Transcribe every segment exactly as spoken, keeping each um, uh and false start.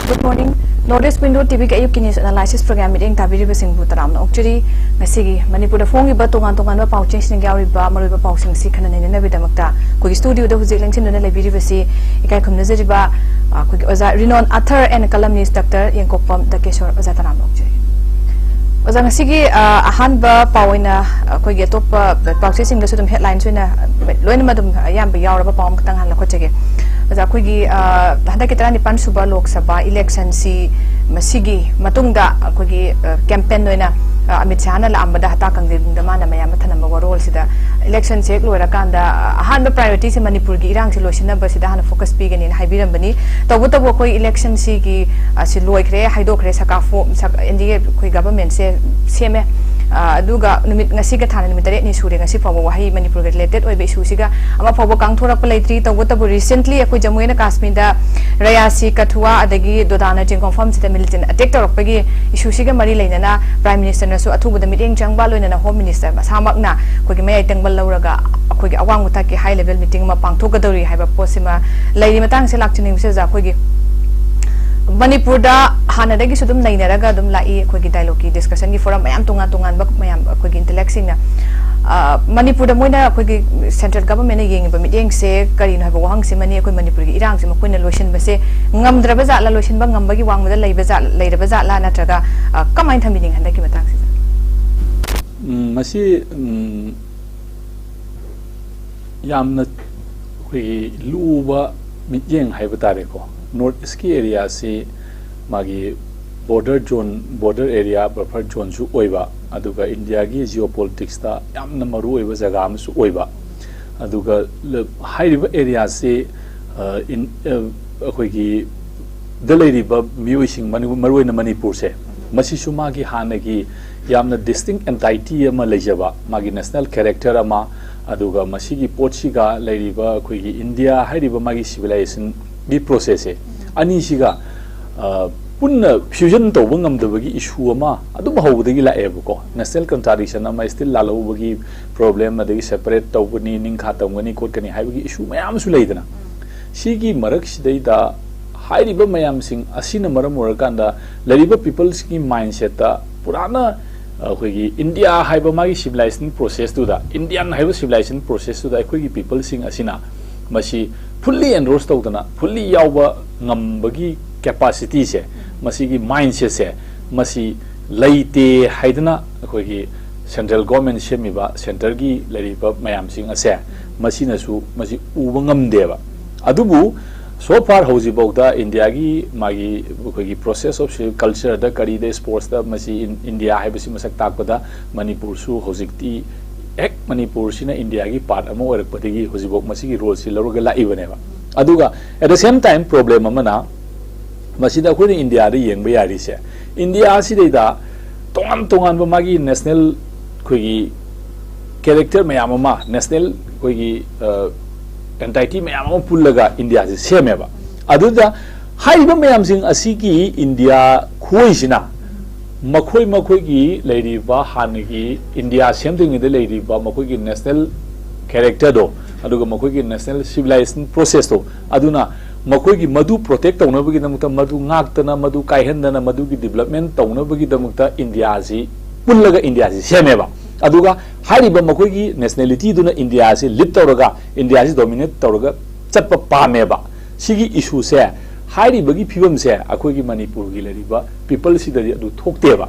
Good morning. North East Window T V-ꯒꯤ ꯑꯌꯨꯛꯀꯤ news analysis program ꯃꯤꯠꯌꯦꯡ ꯇꯥꯕꯤꯔꯤꯕꯁꯤꯡꯕꯨ ꯇꯔꯥꯝꯅ ꯑꯣꯛꯆꯔꯤ꯫ ꯉꯁꯤꯒꯤ ꯃꯅꯤꯄꯨꯔꯗ ꯐꯣꯡꯂꯤꯕ ꯇꯣꯉꯥꯟ ꯇꯣꯉꯥꯟꯕ ꯄꯥꯎꯆꯦꯁꯤꯡ ꯌꯥꯎꯔꯤꯕ ꯃꯔꯨꯑꯣꯏꯕ ꯄꯥꯎꯁꯤꯡꯁꯤ ꯈꯟꯅ ꯅꯩꯅꯅꯕꯒꯤꯗꯃꯛꯇ ꯑꯩꯈꯣꯏꯒꯤ studio-ꯗ ꯍꯧꯖꯤꯛ ꯂꯦꯡꯁꯤꯟꯗꯨꯅ ꯂꯩꯕꯤꯔꯤꯕꯁꯤ ꯏꯀꯥꯏ ꯈꯨꯝꯅꯖꯔꯤꯕ, ꯑ, ꯑꯩꯈꯣꯏꯒꯤ ꯑꯣꯖꯥ renowned author and columnist Doctor ꯌꯦꯡꯀꯣꯛꯄꯝ ꯇꯀꯦꯁꯣꯔ꯫ ꯑꯣꯖꯥ, ꯇꯔꯥꯝꯅ ꯑꯣꯛꯆꯔꯤ꯫ ꯑꯣꯖꯥ, ꯉꯁꯤꯒꯤ, ꯑ, ꯑꯍꯥꯟꯕ ꯄꯥꯎ ꯑꯣꯏꯅ ꯑꯩꯈꯣꯏꯒꯤ ꯑꯇꯣꯞꯄ ꯄꯥꯎꯆꯦꯁꯤꯡꯗꯁꯨ ꯑꯗꯨꯝ headlines ꯑꯣꯏꯅ ꯂꯣꯏꯅꯃꯛ ꯑꯗꯨꯝ ꯑꯌꯥꯝꯕ ꯌꯥꯎꯔꯕ ꯄꯥꯎ ꯑꯃꯈꯛꯇꯪ ꯍꯥꯟꯅ ꯂꯧꯈꯠꯆꯒꯦ꯫ ꯑꯣꯖꯥ, ꯑꯩꯈꯣꯏꯒꯤ, ꯑ, ꯍꯟꯗꯛꯀꯤ ꯇꯔꯥꯅꯤꯄꯥꯟ ꯁꯨꯕ ꯂꯣꯛ ꯁꯚꯥ election-ꯁꯤ ꯃꯁꯤꯒꯤ ꯃꯇꯨꯡꯗ ꯑꯩꯈꯣꯏꯒꯤ, ꯑ, campaign ꯑꯣꯏꯅ, ꯑ, ꯑꯃꯤꯠ ꯁꯥꯍꯅ ꯂꯥꯛꯑꯝꯕꯗ ꯍꯇꯥ ꯀꯥꯡꯖꯩꯕꯨꯡꯗ ꯃꯥꯅ ꯃꯌꯥꯝꯗ ꯊꯅꯝꯕ ꯋꯥꯔꯣꯜꯁꯤꯗ election-ꯁꯦ ꯍꯦꯛ ꯂꯣꯏꯔꯀꯥꯟꯗ, ꯑ, ꯑꯍꯥꯟꯕ priority-ꯁꯦ ꯃꯅꯤꯄꯨꯔꯒꯤ ꯏꯔꯥꯡꯁꯦ ꯂꯣꯏꯁꯤꯟꯅꯕꯁꯤꯗ ꯍꯥꯟꯅ focus ꯄꯤꯒꯅꯤꯅ ꯍꯥꯏꯕꯤꯔꯝꯕꯅꯤ꯫ ꯇꯧꯕꯇꯕꯨ ꯑꯩꯈꯣꯏ election-ꯁꯤꯒꯤ, ꯑ, ꯁꯤ ꯂꯣꯏꯈ꯭ꯔꯦ, ꯍꯥꯏꯗꯣꯛꯈ꯭ꯔꯦ, ꯁꯀꯥ ꯐꯣ-, ꯁꯛ-, N D A ꯑꯩꯈꯣꯏ government-ꯁꯦ ꯁꯦꯝꯃꯦ꯫ ꯑ, ꯑꯗꯨꯒ ꯅꯨꯃꯤꯠ, ꯉꯁꯤꯒ ꯊꯥꯅ ꯅꯨꯃꯤꯠ ꯇꯔꯦꯠꯅꯤ ꯁꯨꯔꯦ, ꯉꯁꯤ ꯐꯥꯎꯕ ꯋꯥꯍꯩ ꯃꯅꯤꯄꯨꯔꯒ related ꯑꯣꯏꯕ issue-ꯁꯤꯒ ꯑꯃ ꯐꯥꯎꯕ ꯀꯥꯡꯊꯣꯔꯛꯄ ꯂꯩꯇ꯭ꯔꯤ꯫ ꯇꯧꯕꯇꯕꯨ recently ꯑꯩꯈꯣꯏ ꯖꯝꯃꯨ and ꯀꯥꯁꯃꯤꯔꯗ ꯔꯌꯥꯁꯤ, ꯀꯊꯨꯋꯥ, ꯑꯗꯒꯤ ꯗꯣꯗꯥꯅꯆꯤꯡꯕ ꯃꯐꯝꯁꯤꯗ militant attack ꯇꯧꯔꯛꯄꯒꯤ issue-ꯁꯤꯒ ꯃꯔꯤ ꯂꯩꯅꯅ Prime Minister-ꯅꯁꯨ ꯑꯊꯨꯕꯗ ꯃꯤꯠꯌꯦꯡ ꯆꯪꯕ, ꯂꯣꯏꯅꯅ Home Minister ꯃꯁꯥꯃꯛꯅ ꯑꯩꯈꯣꯏꯒꯤ ꯃꯌꯥꯏ ꯇꯪꯕꯜ ꯂꯧꯔꯒ ꯑꯩꯈꯣꯏꯒꯤ ꯑꯋꯥꯡ ꯃꯊꯛꯀꯤ high level meeting ꯑꯃ ꯄꯥꯡꯊꯣꯛꯀꯗꯧꯔꯤ ꯍꯥꯏꯕ ꯄꯣꯠꯁꯤꯃ ꯂꯩꯔꯤ꯫ ꯃꯇꯥꯡꯁꯦ ꯂꯥꯛꯆꯅꯤꯡꯕꯁꯦ, ꯑꯣꯖꯥ, ꯑꯩꯈꯣꯏꯒꯤ ꯃꯅꯤꯄꯨꯔꯗ ꯍꯥꯟꯅꯗꯒꯤꯁꯨ ꯑꯗꯨꯝ ꯅꯩꯅꯔꯒ ꯑꯗꯨꯝ ꯂꯥꯛꯏ, ꯑꯩꯈꯣꯏꯒꯤ dialogue-ꯀꯤ discussion-ꯒꯤ forum ꯃꯌꯥꯝ ꯇꯣꯉꯥꯟ ꯇꯣꯉꯥꯟꯕ ꯃꯌꯥꯝ ꯑꯩꯈꯣꯏꯒꯤ intellect-ꯁꯤꯡꯅ, ꯑ, ꯃꯅꯤꯄꯨꯔꯗ ꯃꯣꯏꯅ ꯑꯩꯈꯣꯏꯒꯤ central government-ꯅ ꯌꯦꯡꯉꯤꯕ ꯃꯤꯠꯌꯦꯡꯁꯦ ꯀꯔꯤꯅꯣ ꯍꯥꯏꯕ ꯋꯥꯍꯪꯁꯤꯃꯅꯤ꯫ ꯑꯩꯈꯣꯏ ꯃꯅꯤꯄꯨꯔꯒꯤ ꯏꯔꯥꯡꯁꯦ ꯃꯈꯣꯏꯅ ꯂꯣꯏꯁꯤꯟꯕꯁꯦ ꯉꯝꯗ꯭ꯔꯕ ꯖꯥꯠꯂ, ꯂꯣꯏꯁꯤꯟꯕ ꯉꯝꯕꯒꯤ ꯋꯥꯡꯃꯗ ꯂꯩꯕ ꯖꯥꯠ-, ꯂꯩꯔꯕ ꯖꯥꯠꯂ, ꯅꯠꯇ꯭ꯔꯒ, ꯑ, ꯀꯃꯥꯏꯅ ꯊꯝꯕꯤꯅꯤꯡꯉꯤ ꯍꯟꯗꯛꯀꯤ ꯃꯇꯥꯡꯁꯤꯗ? ꯎꯝ, ꯃꯁꯤ, ꯎꯝ, ꯌꯥꯝꯅ ꯑꯩꯈꯣꯏꯒꯤ ꯂꯨꯕ ꯃꯤꯠꯌꯦꯡ ꯍꯥꯏꯕ ꯇꯥꯔꯦꯀꯣ꯫ North East-ꯀꯤ area-ꯁꯤ ꯃꯥꯒꯤ border zone, border area, buffer zone-ꯁꯨ ꯑꯣꯏꯕ, ꯑꯗꯨꯒ India-ꯒꯤ geopolitics-ꯇ ꯌꯥꯝꯅ ꯃꯔꯨ ꯑꯣꯏꯕ ꯖꯒꯥ ꯑꯃꯁꯨ ꯑꯣꯏꯕ꯫ ꯑꯗꯨꯒ ꯂ-, ꯍꯥꯏꯔꯤꯕ area-ꯁꯤ, ꯑ, in-, ꯑ, ꯑꯩꯈꯣꯏꯒꯤ ꯗ ꯂꯩꯔꯤꯕ ꯃꯤꯑꯣꯏꯁꯤꯡ, ꯃꯅꯤ-, ꯃꯔꯨꯑꯣꯏꯅ ꯃꯅꯤꯄꯨꯔꯁꯦ, ꯃꯁꯤꯁꯨ ꯃꯥꯒꯤ ꯍꯥꯟꯅꯒꯤ ꯌꯥꯝꯅ distinct entity ꯑꯃ ꯂꯩꯖꯕ, ꯃꯥꯒꯤ national character ꯑꯃ, ꯑꯗꯨꯒ ꯃꯁꯤꯒꯤ ꯄꯣꯠꯁꯤꯒ ꯂꯩꯔꯤꯕ ꯑꯩꯈꯣꯏꯒꯤ India ꯍꯥꯏꯔꯤꯕ ꯃꯥꯒꯤ civilization-ꯒꯤ process-ꯁꯦ ꯑꯅꯤꯁꯤꯒ, ꯑ, ꯄꯨꯟꯅ fusion ꯇꯧꯕ ꯉꯝꯗꯕꯒꯤ issue ꯑꯃ ꯑꯗꯨꯝ ꯍꯧꯕꯗꯒꯤ ꯂꯥꯛꯑꯦꯕꯀꯣ꯫ National contradiction ꯑꯃ, still ꯂꯥꯜꯍꯧꯕꯒꯤ problem, ꯑꯗꯒꯤ separate ꯇꯧꯒꯅꯤ, ꯅꯤꯡꯈꯥ ꯇꯝꯒꯅꯤ, ꯈꯣꯠꯀꯅꯤ ꯍꯥꯏꯕꯒꯤ issue ꯃꯌꯥꯝ ꯑꯃꯁꯨ ꯂꯩꯗꯅ꯫ ꯁꯤꯒꯤ ꯃꯔꯛꯁꯤꯗꯩꯗ ꯍꯥꯏꯔꯤꯕ ꯃꯌꯥꯝꯁꯤꯡ ꯑꯁꯤꯅ ꯃꯔꯝ ꯑꯣꯏꯔꯀꯥꯟꯗ ꯂꯩꯔꯤꯕ peopleꯁꯀꯤ mindsetꯇ ꯄꯨꯔꯥꯅ ꯑꯩꯈꯣꯏꯒꯤ ꯏꯟꯗꯤꯌꯥ ꯍꯥꯏꯕ ꯃꯥꯒꯤ civilization processꯇꯨꯗ, ꯏꯟꯗꯤꯌꯥꯟ ꯍꯥꯏꯕ civilization processꯇꯨꯗ ꯑꯩꯈꯣꯏꯒꯤ peopleꯁꯤꯡ ꯑꯁꯤꯅ ꯃꯁꯤ fully enroll ꯇꯧꯗꯅ, fully ꯌꯥꯎꯕ ꯉꯝꯕꯒꯤ capacityꯁꯦ, ꯃꯁꯤꯒꯤ mindsetꯁꯦ, ꯃꯁꯤ ꯂꯩꯇꯦ ꯍꯥꯏꯗꯅ ꯑꯩꯈꯣꯏꯒꯤ central government ꯁꯦꯝꯃꯤꯕ centreꯒꯤ ꯂꯩꯔꯤꯕ ꯃꯌꯥꯝꯁꯤꯡ ꯑꯁꯦ, ꯃꯁꯤꯅꯁꯨ ꯃꯁꯤ ꯎꯕ ꯉꯝꯗꯦꯕ꯫ ꯑꯗꯨꯕꯨ so far ꯍꯧꯖꯤꯛꯐꯥꯎꯗ ꯏꯟꯗꯤꯌꯥꯒꯤ ꯃꯥꯒꯤ ꯑꯩꯈꯣꯏꯒꯤ process of cultureꯗ, ꯀꯔꯤꯗ, sportsꯇ ꯃꯁꯤ ꯏꯟ-, ꯏꯟꯗꯤꯌꯥ ꯍꯥꯏꯕꯁꯤ ꯃꯁꯛ ꯇꯥꯛꯄꯗ ꯃꯅꯤꯄꯨꯔꯁꯨ ꯍꯧꯖꯤꯛꯇꯤ ꯍꯦꯛ ꯃꯅꯤꯄꯨꯔꯁꯤꯅ ꯏꯟꯗꯤꯌꯥꯒꯤ part ꯑꯃ ꯑꯣꯏꯔꯛꯄꯗꯒꯤ ꯍꯧꯖꯤꯛꯐꯥꯎ ꯃꯁꯤꯒꯤ roleꯁꯤ ꯂꯧꯔꯒ ꯂꯥꯛꯏꯕꯅꯦꯕ꯫ ꯑꯗꯨꯒ at the same time problem ꯑꯃꯅ ꯃꯁꯤꯗ ꯑꯩꯈꯣꯏꯅ ꯏꯟꯗꯤꯌꯥꯗ ꯌꯦꯡꯕ ꯌꯥꯔꯤꯁꯦ, ꯏꯟꯗꯤꯌꯥ ꯑꯁꯤꯗꯩꯗ ꯇꯣꯉꯥꯟ ꯇꯣꯉꯥꯟꯕ ꯃꯥꯒꯤ national ꯑꯩꯈꯣꯏꯒꯤ character ꯃꯌꯥꯝ ꯑꯃ, national ꯑꯩꯈꯣꯏꯒꯤ entity ꯃꯌꯥꯝ ꯑꯃ ꯄꯨꯜꯂꯒ ꯏꯟꯗꯤꯌꯥꯁꯤ ꯁꯦꯝꯃꯦꯕ꯫ ꯑꯗꯨꯗ ꯍꯥꯏꯔꯤꯕ ꯃꯌꯥꯝꯁꯤꯡ ꯑꯁꯤꯒꯤ ꯏꯟꯗꯤꯌꯥ ꯈꯨꯑꯣꯏꯁꯤꯅ ꯃꯈꯣꯏ ꯃꯈꯣꯏꯒꯤ ꯂꯩꯔꯤꯕ ꯍꯥꯟꯅꯒꯤ ꯏꯟꯗꯤꯌꯥ ꯁꯦꯝꯗ꯭ꯔꯤꯉꯩꯗ ꯂꯩꯔꯤꯕ ꯃꯈꯣꯏꯒꯤ national characterꯗꯣ, ꯑꯗꯨꯒ ꯃꯈꯣꯏꯒꯤ national civilization processꯇꯣ, ꯑꯗꯨꯅ ꯃꯈꯣꯏꯒꯤ ꯃꯗꯨ protect ꯇꯧꯅꯕꯒꯤꯗꯃꯛꯇ, ꯃꯗꯨ ꯉꯥꯛꯇꯅ, ꯃꯗꯨ ꯀꯥꯏꯍꯟꯗꯅ, ꯃꯗꯨꯒꯤ development ꯇꯧꯅꯕꯒꯤꯗꯃꯛꯇ ꯏꯟꯗꯤꯌꯥꯁꯤ ꯄꯨꯜꯂꯒ ꯏꯟꯗꯤꯌꯥꯁꯤ ꯁꯦꯝꯃꯦꯕ꯫ ꯑꯗꯨꯒ ꯍꯥꯏꯔꯤꯕ ꯃꯈꯣꯏꯒꯤ nationalityꯗꯨꯅ ꯏꯟꯗꯤꯌꯥꯁꯤ lead ꯇꯧꯔꯒ, ꯏꯟꯗꯤꯌꯥꯁꯤ dominate ꯇꯧꯔꯒ ꯆꯠꯄ ꯄꯥꯝꯃꯦꯕ꯫ ꯁꯤꯒꯤ issueꯁꯦ ꯍꯥꯏꯔꯤꯕꯒꯤ ꯐꯤꯕꯝꯁꯦ ꯑꯩꯈꯣꯏꯒꯤ ꯃꯅꯤꯄꯨꯔꯒꯤ ꯂꯩꯔꯤꯕ peopleꯁꯤꯗꯗꯤ ꯑꯗꯨ ꯊꯣꯛꯇꯦꯕ꯫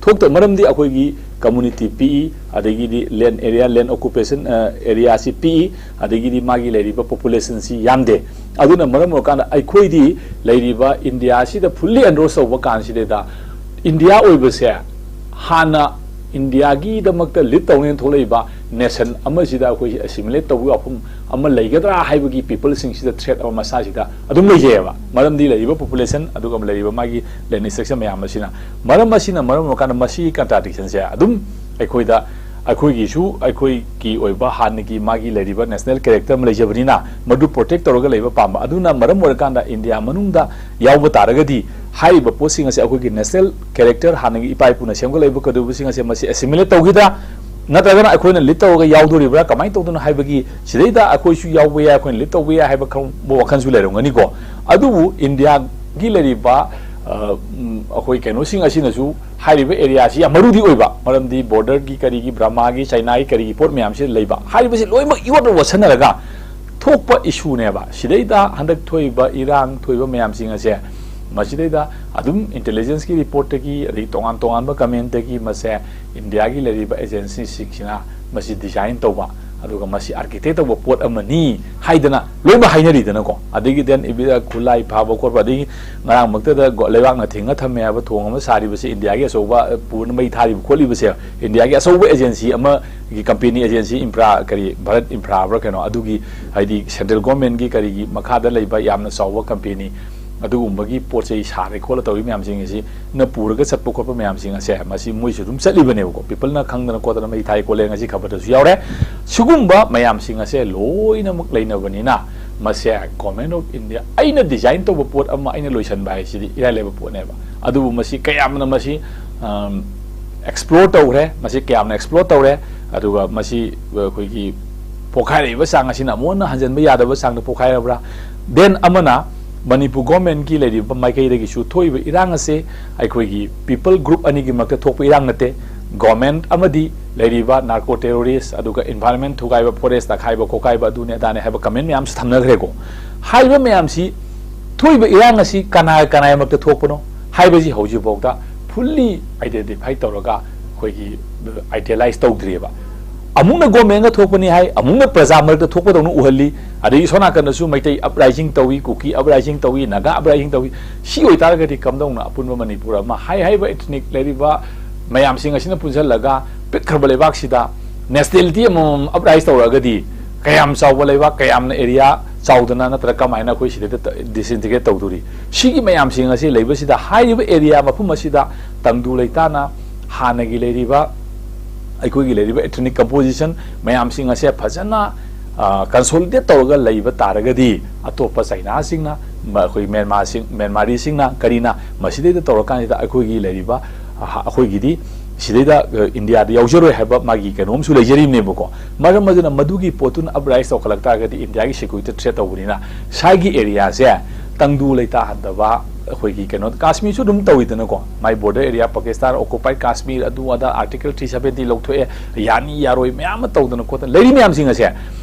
ꯊꯣꯛꯇ ꯃꯔꯝꯗꯤ ꯑꯩꯈꯣꯏꯒꯤ community ꯄꯤꯛꯏ, ꯑꯗꯒꯤꯗꯤ land area, land occupation areaꯁꯤ ꯄꯤꯛꯏ, ꯑꯗꯒꯤꯗꯤ ꯃꯥꯒꯤ ꯂꯩꯔꯤꯕ populationꯁꯤ ꯌꯥꯝꯗꯦ꯫ ꯑꯗꯨꯅ ꯃꯔꯝ ꯑꯣꯏꯔꯀꯥꯟꯗ ꯑꯩꯈꯣꯏꯗꯤ ꯂꯩꯔꯤꯕ ꯏꯟꯗꯤꯌꯥꯁꯤꯗ fully enroll ꯇꯧꯕ ꯀꯥꯟꯁꯤꯗꯩꯗ ꯏꯟꯗꯤꯌꯥ ꯑꯣꯏꯕꯁꯦ ꯍꯥꯟꯅ ꯏꯟꯗꯤꯌꯥꯒꯤꯗꯃꯛꯇ lead ꯇꯧꯅꯦꯅ ꯊꯣꯛꯂꯛꯏꯕ nation ꯑꯃꯁꯤꯗ ꯑꯩꯈꯣꯏ assimilate ꯇꯧꯕꯒꯤ ꯋꯥꯐꯝ ꯑꯃ ꯂꯩꯒꯗ꯭ꯔꯥ ꯍꯥꯏꯕꯒꯤ peopleꯁꯤꯡꯁꯤꯗ threat ꯑꯃ ꯃꯁꯥꯁꯤꯗ ꯑꯗꯨꯝ ꯂꯩꯖꯩꯑꯕ꯫ ꯃꯔꯝꯗꯤ ꯂꯩꯔꯤꯕ population ꯑꯗꯨꯒ ꯂꯩꯔꯤꯕ ꯃꯥꯒꯤ land structure ꯃꯌꯥꯝ ꯑꯁꯤꯅ, ꯃꯔꯝ ꯑꯁꯤꯅ ꯃꯔꯝ ꯑꯣꯏꯔꯀꯥꯟꯗ ꯃꯁꯤꯒꯤ contradictionꯁꯦ ꯑꯗꯨꯝ ꯑꯩꯈꯣꯏꯗ, ꯑꯩꯈꯣꯏꯒꯤꯁꯨ ꯑꯩꯈꯣꯏꯒꯤ ꯑꯣꯏꯕ ꯍꯥꯟꯅꯒꯤ ꯃꯥꯒꯤ ꯂꯩꯔꯤꯕ national character ꯑꯃ ꯂꯩꯖꯕꯅꯤꯅ ꯃꯗꯨ protect ꯇꯧꯔꯒ ꯂꯩꯕ ꯄꯥꯝꯕ꯫ ꯑꯗꯨꯅ ꯃꯔꯝ ꯑꯣꯏꯔꯀꯥꯟꯗ ꯏꯟꯗꯤꯌꯥ ꯃꯅꯨꯡꯗ ꯌꯥꯎꯕ ꯇꯥꯔꯒꯗꯤ ꯍꯥꯏꯔꯤꯕ ꯄꯣꯠꯁꯤꯡ ꯑꯁꯦ ꯑꯩꯈꯣꯏꯒꯤ national character ꯍꯥꯟꯅꯒꯤ ꯏꯄꯥ ꯏꯄꯨꯅ ꯁꯦꯝꯒꯠꯂꯛꯏꯕ ꯀꯩꯗꯧꯕꯁꯤꯡ ꯑꯁꯦ ꯃꯁꯤ assimilate ꯇꯧꯈꯤꯗ꯭ꯔꯥ, ꯅꯠꯇ꯭ꯔꯒꯅ ꯑꯩꯈꯣꯏꯅ lead ꯇꯧꯔꯒ ꯌꯥꯎꯗꯣꯔꯤꯕ꯭ꯔꯥ, ꯀꯃꯥꯏꯅ ꯇꯧꯗꯣꯏꯅꯣ ꯍꯥꯏꯕꯒꯤ ꯁꯤꯗꯩꯗ ꯑꯩꯈꯣꯏꯁꯨ ꯌꯥꯎꯕ ꯌꯥꯏ, ꯑꯩꯈꯣꯏꯅ lead ꯇꯧꯕ ꯌꯥꯏ ꯍꯥꯏꯕ ꯈꯪꯕ ꯋꯥꯈꯜꯁꯨ ꯂꯩꯔꯝꯒꯅꯤꯀꯣ꯫ ꯑꯗꯨꯕꯨ ꯏꯟꯗꯤꯌꯥꯒꯤ ꯂꯩꯔꯤꯕ, ꯑ, ꯎꯝ, ꯑꯩꯈꯣꯏ ꯀꯩꯅꯣꯁꯤꯡ ꯑꯁꯤꯅꯁꯨ ꯍꯥꯏꯔꯤꯕ ꯑꯦꯔꯤꯌꯥꯁꯤ ꯌꯥꯝ ꯃꯔꯨꯗꯤ ꯑꯣꯏꯕ, ꯃꯔꯝꯗꯤ ꯕꯣꯔꯗꯔꯒꯤ ꯀꯔꯤꯒꯤ, ꯕ꯭ꯔꯃꯥꯒꯤ, ꯆꯥꯏꯅꯥꯒꯤ ꯀꯔꯤꯒꯤ ꯄꯣꯠ ꯃꯌꯥꯝꯁꯤ ꯂꯩꯕ, ꯍꯥꯏꯔꯤꯕꯁꯤ ꯂꯣꯏꯅꯃꯛ ꯏꯋꯥꯠ ꯋꯥꯠꯁꯟꯅꯔꯒ ꯊꯣꯛꯄ ꯏꯁꯨꯅꯦꯕ꯫ ꯁꯤꯗꯩꯗ ꯍꯟꯗꯛ ꯊꯣꯛꯏꯕ ꯏꯔꯥꯡ ꯊꯣꯛꯏꯕ ꯃꯌꯥꯝꯁꯤꯡ ꯑꯁꯦ, ꯃꯁꯤꯗꯩꯗ ꯑꯗꯨꯝ ꯏꯟꯇꯦꯂꯤꯖꯦꯟꯁꯀꯤ ꯔꯤꯄꯣꯔꯠꯇꯒꯤ, ꯑꯗꯩ ꯇꯣꯉꯥꯟ ꯇꯣꯉꯥꯟꯕ ꯀꯃꯦꯟꯇꯒꯤ ꯃꯁꯦ ꯏꯟꯗꯤꯌꯥꯒꯤ ꯂꯩꯔꯤꯕ ꯑꯦꯖꯦꯟꯁꯤꯁꯤꯡꯁꯤꯅ ꯃꯁꯤ ꯗꯤꯖꯥꯏꯟ ꯇꯧꯕ, ꯑꯗꯨꯒ ꯃꯁꯤ ꯑꯥꯔꯀꯤꯇꯦꯛ ꯇꯧꯕ ꯄꯣꯠ ꯑꯃꯅꯤ ꯍꯥꯏꯗꯅ ꯂꯣꯏꯅꯃꯛ ꯍꯥꯏꯅꯔꯤꯗꯅꯀꯣ꯫ ꯑꯗꯒꯤ then ꯏꯕ-, ꯈꯨꯠꯂꯥꯏ ꯐꯥꯕ ꯈꯣꯠꯄ, ꯑꯗꯒꯤ ꯉꯔꯥꯡꯃꯛꯇꯗ ꯒꯣ-, ꯂꯩꯕꯥꯛꯅ ꯊꯤꯡꯉ ꯊꯝꯃꯦ ꯍꯥꯏꯕ ꯊꯣꯡ ꯑꯃ ꯁꯥꯔꯤꯕꯁꯦ ꯏꯟꯗꯤꯌꯥꯒꯤ ꯑꯆꯧꯕ, ꯑ, ꯄꯨꯅ ꯃꯩ ꯊꯥꯔꯤꯕ ꯈꯣꯠꯂꯤꯕꯁꯦ ꯏꯟꯗꯤꯌꯥꯒꯤ ꯑꯆꯧꯕ ꯑꯦꯖꯦꯟꯁꯤ ꯑꯃꯒꯤ ꯀꯝꯄꯦꯅꯤ, ꯑꯦꯖꯦꯟꯁꯤ ꯏꯟꯐ꯭ꯔꯥ, ꯀꯔꯤ, ꯚꯥꯔꯠ ꯏꯟꯐ꯭ꯔꯥ ꯍꯥꯏꯕ꯭ꯔꯥ ꯀꯩꯅꯣ, ꯑꯗꯨꯒꯤ ꯍꯥꯏꯗꯤ ꯁꯦꯟꯇ꯭ꯔꯦꯜ ꯒꯣꯔꯃꯦꯟꯒꯤ ꯀꯔꯤꯒꯤ ꯃꯈꯥꯗ ꯂꯩꯕ ꯌꯥꯝꯅ ꯆꯥꯎꯕ ꯀꯝꯄꯦꯅꯤ ꯑꯗꯨꯒꯨꯝꯕꯒꯤ ꯄꯣꯠ ꯆꯩ ꯁꯥꯔꯦ ꯈꯣꯠꯂꯦ ꯇꯧꯔꯤ ꯃꯌꯥꯝꯁꯤꯡ ꯑꯁꯤ ꯅ ꯄꯨꯔꯒ ꯆꯠꯄ ꯈꯣꯠꯄ ꯃꯌꯥꯝꯁꯤꯡ ꯑꯁꯦ ꯃꯁꯤ ꯃꯣꯏꯁꯨ ꯑꯗꯨꯝ ꯆꯠꯂꯤꯕꯅꯦꯕꯀꯣ꯫ ꯄꯤꯄꯜꯅ ꯈꯪꯗꯅ ꯈꯣꯠꯇꯅ ꯃꯩ ꯊꯥꯏ ꯈꯣꯠꯂꯦ ꯉꯁꯤ ꯈꯕꯔꯗꯁꯨ ꯌꯥꯎꯔꯦ꯫ ꯁꯤꯒꯨꯝꯕ ꯃꯌꯥꯝꯁꯤꯡ ꯑꯁꯦ ꯂꯣꯏꯅꯃꯛ ꯂꯩꯅꯕꯅꯤꯅ ꯃꯁꯦ Government of India ꯑꯩꯅ ꯗꯤꯖꯥꯏꯟ ꯇꯧꯕ ꯄꯣꯠ ꯑꯃ ꯑꯩꯅ ꯂꯣꯏꯁꯤꯟꯕ ꯍꯥꯏꯁꯤꯗꯤ ꯏꯔꯥꯏ ꯂꯥꯏꯕ ꯄꯣꯠꯅꯦꯕ꯫ ꯑꯗꯨꯕꯨ ꯃꯁꯤ ꯀꯌꯥꯝꯅ ꯃꯁꯤ, ꯑꯝ, ꯑꯦꯛꯁꯄ꯭ꯂꯣꯔ ꯇꯧꯈ꯭ꯔꯦ, ꯃꯁꯤ ꯀꯌꯥꯝꯅ ꯑꯦꯛꯁꯄ꯭ꯂꯣꯔ ꯇꯧꯔꯦ, ꯑꯗꯨꯒ ꯃꯁꯤ ꯑꯩꯈꯣꯏꯒꯤ ꯄꯣꯈꯥꯏꯔꯛꯏꯕ ꯆꯥꯡ ꯑꯁꯤꯅ ꯑꯃꯨꯛ ꯍꯟꯅ ꯍꯟꯖꯤꯟꯕ ꯌꯥꯗꯕ ꯆꯥꯡꯗ ꯄꯣꯈꯥꯏꯔꯕ꯭ꯔꯥ? Then ꯑꯃꯅ ꯃꯅꯤꯄꯨꯔ ꯒꯣꯔꯃꯦꯟꯒꯤ ꯂꯩꯔꯤꯕ ꯃꯥꯏꯀꯩꯗꯒꯤꯁꯨ ꯊꯣꯛꯏꯕ ꯏꯔꯥꯡ ꯑꯁꯦ ꯑꯩꯈꯣꯏꯒꯤ ꯄꯤꯄꯜ ꯒ꯭ꯔꯨꯞ ꯑꯅꯤꯒꯤ ꯃꯔꯛꯇ ꯊꯣꯛꯄ ꯏꯔꯥꯡ ꯅꯠꯇꯦ꯫ ꯒꯣꯔꯃꯦꯟ ꯑꯃꯗꯤ ꯂꯩꯔꯤꯕ ꯅꯥꯔꯀꯣ ꯇꯦꯔꯣꯔꯤꯁ, ꯑꯗꯨꯒ ꯏꯟꯚꯥꯏꯔꯣꯟꯃꯦꯟ ꯊꯨꯒꯥꯏꯕ, ꯐꯣꯔꯦꯁ ꯇꯛꯈꯥꯏꯕ ꯈꯣꯠꯈꯥꯏꯕ, ꯑꯗꯨꯅꯦ ꯑꯗꯥꯅꯦ ꯍꯥꯏꯕ ꯀꯃꯦꯟ ꯃꯌꯥꯝꯁꯨ ꯊꯝꯅꯈ꯭ꯔꯦꯀꯣ꯫ ꯍꯥꯏꯔꯤꯕ ꯃꯌꯥꯝꯁꯤ, ꯊꯣꯛꯏꯕ ꯏꯔꯥꯡ ꯑꯁꯤ ꯀꯅꯥ ꯀꯅꯥꯒꯤ ꯃꯔꯛꯇ ꯊꯣꯛꯄꯅꯣ ꯍꯥꯏꯕꯁꯤ ꯍꯧꯖꯤꯛꯐꯥꯎꯗ ꯐꯨꯜꯂꯤ ꯑꯥꯏꯗꯦꯟꯇꯤꯐꯥꯏ ꯇꯧꯔꯒ ꯑꯩꯈꯣꯏꯒꯤ ꯑꯥꯏꯗꯤꯌꯦꯂꯥꯏꯁ ꯇꯧꯗ꯭ꯔꯤꯑꯕ꯫ ꯑꯃꯨꯛꯅ ꯒꯣꯔꯃꯦꯟꯒ ꯊꯣꯛꯄꯅꯤ ꯍꯥꯏ, ꯑꯃꯨꯛꯅ ꯄ꯭ꯔꯖꯥ ꯃꯔꯛꯇ ꯊꯣꯛꯄꯗꯧꯅ ꯎꯍꯜꯂꯤ, ꯑꯗꯒꯤ ꯁꯣꯝ ꯅꯥꯀꯟꯗꯁꯨ ꯃꯩꯇꯩ ꯑꯞꯔꯥꯏꯖꯤꯡ ꯇꯧꯏ, ꯀꯨꯀꯤ ꯑꯞꯔꯥꯏꯖꯤꯡ ꯇꯧꯏ, ꯅꯥꯒꯥ ꯑꯞꯔꯥꯏꯖꯤꯡ ꯇꯧꯏ꯫ ꯁꯤ ꯑꯣꯏꯇꯥꯔꯒꯗꯤ ꯀꯝꯗꯧꯅ ꯑꯄꯨꯟꯕ ꯃꯅꯤꯄꯨꯔ ꯑꯃ ꯍꯥꯏ ꯍꯥꯏꯕ ꯏꯊꯅꯤꯛ ꯂꯩꯔꯤꯕ ꯃꯌꯥꯝꯁꯤꯡ ꯑꯁꯤꯅ ꯄꯨꯟꯁꯤꯜꯂꯒ ꯄꯤꯛꯈ꯭ꯔꯕ ꯂꯩꯕꯥꯛꯁꯤꯗ ꯅꯦꯁꯅꯦꯂꯤꯇꯤ ꯑꯃꯃꯝ ꯑꯞꯔꯥꯏꯖ ꯇꯧꯔꯛꯑꯒꯗꯤ ꯀꯌꯥꯝ ꯆꯥꯎꯕ ꯂꯩꯕꯥꯛ, ꯀꯌꯥꯝꯅ ꯑꯦꯔꯤꯌꯥ ꯆꯥꯎꯗꯅ ꯅꯠꯇ꯭ꯔꯒ ꯀꯃꯥꯏꯅ ꯑꯩꯈꯣꯏ ꯁꯤꯗꯩꯗ ꯗꯤꯁꯏꯟꯇꯤꯒ꯭ꯔꯦꯠ ꯇꯧꯗꯣꯔꯤ? ꯁꯤꯒꯤ ꯃꯌꯥꯝꯁꯤꯡ ꯑꯁꯤ ꯂꯩꯕꯁꯤꯗ ꯍꯥꯏꯔꯤꯕ ꯑꯦꯔꯤꯌꯥ ꯃꯐꯝ ꯑꯁꯤꯗ ꯇꯪꯗꯨ ꯂꯩꯇꯥꯅ ꯍꯥꯟꯅꯒꯤ ꯂꯩꯔꯤꯕ ꯑꯩꯈꯣꯏꯒꯤ ꯂꯩꯔꯤꯕ ꯏꯊꯅꯤꯛ ꯀꯝꯄꯣꯖꯤꯁꯟ ꯃꯌꯥꯝꯁꯤꯡ ꯑꯁꯦ ꯐꯖꯅ, ꯑ, ꯀꯟꯁꯣꯂꯤꯗꯦꯠ ꯇꯧꯔꯒ ꯂꯩꯕ ꯇꯥꯔꯒꯗꯤ ꯑꯇꯣꯞꯄ ꯆꯥꯏꯅꯥꯁꯤꯡꯅ, ꯃ-, ꯑꯩꯈꯣꯏ ꯃ꯭ꯌꯥꯟꯃꯥꯔꯁꯤꯡ, ꯃ꯭ꯌꯥꯟꯃꯥꯔꯤꯁꯤꯡꯅ ꯀꯔꯤꯅ ꯃꯁꯤꯗꯩꯗ ꯇꯧꯔꯀꯥꯟꯁꯤꯗ ꯑꯩꯈꯣꯏꯒꯤ ꯂꯩꯔꯤꯕ, ꯑ, ꯑꯩꯈꯣꯏꯒꯤꯗꯤ ꯁꯤꯗꯩꯗ, ꯑ, ꯏꯟꯗꯤꯌꯥꯗ ꯌꯥꯎꯖꯔꯣꯏ ꯍꯥꯏꯕ ꯃꯥꯒꯤ ꯀꯩꯅꯣꯝꯁꯨ ꯂꯩꯖꯔꯤꯕꯅꯦꯕꯀꯣ꯫ ꯃꯔꯝ ꯑꯗꯨꯅ ꯃꯗꯨꯒꯤ ꯄꯣꯠꯇꯨꯅ ꯑꯞꯔꯥꯏꯖ ꯇꯧꯈꯠꯂꯛ ꯇꯥꯔꯒꯗꯤ ꯏꯟꯗꯤꯌꯥꯒꯤ ꯁꯦꯀ꯭ꯌꯨꯔꯤꯇꯤ ꯊ꯭ꯔꯦꯠ ꯇꯧꯕꯅꯤꯅ ꯁ꯭ꯋꯥꯏꯒꯤ ꯑꯦꯔꯤꯌꯥꯁꯦ ꯇꯪꯗꯨ ꯂꯩꯇꯥꯍꯟꯗꯕ, ꯑꯩꯈꯣꯏꯒꯤ ꯀꯩꯅꯣ, ꯀꯥꯁꯃꯤꯔꯁꯨ ꯑꯗꯨꯝ ꯇꯧꯋꯤꯗꯅꯀꯣ, ꯃꯥꯏ ꯕꯣꯔꯗꯔ ꯑꯦꯔꯤꯌꯥ, ꯄꯥꯀꯤꯁꯇꯥꯟ ꯑꯣꯀꯨꯄꯥꯏꯗ ꯀꯥꯁꯃꯤꯔ, ꯑꯗꯨ ꯑꯗꯥ, ꯑꯥꯔꯇꯤꯀꯜ ꯊ꯭ꯔꯤ ꯁꯕꯦꯟꯇꯤ ꯂꯧꯊꯣꯛꯑꯦ, ꯌꯥꯅꯤ ꯌꯥꯔꯣꯏ ꯃꯌꯥꯝ ꯑꯃ ꯇꯧꯗꯅ ꯈꯣꯠꯇꯅ ꯂꯩꯔꯤ ꯃꯌꯥꯝꯁꯤꯡ ꯑꯁꯦ,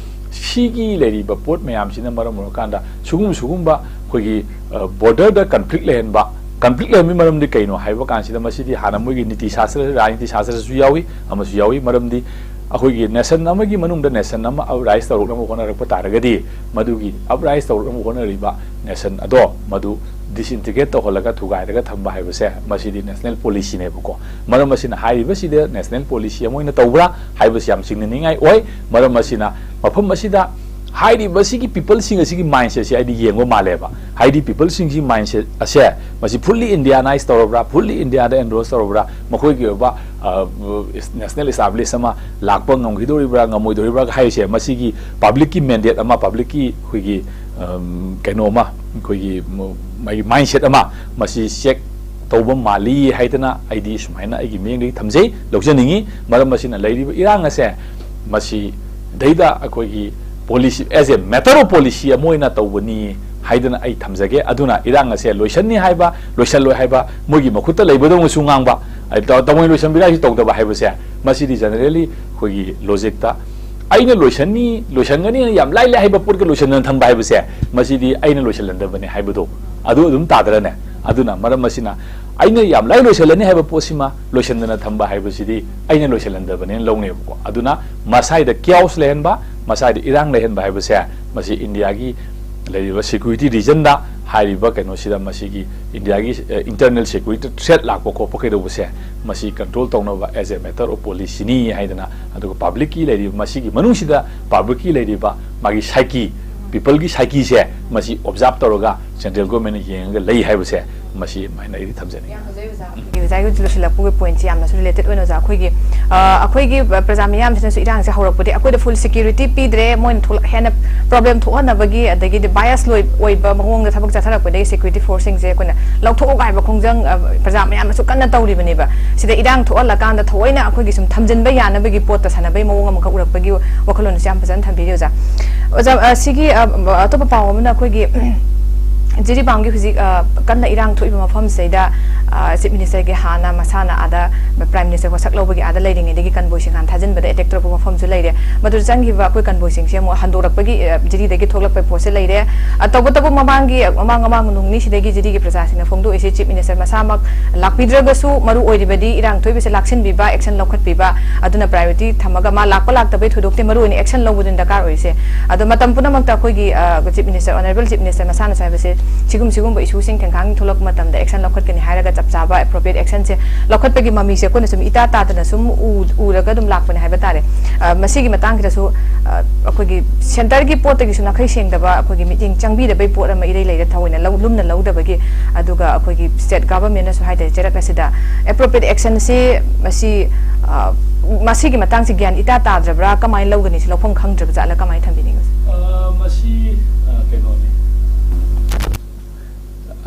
ꯁꯤꯒꯤ ꯂꯩꯔꯤꯕ ꯄꯣꯠ ꯃꯌꯥꯝꯁꯤꯅ ꯃꯔꯝ ꯑꯣꯏꯔꯀꯥꯟꯗ ꯁꯤꯒꯨꯝ ꯁꯤꯒꯨꯝꯕ ꯑꯩꯈꯣꯏꯒꯤ ꯕꯣꯔꯗꯔꯗ ꯀꯟꯐ꯭ꯂꯤꯛ ꯂꯩꯍꯟꯕ, ꯀꯟꯐ꯭ꯂꯤꯛ ꯂꯩꯍꯟꯕꯒꯤ ꯃꯔꯝꯗꯤ ꯀꯩꯅꯣ ꯍꯥꯏꯕ ꯀꯥꯟꯁꯤꯗ, ꯃꯁꯤꯗꯤ ꯍꯥꯟꯅ ꯃꯣꯏꯒꯤ ꯅꯤꯇꯤ ꯁꯥꯁꯇ꯭ꯔ, ꯔꯥꯖꯅꯤꯇꯤ ꯁꯥꯁꯇ꯭ꯔꯁꯨ ꯌꯥꯎꯏ, ꯑꯃꯁꯨ ꯌꯥꯎꯏ꯫ ꯃꯔꯝꯗꯤ ꯑꯩꯈꯣꯏꯒꯤ ꯅꯦꯁꯟ ꯑꯃꯒꯤ ꯃꯅꯨꯡꯗ ꯅꯦꯁꯟ ꯑꯃ ꯑꯞꯔꯥꯏꯁ ꯇꯧꯔꯛꯅꯕ ꯍꯣꯠꯅꯔꯛꯄ ꯇꯥꯔꯒꯗꯤ, ꯃꯗꯨꯒꯤ ꯑꯞꯔꯥꯏꯁ ꯇꯧꯔꯛꯅꯕ ꯍꯣꯠꯅꯔꯤꯕ ꯅꯦꯁꯟ ꯑꯗꯣ ꯃꯗꯨ ꯗꯤꯁꯏꯟꯇꯤꯒ꯭ꯔꯦꯠ ꯇꯧꯍꯜꯂꯒ ꯊꯨꯒꯥꯏꯔꯒ ꯊꯝꯕ ꯍꯥꯏꯕꯁꯦ, ꯃꯁꯤꯗꯤ ꯅꯦꯁꯅꯦꯜ ꯄꯣꯂꯤꯁꯤꯅꯦꯕꯀꯣ꯫ ꯃꯔꯝ ꯑꯁꯤꯅ ꯍꯥꯏꯔꯤꯕꯁꯤꯗ ꯅꯦꯁꯅꯦꯜ ꯄꯣꯂꯤꯁꯤ ꯑꯃ ꯑꯣꯏꯅ ꯇꯧꯕ꯭ꯔꯥ ꯍꯥꯏꯕꯁꯤ ꯌꯥꯝ ꯆꯤꯡꯅꯅꯤꯡꯉꯥꯏ ꯑꯣꯏ꯫ ꯃꯔꯝ ꯑꯁꯤꯅ ꯃꯐꯝ ꯑꯁꯤꯗ ꯍꯥꯏꯔꯤꯕꯁꯤꯒꯤ ꯄꯤꯄꯜꯁꯤꯡ ꯑꯁꯤꯒꯤ ꯃꯥꯏꯟꯁꯦꯠꯁꯦ ꯑꯩꯗꯤ ꯌꯦꯡꯕ ꯃꯥꯜꯂꯦꯕ꯫ ꯍꯥꯏꯗꯤ ꯄꯤꯄꯜꯁꯤꯡꯁꯤ ꯃꯥꯏꯟꯁꯦꯠ ꯑꯁꯦ, ꯃꯁꯤ ꯐꯨꯜꯂꯤ ꯏꯟꯗꯤꯌꯥꯅꯥꯏꯁ ꯇꯧꯔꯕ꯭ꯔꯥ, ꯐꯨꯜꯂꯤ ꯏꯟꯗꯤꯌꯥꯗ ꯑꯦꯟꯗꯣꯔꯁ ꯇꯧꯔꯕ꯭ꯔꯥ, ꯃꯈꯣꯏꯒꯤ ꯑꯣꯏꯕ ꯅꯦꯁꯅꯦꯜ ꯏꯁꯇꯥꯕ꯭ꯂꯤꯁ ꯑꯃ ꯂꯥꯛꯄ ꯉꯝꯈꯤꯗꯧꯔꯤꯕ꯭ꯔꯥ ꯉꯝꯃꯣꯏꯗꯧꯔꯤꯕ꯭ꯔꯥ ꯍꯥꯏꯔꯤꯁꯦ, ꯃꯁꯤꯒꯤ ꯄꯕ꯭ꯂꯤꯛꯀꯤ ꯃꯦꯟꯗꯦꯠ ꯑꯃ, ꯄꯕ꯭ꯂꯤꯛꯀꯤ ꯑꯩꯈꯣꯏꯒꯤ ꯀꯩꯅꯣ ꯑꯃ, ꯑꯩꯈꯣꯏꯒꯤ ꯃꯥꯒꯤ ꯃꯥꯏꯟꯁꯦꯠ ꯑꯃ, ꯃꯁꯤ ꯆꯦꯛ ꯇꯧꯕ ꯃꯥꯜꯂꯤ ꯍꯥꯏꯗꯅ ꯑꯩꯗꯤ ꯁꯨꯃꯥꯏꯅ ꯑꯩꯒꯤ ꯃꯤꯠꯌꯦꯡꯗꯒꯤ ꯊꯝꯖꯩ, ꯂꯧꯖꯅꯤꯡꯉꯤ꯫ ꯃꯔꯝ ꯑꯁꯤꯅ ꯂꯩꯔꯤꯕ ꯏꯔꯥꯡ ꯑꯁꯦ, ꯃꯁꯤꯗꯩꯗ ꯑꯩꯈꯣꯏꯒꯤ policy, as a matter of policy ꯑꯃ ꯑꯣꯏꯅ ꯇꯧꯕꯅꯤ ꯍꯥꯏꯗꯅ ꯑꯩ ꯊꯝꯖꯒꯦ꯫ ꯑꯗꯨꯅ ꯏꯔꯥꯡ ꯑꯁꯦ ꯂꯣꯏꯁꯟꯅꯤ ꯍꯥꯏꯕ, ꯂꯣꯏꯁꯜꯂꯣꯏ ꯍꯥꯏꯕ, ꯃꯣꯏꯒꯤ ꯃꯈꯨꯠꯇ ꯂꯩꯕꯗꯧꯅꯁꯨ ꯉꯥꯡꯕ, ꯇ-, ꯇꯃꯣꯏ ꯂꯣꯏꯁꯟꯕꯤꯔꯥꯏꯁꯨ ꯇꯧꯗꯕ ꯍꯥꯏꯕꯁꯦ, ꯃꯁꯤꯗꯤ ꯖꯦꯅꯔꯦꯜꯂꯤ ꯑꯩꯈꯣꯏꯒꯤ ꯂꯣꯖꯤꯛꯇ ꯑꯩꯅ ꯂꯣꯏꯁꯟꯅꯤ, ꯂꯣꯏꯁꯟꯒꯅꯤꯅ ꯌꯥꯝ ꯂꯥꯏ ꯂꯥꯏ ꯍꯥꯏꯕ ꯄꯣꯠꯀ ꯂꯣꯏꯁꯟꯗꯅ ꯊꯝꯕ ꯍꯥꯏꯕꯁꯦ, ꯃꯁꯤꯗꯤ ꯑꯩꯅ ꯂꯣꯏꯁꯜꯍꯟꯗꯕꯅꯦ ꯍꯥꯏꯕꯗꯣ ꯑꯗꯨ ꯑꯗꯨꯝ ꯇꯥꯗ꯭ꯔꯅꯦ? ꯑꯗꯨꯅ ꯃꯔꯝ ꯑꯁꯤꯅ ꯑꯩꯅ ꯌꯥꯝ ꯂꯥꯏ ꯂꯣꯏꯁꯜꯂꯅꯤ ꯍꯥꯏꯕ ꯄꯣꯠꯁꯤꯃ ꯂꯣꯏꯁꯟꯗꯅ ꯊꯝꯕ ꯍꯥꯏꯕꯁꯤꯗꯤ ꯑꯩꯅ ꯂꯣꯏꯁꯜꯍꯟꯗꯕꯅꯦꯅ ꯂꯧꯅꯦꯕꯀꯣ꯫ ꯑꯗꯨꯅ ꯃꯁꯥꯏꯗ ꯀꯤꯌꯥꯎꯁ ꯂꯩꯍꯟꯕ, ꯃꯁꯥꯏꯗ ꯏꯔꯥꯡ ꯂꯩꯍꯟꯕ ꯍꯥꯏꯕꯁꯦ, ꯃꯁꯤ ꯏꯟꯗꯤꯌꯥꯒꯤ ꯂꯩꯔꯤꯕ ꯁꯦꯀ꯭ꯌꯨꯔꯤꯇꯤ ꯔꯤꯖꯟꯗ ꯍꯥꯏꯔꯤꯕ ꯀꯩꯅꯣꯁꯤꯗ, ꯃꯁꯤꯒꯤ ꯏꯟꯗꯤꯌꯥꯒꯤ, ꯑ, ꯏꯟꯇꯔꯅꯦꯜ ꯁꯦꯀ꯭ꯌꯨꯔꯤꯇꯤ ꯊ꯭ꯔꯦꯠ ꯂꯥꯛꯄ ꯈꯣꯠꯄ ꯀꯩꯗꯧꯕꯁꯦ, ꯃꯁꯤ ꯀꯟꯇ꯭ꯔꯣꯜ ꯇꯧꯅꯕ as a matter of policyꯅꯤ ꯍꯥꯏꯗꯅ, ꯑꯗꯨꯒ ꯄꯕ꯭ꯂꯤꯛꯀꯤ ꯂꯩꯔꯤꯕ, ꯃꯁꯤꯒꯤ ꯃꯅꯨꯡꯁꯤꯗ ꯄꯕ꯭ꯂꯤꯛꯀꯤ ꯂꯩꯔꯤꯕ ꯃꯥꯒꯤ ꯁꯥꯏꯀꯤ, ꯄꯤꯄꯜꯒꯤ ꯁꯥꯏꯀꯤꯁꯦ, ꯃꯁꯤ ꯑꯣꯕꯖꯥꯔꯕ ꯇꯧꯔꯒ ꯁꯦꯟꯇ꯭ꯔꯦꯜ ꯒꯣꯔꯃꯦꯟꯅ ꯌꯦꯡꯉꯒ ꯂꯩ ꯍꯥꯏꯕꯁꯦ, ꯃꯁꯤ ꯑꯗꯨꯃꯥꯏꯅ ꯑꯩꯗꯤ ꯊꯝꯖꯅꯤꯡꯉꯤ꯫ ꯑꯣꯖꯥꯒꯤ ꯍꯧꯖꯤꯛ ꯂꯣꯏꯁꯤꯜꯂꯛꯄꯒꯤ ꯄꯣꯏꯟꯠꯁꯤ ꯌꯥꯝꯅꯁꯨ ꯔꯤꯂꯦꯇꯦꯠ ꯑꯣꯏꯅ ꯑꯣꯖꯥ, ꯑꯩꯈꯣꯏꯒꯤ, ꯑ, ꯑꯩꯈꯣꯏꯒꯤ ꯄ꯭ꯔꯖꯥ ꯃꯤꯌꯥꯝꯁꯤꯅꯁꯨ ꯏꯔꯥꯡꯁꯦ ꯍꯧꯔꯛꯄꯗꯤ ꯑꯩꯈꯣꯏꯗ ꯐꯨꯜ ꯁꯦꯀ꯭ꯌꯨꯔꯤꯇꯤ ꯄꯤꯗ꯭ꯔꯦ, ꯃꯣꯏꯅ ꯊꯣꯛꯂꯛ-, ꯍꯦꯟꯅ ꯄ꯭ꯔꯣꯕ꯭ꯂꯦꯝ ꯊꯣꯛꯍꯟꯅꯕꯒꯤ, ꯑꯗꯒꯤꯗꯤ ꯕꯥꯏꯁ ꯂꯣꯏ-, ꯑꯣꯏꯕ ꯃꯑꯣꯡꯗ ꯊꯕꯛ ꯆꯠꯊꯔꯛꯄꯗꯒꯤ ꯁꯦꯀ꯭ꯌꯨꯔꯤꯇꯤ ꯐꯣꯔꯁꯁꯤꯡꯁꯦ ꯑꯩꯈꯣꯏꯅ ꯂꯧꯊꯣꯛꯑꯒ ꯍꯥꯏꯕ ꯈꯣꯡꯖꯪ, ꯑ, ꯄ꯭ꯔꯖꯥ ꯃꯌꯥꯝꯅꯁꯨ ꯀꯟꯅ ꯇꯧꯔꯤꯕꯅꯦꯕ꯫ ꯁꯤꯗ ꯏꯔꯥꯡ ꯊꯣꯛꯍꯜꯂꯀꯥꯟꯗ ꯊꯑꯣꯏꯅ ꯑꯩꯈꯣꯏꯒꯤ ꯁꯨꯝ ꯊꯝꯖꯤꯟꯕ ꯌꯥꯅꯕꯒꯤ ꯄꯣꯠꯇ ꯁꯥꯟꯅꯕꯒꯤ ꯃꯑꯣꯡ ꯑꯃꯈꯛ ꯎꯔꯛꯄꯒꯤ ꯋꯥꯈꯜꯂꯣꯟꯁꯦ ꯌꯥꯝ ꯐꯖꯅ ꯊꯝꯕꯤꯔꯤ ꯑꯣꯖꯥ꯫ ꯑꯣꯖꯥ, ꯑ, ꯁꯤꯒꯤ, ꯑ, ꯑꯇꯣꯞꯄ ꯄꯥꯎ ꯑꯃꯅ ꯑꯩꯈꯣꯏꯒꯤ ꯖꯤꯔꯤꯕꯥꯝꯒꯤ ꯍꯧꯖꯤꯛ ꯑ, ꯀꯟꯅ ꯏꯔꯥꯡ ꯊꯣꯛꯏꯕ ꯃꯐꯝꯁꯤꯗꯩꯗ, ꯑ, ꯆꯤꯐ ꯃꯤꯅꯤꯁꯇꯔꯒꯤ ꯍꯥꯟꯅ ꯃꯁꯥꯅ ꯑꯥꯗ ꯄ꯭ꯔꯥꯏꯝ ꯃꯤꯅꯤꯁꯇꯔ ꯋꯥꯁꯛ ꯂꯧꯕꯒꯤ ꯑꯥꯗ ꯂꯩꯔꯤꯉꯩꯗꯒꯤ ꯀꯟꯕꯣꯏꯁꯤꯡ ꯍꯥꯟꯅ ꯊꯥꯖꯤꯟꯕꯗ ꯑꯦꯇꯦꯛ ꯇꯧꯔꯛꯄ ꯃꯐꯝꯁꯨ ꯂꯩꯔꯦ꯫ ꯃꯗꯨꯗ ꯆꯪꯈꯤꯕ ꯑꯩꯈꯣꯏ ꯀꯟꯕꯣꯏꯁꯤꯡꯁꯦ ꯑꯃꯨꯛ ꯍꯟꯗꯣꯔꯛꯄꯒꯤ, ꯑ, ꯖꯤꯔꯤꯗꯒꯤ ꯊꯣꯛꯂꯛꯄꯒꯤ ꯄꯣꯠꯁꯦ ꯂꯩꯔꯦ꯫ ꯑ, ꯇꯧꯕꯇꯕꯨ ꯃꯃꯥꯡꯒꯤ, ꯃꯃꯥꯡ ꯃꯃꯥꯡ ꯅꯣꯡ ꯅꯤꯅꯤꯁꯤꯗꯒꯤ ꯖꯤꯔꯤꯒꯤ ꯄ꯭ꯔꯖꯥꯁꯤꯡꯅ ꯐꯣꯡꯗꯣꯛꯏꯁꯦ, ꯆꯤꯐ ꯃꯤꯅꯤꯁꯇꯔ ꯃꯁꯥꯃꯛ ꯂꯥꯛꯄꯤꯗ꯭ꯔꯒꯁꯨ ꯃꯔꯨ ꯑꯣꯏꯔꯤꯕꯗꯤ ꯏꯔꯥꯡ ꯊꯣꯛꯏꯕꯁꯦ ꯂꯥꯛꯁꯤꯟꯕꯤꯕ, ꯑꯦꯛꯁꯟ ꯂꯧꯈꯠꯄꯤꯕ, ꯑꯗꯨꯅ ꯄ꯭ꯔꯥꯏꯌꯣꯔꯤꯇꯤ ꯊꯝꯃꯒ ꯃꯥ ꯂꯥꯛꯄ ꯂꯥꯛꯇꯕꯩ ꯊꯣꯏꯗꯣꯛꯇꯦ, ꯃꯔꯨ ꯑꯣꯏꯅ ꯑꯦꯛꯁꯟ ꯂꯧꯕꯗꯨꯅ ꯗꯔꯀꯥꯔ ꯑꯣꯏꯔꯤꯁꯦ꯫ ꯑꯗꯣ ꯃꯇꯝ ꯄꯨꯝꯅꯃꯛꯇ ꯑꯩꯈꯣꯏꯒꯤ, ꯑ, chief minister, honourable chief minister ꯃꯁꯥꯅꯁꯨ ꯍꯥꯏꯕꯁꯦ, ꯁꯤꯒꯨꯝ-, ꯁꯤꯒꯨꯝꯕ ꯏꯁꯨꯁꯤꯡ ꯊꯦꯡꯈꯥꯡ ꯊꯣꯛꯂꯛꯄ ꯃꯇꯝꯗ ꯑꯦꯛꯁꯟ ꯂꯧꯈꯠꯀꯅꯤ ꯍꯥꯏꯔꯒ ꯆꯞ ꯆꯥꯕ ꯑꯦꯄ꯭ꯔꯣꯄ꯭ꯔꯤꯌꯦꯠ ꯑꯦꯛꯁꯟꯁꯦ ꯂꯧꯈꯠꯄꯒꯤ ꯃꯃꯤꯁꯦ ꯑꯩꯈꯣꯏꯅ ꯁꯨꯝ ꯏꯇꯥ ꯇꯥꯗꯅ ꯁꯨꯝ ꯎ-, ꯎꯔꯒ ꯑꯗꯨꯝ ꯂꯥꯛꯄꯅꯦ ꯍꯥꯏꯕ ꯇꯥꯔꯦ꯫ ꯑ, ꯃꯁꯤꯒꯤ ꯃꯇꯥꯡꯁꯤꯗꯁꯨ, ꯑ, ꯑꯩꯈꯣꯏꯒꯤ ꯁꯦꯟꯇꯔꯒꯤ ꯄꯣꯠꯇꯒꯤꯁꯨ ꯅꯥꯈꯩ ꯁꯦꯡꯗꯕ, ꯑꯩꯈꯣꯏꯒꯤ ꯃꯤꯠꯌꯦꯡ ꯆꯪꯕꯤꯗꯕꯩ ꯄꯣꯠ ꯑꯃ ꯏꯔꯩ ꯂꯩꯔꯦ, ꯊꯑꯣꯏꯅ ꯂꯧ-, ꯂꯨꯝꯅ ꯂꯧꯗꯕꯒꯤ꯫ ꯑꯗꯨꯒ ꯑꯩꯈꯣꯏꯒꯤ ꯁ꯭ꯇꯦꯠ ꯒꯚꯔꯟꯃꯦꯟꯠꯅꯁꯨ ꯍꯥꯏꯇꯥꯔꯦ, ꯆꯩꯔꯛ ꯑꯁꯤꯗ ꯑꯦꯄ꯭ꯔꯣꯄ꯭ꯔꯤꯌꯦꯠ ꯑꯦꯛꯁꯟꯁꯤ ꯃꯁꯤ, ꯑ, ꯃꯁꯤꯒꯤ ꯃꯇꯥꯡꯁꯤ ꯒ꯭ꯌꯥꯟ ꯏꯇꯥ ꯇꯥꯗ꯭ꯔꯕ꯭ꯔꯥ, ꯀꯃꯥꯏꯅ ꯂꯧꯒꯅꯤ, ꯁꯤ ꯂꯧꯐꯝ ꯈꯪꯗ꯭ꯔꯕ ꯖꯥꯠꯂ, ꯀꯃꯥꯏꯅ ꯊꯝꯕꯤꯅꯤꯡꯉꯤ? ꯑ, ꯃꯁꯤ, ꯑ, ꯀꯩꯅꯣꯅꯤ,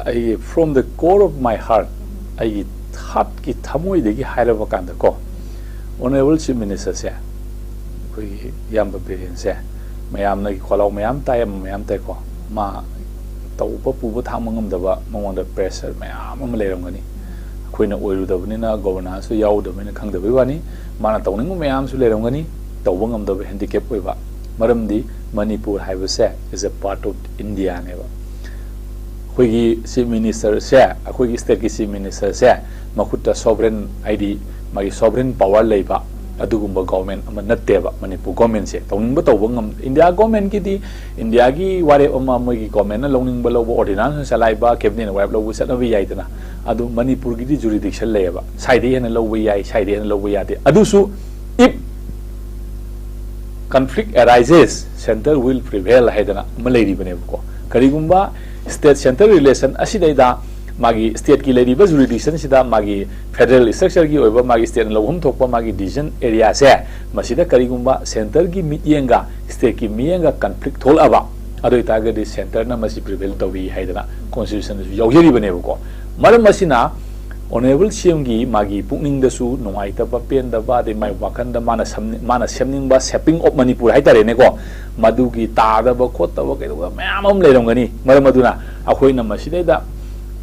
ꯑꯩ from the core of my heart, ꯑꯩꯒꯤ ꯍꯥꯔꯠꯀꯤ ꯊꯃꯣꯏꯗꯒꯤ ꯍꯥꯏꯔꯕ ꯀꯥꯟꯗꯀꯣ, ꯑꯣꯅꯔꯦꯕꯜ ꯆꯤꯐ ꯃꯤꯅꯤꯁꯇꯔꯁꯦ, ꯑꯩꯈꯣꯏꯒꯤ ꯏꯌꯥꯝꯕ ꯕꯤꯔꯦꯟꯁꯦ, ꯃꯌꯥꯝꯅ ꯈꯣꯜꯂꯥꯎ ꯃꯌꯥꯝ ꯇꯥꯏ, ꯑꯃ ꯃꯌꯥꯝ ꯇꯥꯏꯀꯣ, ꯃꯥ ꯇꯧꯕ ꯄꯨꯕ ꯊꯥꯡꯕ ꯉꯝꯗꯕ, ꯃꯉꯣꯟꯗ ꯄ꯭ꯔꯦꯁꯔ ꯃꯌꯥꯝ ꯑꯃ ꯂꯩꯔꯝꯒꯅꯤ꯫ ꯑꯩꯈꯣꯏꯅ ꯑꯣꯏꯔꯨꯗꯕꯅꯤꯅ, ꯒꯣꯕꯔꯅꯥꯟꯁꯁꯨ ꯌꯥꯎꯗꯕꯅꯤꯅ ꯈꯪꯗꯕꯩ ꯋꯥꯅꯤ꯫ ꯃꯥꯅ ꯇꯧꯅꯤꯡꯕ ꯃꯌꯥꯝꯁꯨ ꯂꯩꯔꯝꯒꯅꯤ, ꯇꯧꯕ ꯉꯝꯗꯕ ꯍꯦꯟꯗꯤꯀꯦꯞ ꯑꯣꯏꯕ꯫ ꯃꯔꯝꯗꯤ ꯃꯅꯤꯄꯨꯔ ꯍꯥꯏꯕꯁꯦ is a part of Indiaꯅꯦꯕ꯫ ꯑꯩꯈꯣꯏꯒꯤ ꯆꯤꯐ ꯃꯤꯅꯤꯁꯇꯔꯁꯦ, ꯑꯩꯈꯣꯏꯒꯤ ꯁ꯭ꯇꯦꯠꯀꯤ ꯆꯤꯐ ꯃꯤꯅꯤꯁꯇꯔꯁꯦ ꯃꯈꯨꯠꯇ ꯁꯣꯚꯔꯦꯟ, ꯍꯥꯏꯗꯤ ꯃꯥꯒꯤ ꯁꯣꯚꯔꯦꯟ ꯄꯋꯥꯔ ꯂꯩꯕ ꯑꯗꯨꯒꯨꯝꯕ ꯒꯣꯚꯔꯟꯃꯦꯟꯠ ꯑꯃ ꯅꯠꯇꯦꯕ ꯃꯅꯤꯄꯨꯔ ꯒꯣꯚꯔꯟꯃꯦꯟꯠꯁꯦ꯫ ꯇꯧꯅꯤꯡꯕ ꯇꯧꯕ ꯉꯝ-, ꯏꯟꯗꯤꯌꯥ ꯒꯣꯚꯔꯟꯃꯦꯟꯠꯀꯤꯗꯤ ꯏꯟꯗꯤꯌꯥꯒꯤ ꯋꯥꯔꯦꯞ ꯑꯃ, ꯃꯣꯏꯒꯤ ꯒꯣꯚꯔꯟꯃꯦꯟꯠꯅ ꯂꯧꯅꯤꯡꯕ ꯂꯧꯕ, ꯑꯣꯔꯗꯤꯅꯥꯟꯁꯅ ꯆꯂꯥꯏꯕ, ꯀꯦꯕꯤꯅꯦꯠꯅ ꯋꯥꯔꯦꯞ ꯂꯧꯕ ꯆꯠꯅꯕ ꯌꯥꯏꯗꯅ꯫ ꯑꯗꯨ ꯃꯅꯤꯄꯨꯔꯒꯤꯗꯤ ꯖꯨꯔꯤꯗꯤꯛꯁꯟ ꯂꯩꯌꯦꯕ, ꯁ꯭ꯋꯥꯏꯗꯒꯤ ꯍꯦꯟꯅ ꯂꯧꯕ ꯌꯥꯏ, ꯁ꯭ꯋꯥꯏꯗꯒꯤ ꯍꯦꯟꯅ ꯂꯧꯕ ꯌꯥꯗꯦ꯫ ꯑꯗꯨꯁꯨ if conflict arises, center will prevail ꯍꯥꯏꯗꯅ ꯑꯃ ꯂꯩꯔꯤꯕꯅꯦꯕꯀꯣ꯫ ꯀꯔꯤꯒꯨꯝꯕ ꯁ꯭ꯇꯦꯠ ꯁꯦꯟꯇꯔ ꯔꯤꯂꯦꯁꯟ ꯑꯁꯤꯗꯩꯗ ꯃꯥꯒꯤ ꯁ꯭ꯇꯦꯠꯀꯤ ꯂꯩꯔꯤꯕ ꯖꯨꯔꯤꯗꯤꯛꯁꯟꯁꯤꯗ ꯃꯥꯒꯤ ꯐꯦꯗꯔꯦꯜ ꯁ꯭ꯇ꯭ꯔꯛꯆꯔꯒꯤ ꯑꯣꯏꯕ ꯃꯥꯒꯤ ꯁ꯭ꯇꯦꯠꯅ ꯂꯧꯐꯝ ꯊꯣꯛꯄ ꯃꯥꯒꯤ ꯗꯤꯁꯤꯖꯟ ꯑꯦꯔꯤꯌꯥꯁꯦ, ꯃꯁꯤꯗ ꯀꯔꯤꯒꯨꯝꯕ ꯁꯦꯟꯇꯔꯒꯤ ꯃꯤꯠꯌꯦꯡꯒ ꯁ꯭ꯇꯦꯠꯀꯤ ꯃꯤꯠꯌꯦꯡꯒ ꯀꯟꯐ꯭ꯂꯤꯛ ꯊꯣꯛꯂꯛꯑꯕ, ꯑꯗꯨ ꯑꯣꯏꯇꯥꯔꯒꯗꯤ ꯁꯦꯟꯇꯔꯅ ꯃꯁꯤ ꯄ꯭ꯔꯤꯚꯦꯜ ꯇꯧꯏ ꯍꯥꯏꯗꯅ ꯀꯣꯟꯁꯇꯤꯇ꯭ꯌꯨꯁꯟꯗꯁꯨ ꯌꯥꯎꯖꯔꯤꯕꯅꯦꯕꯀꯣ꯫ ꯃꯔꯝ ꯑꯁꯤꯅ ꯑꯣꯅꯔꯦꯕꯜ ꯁꯤ ꯑꯦꯝꯒꯤ ꯃꯥꯒꯤ ꯄꯨꯛꯅꯤꯡꯗꯁꯨ ꯅꯨꯡꯉꯥꯏꯇꯕ, ꯄꯦꯟꯗꯕ, ꯑꯗꯩ ꯃꯥꯒꯤ ꯋꯥꯈꯜꯗ ꯃꯥꯅ ꯁꯝꯅꯤ-, ꯃꯥꯅ ꯁꯦꯝꯅꯤꯡꯕ shaping of ꯃꯅꯤꯄꯨꯔ ꯍꯥꯏꯇꯥꯔꯦꯅꯦꯀꯣ, ꯃꯗꯨꯒꯤ ꯇꯥꯗꯕ ꯈꯣꯠꯇꯕ ꯀꯩꯗꯧꯕ ꯃꯌꯥꯝ ꯑꯃ ꯂꯩꯔꯝꯒꯅꯤ꯫ ꯃꯔꯝ ꯑꯗꯨꯅ ꯑꯩꯈꯣꯏꯅ ꯃꯁꯤꯗꯩꯗ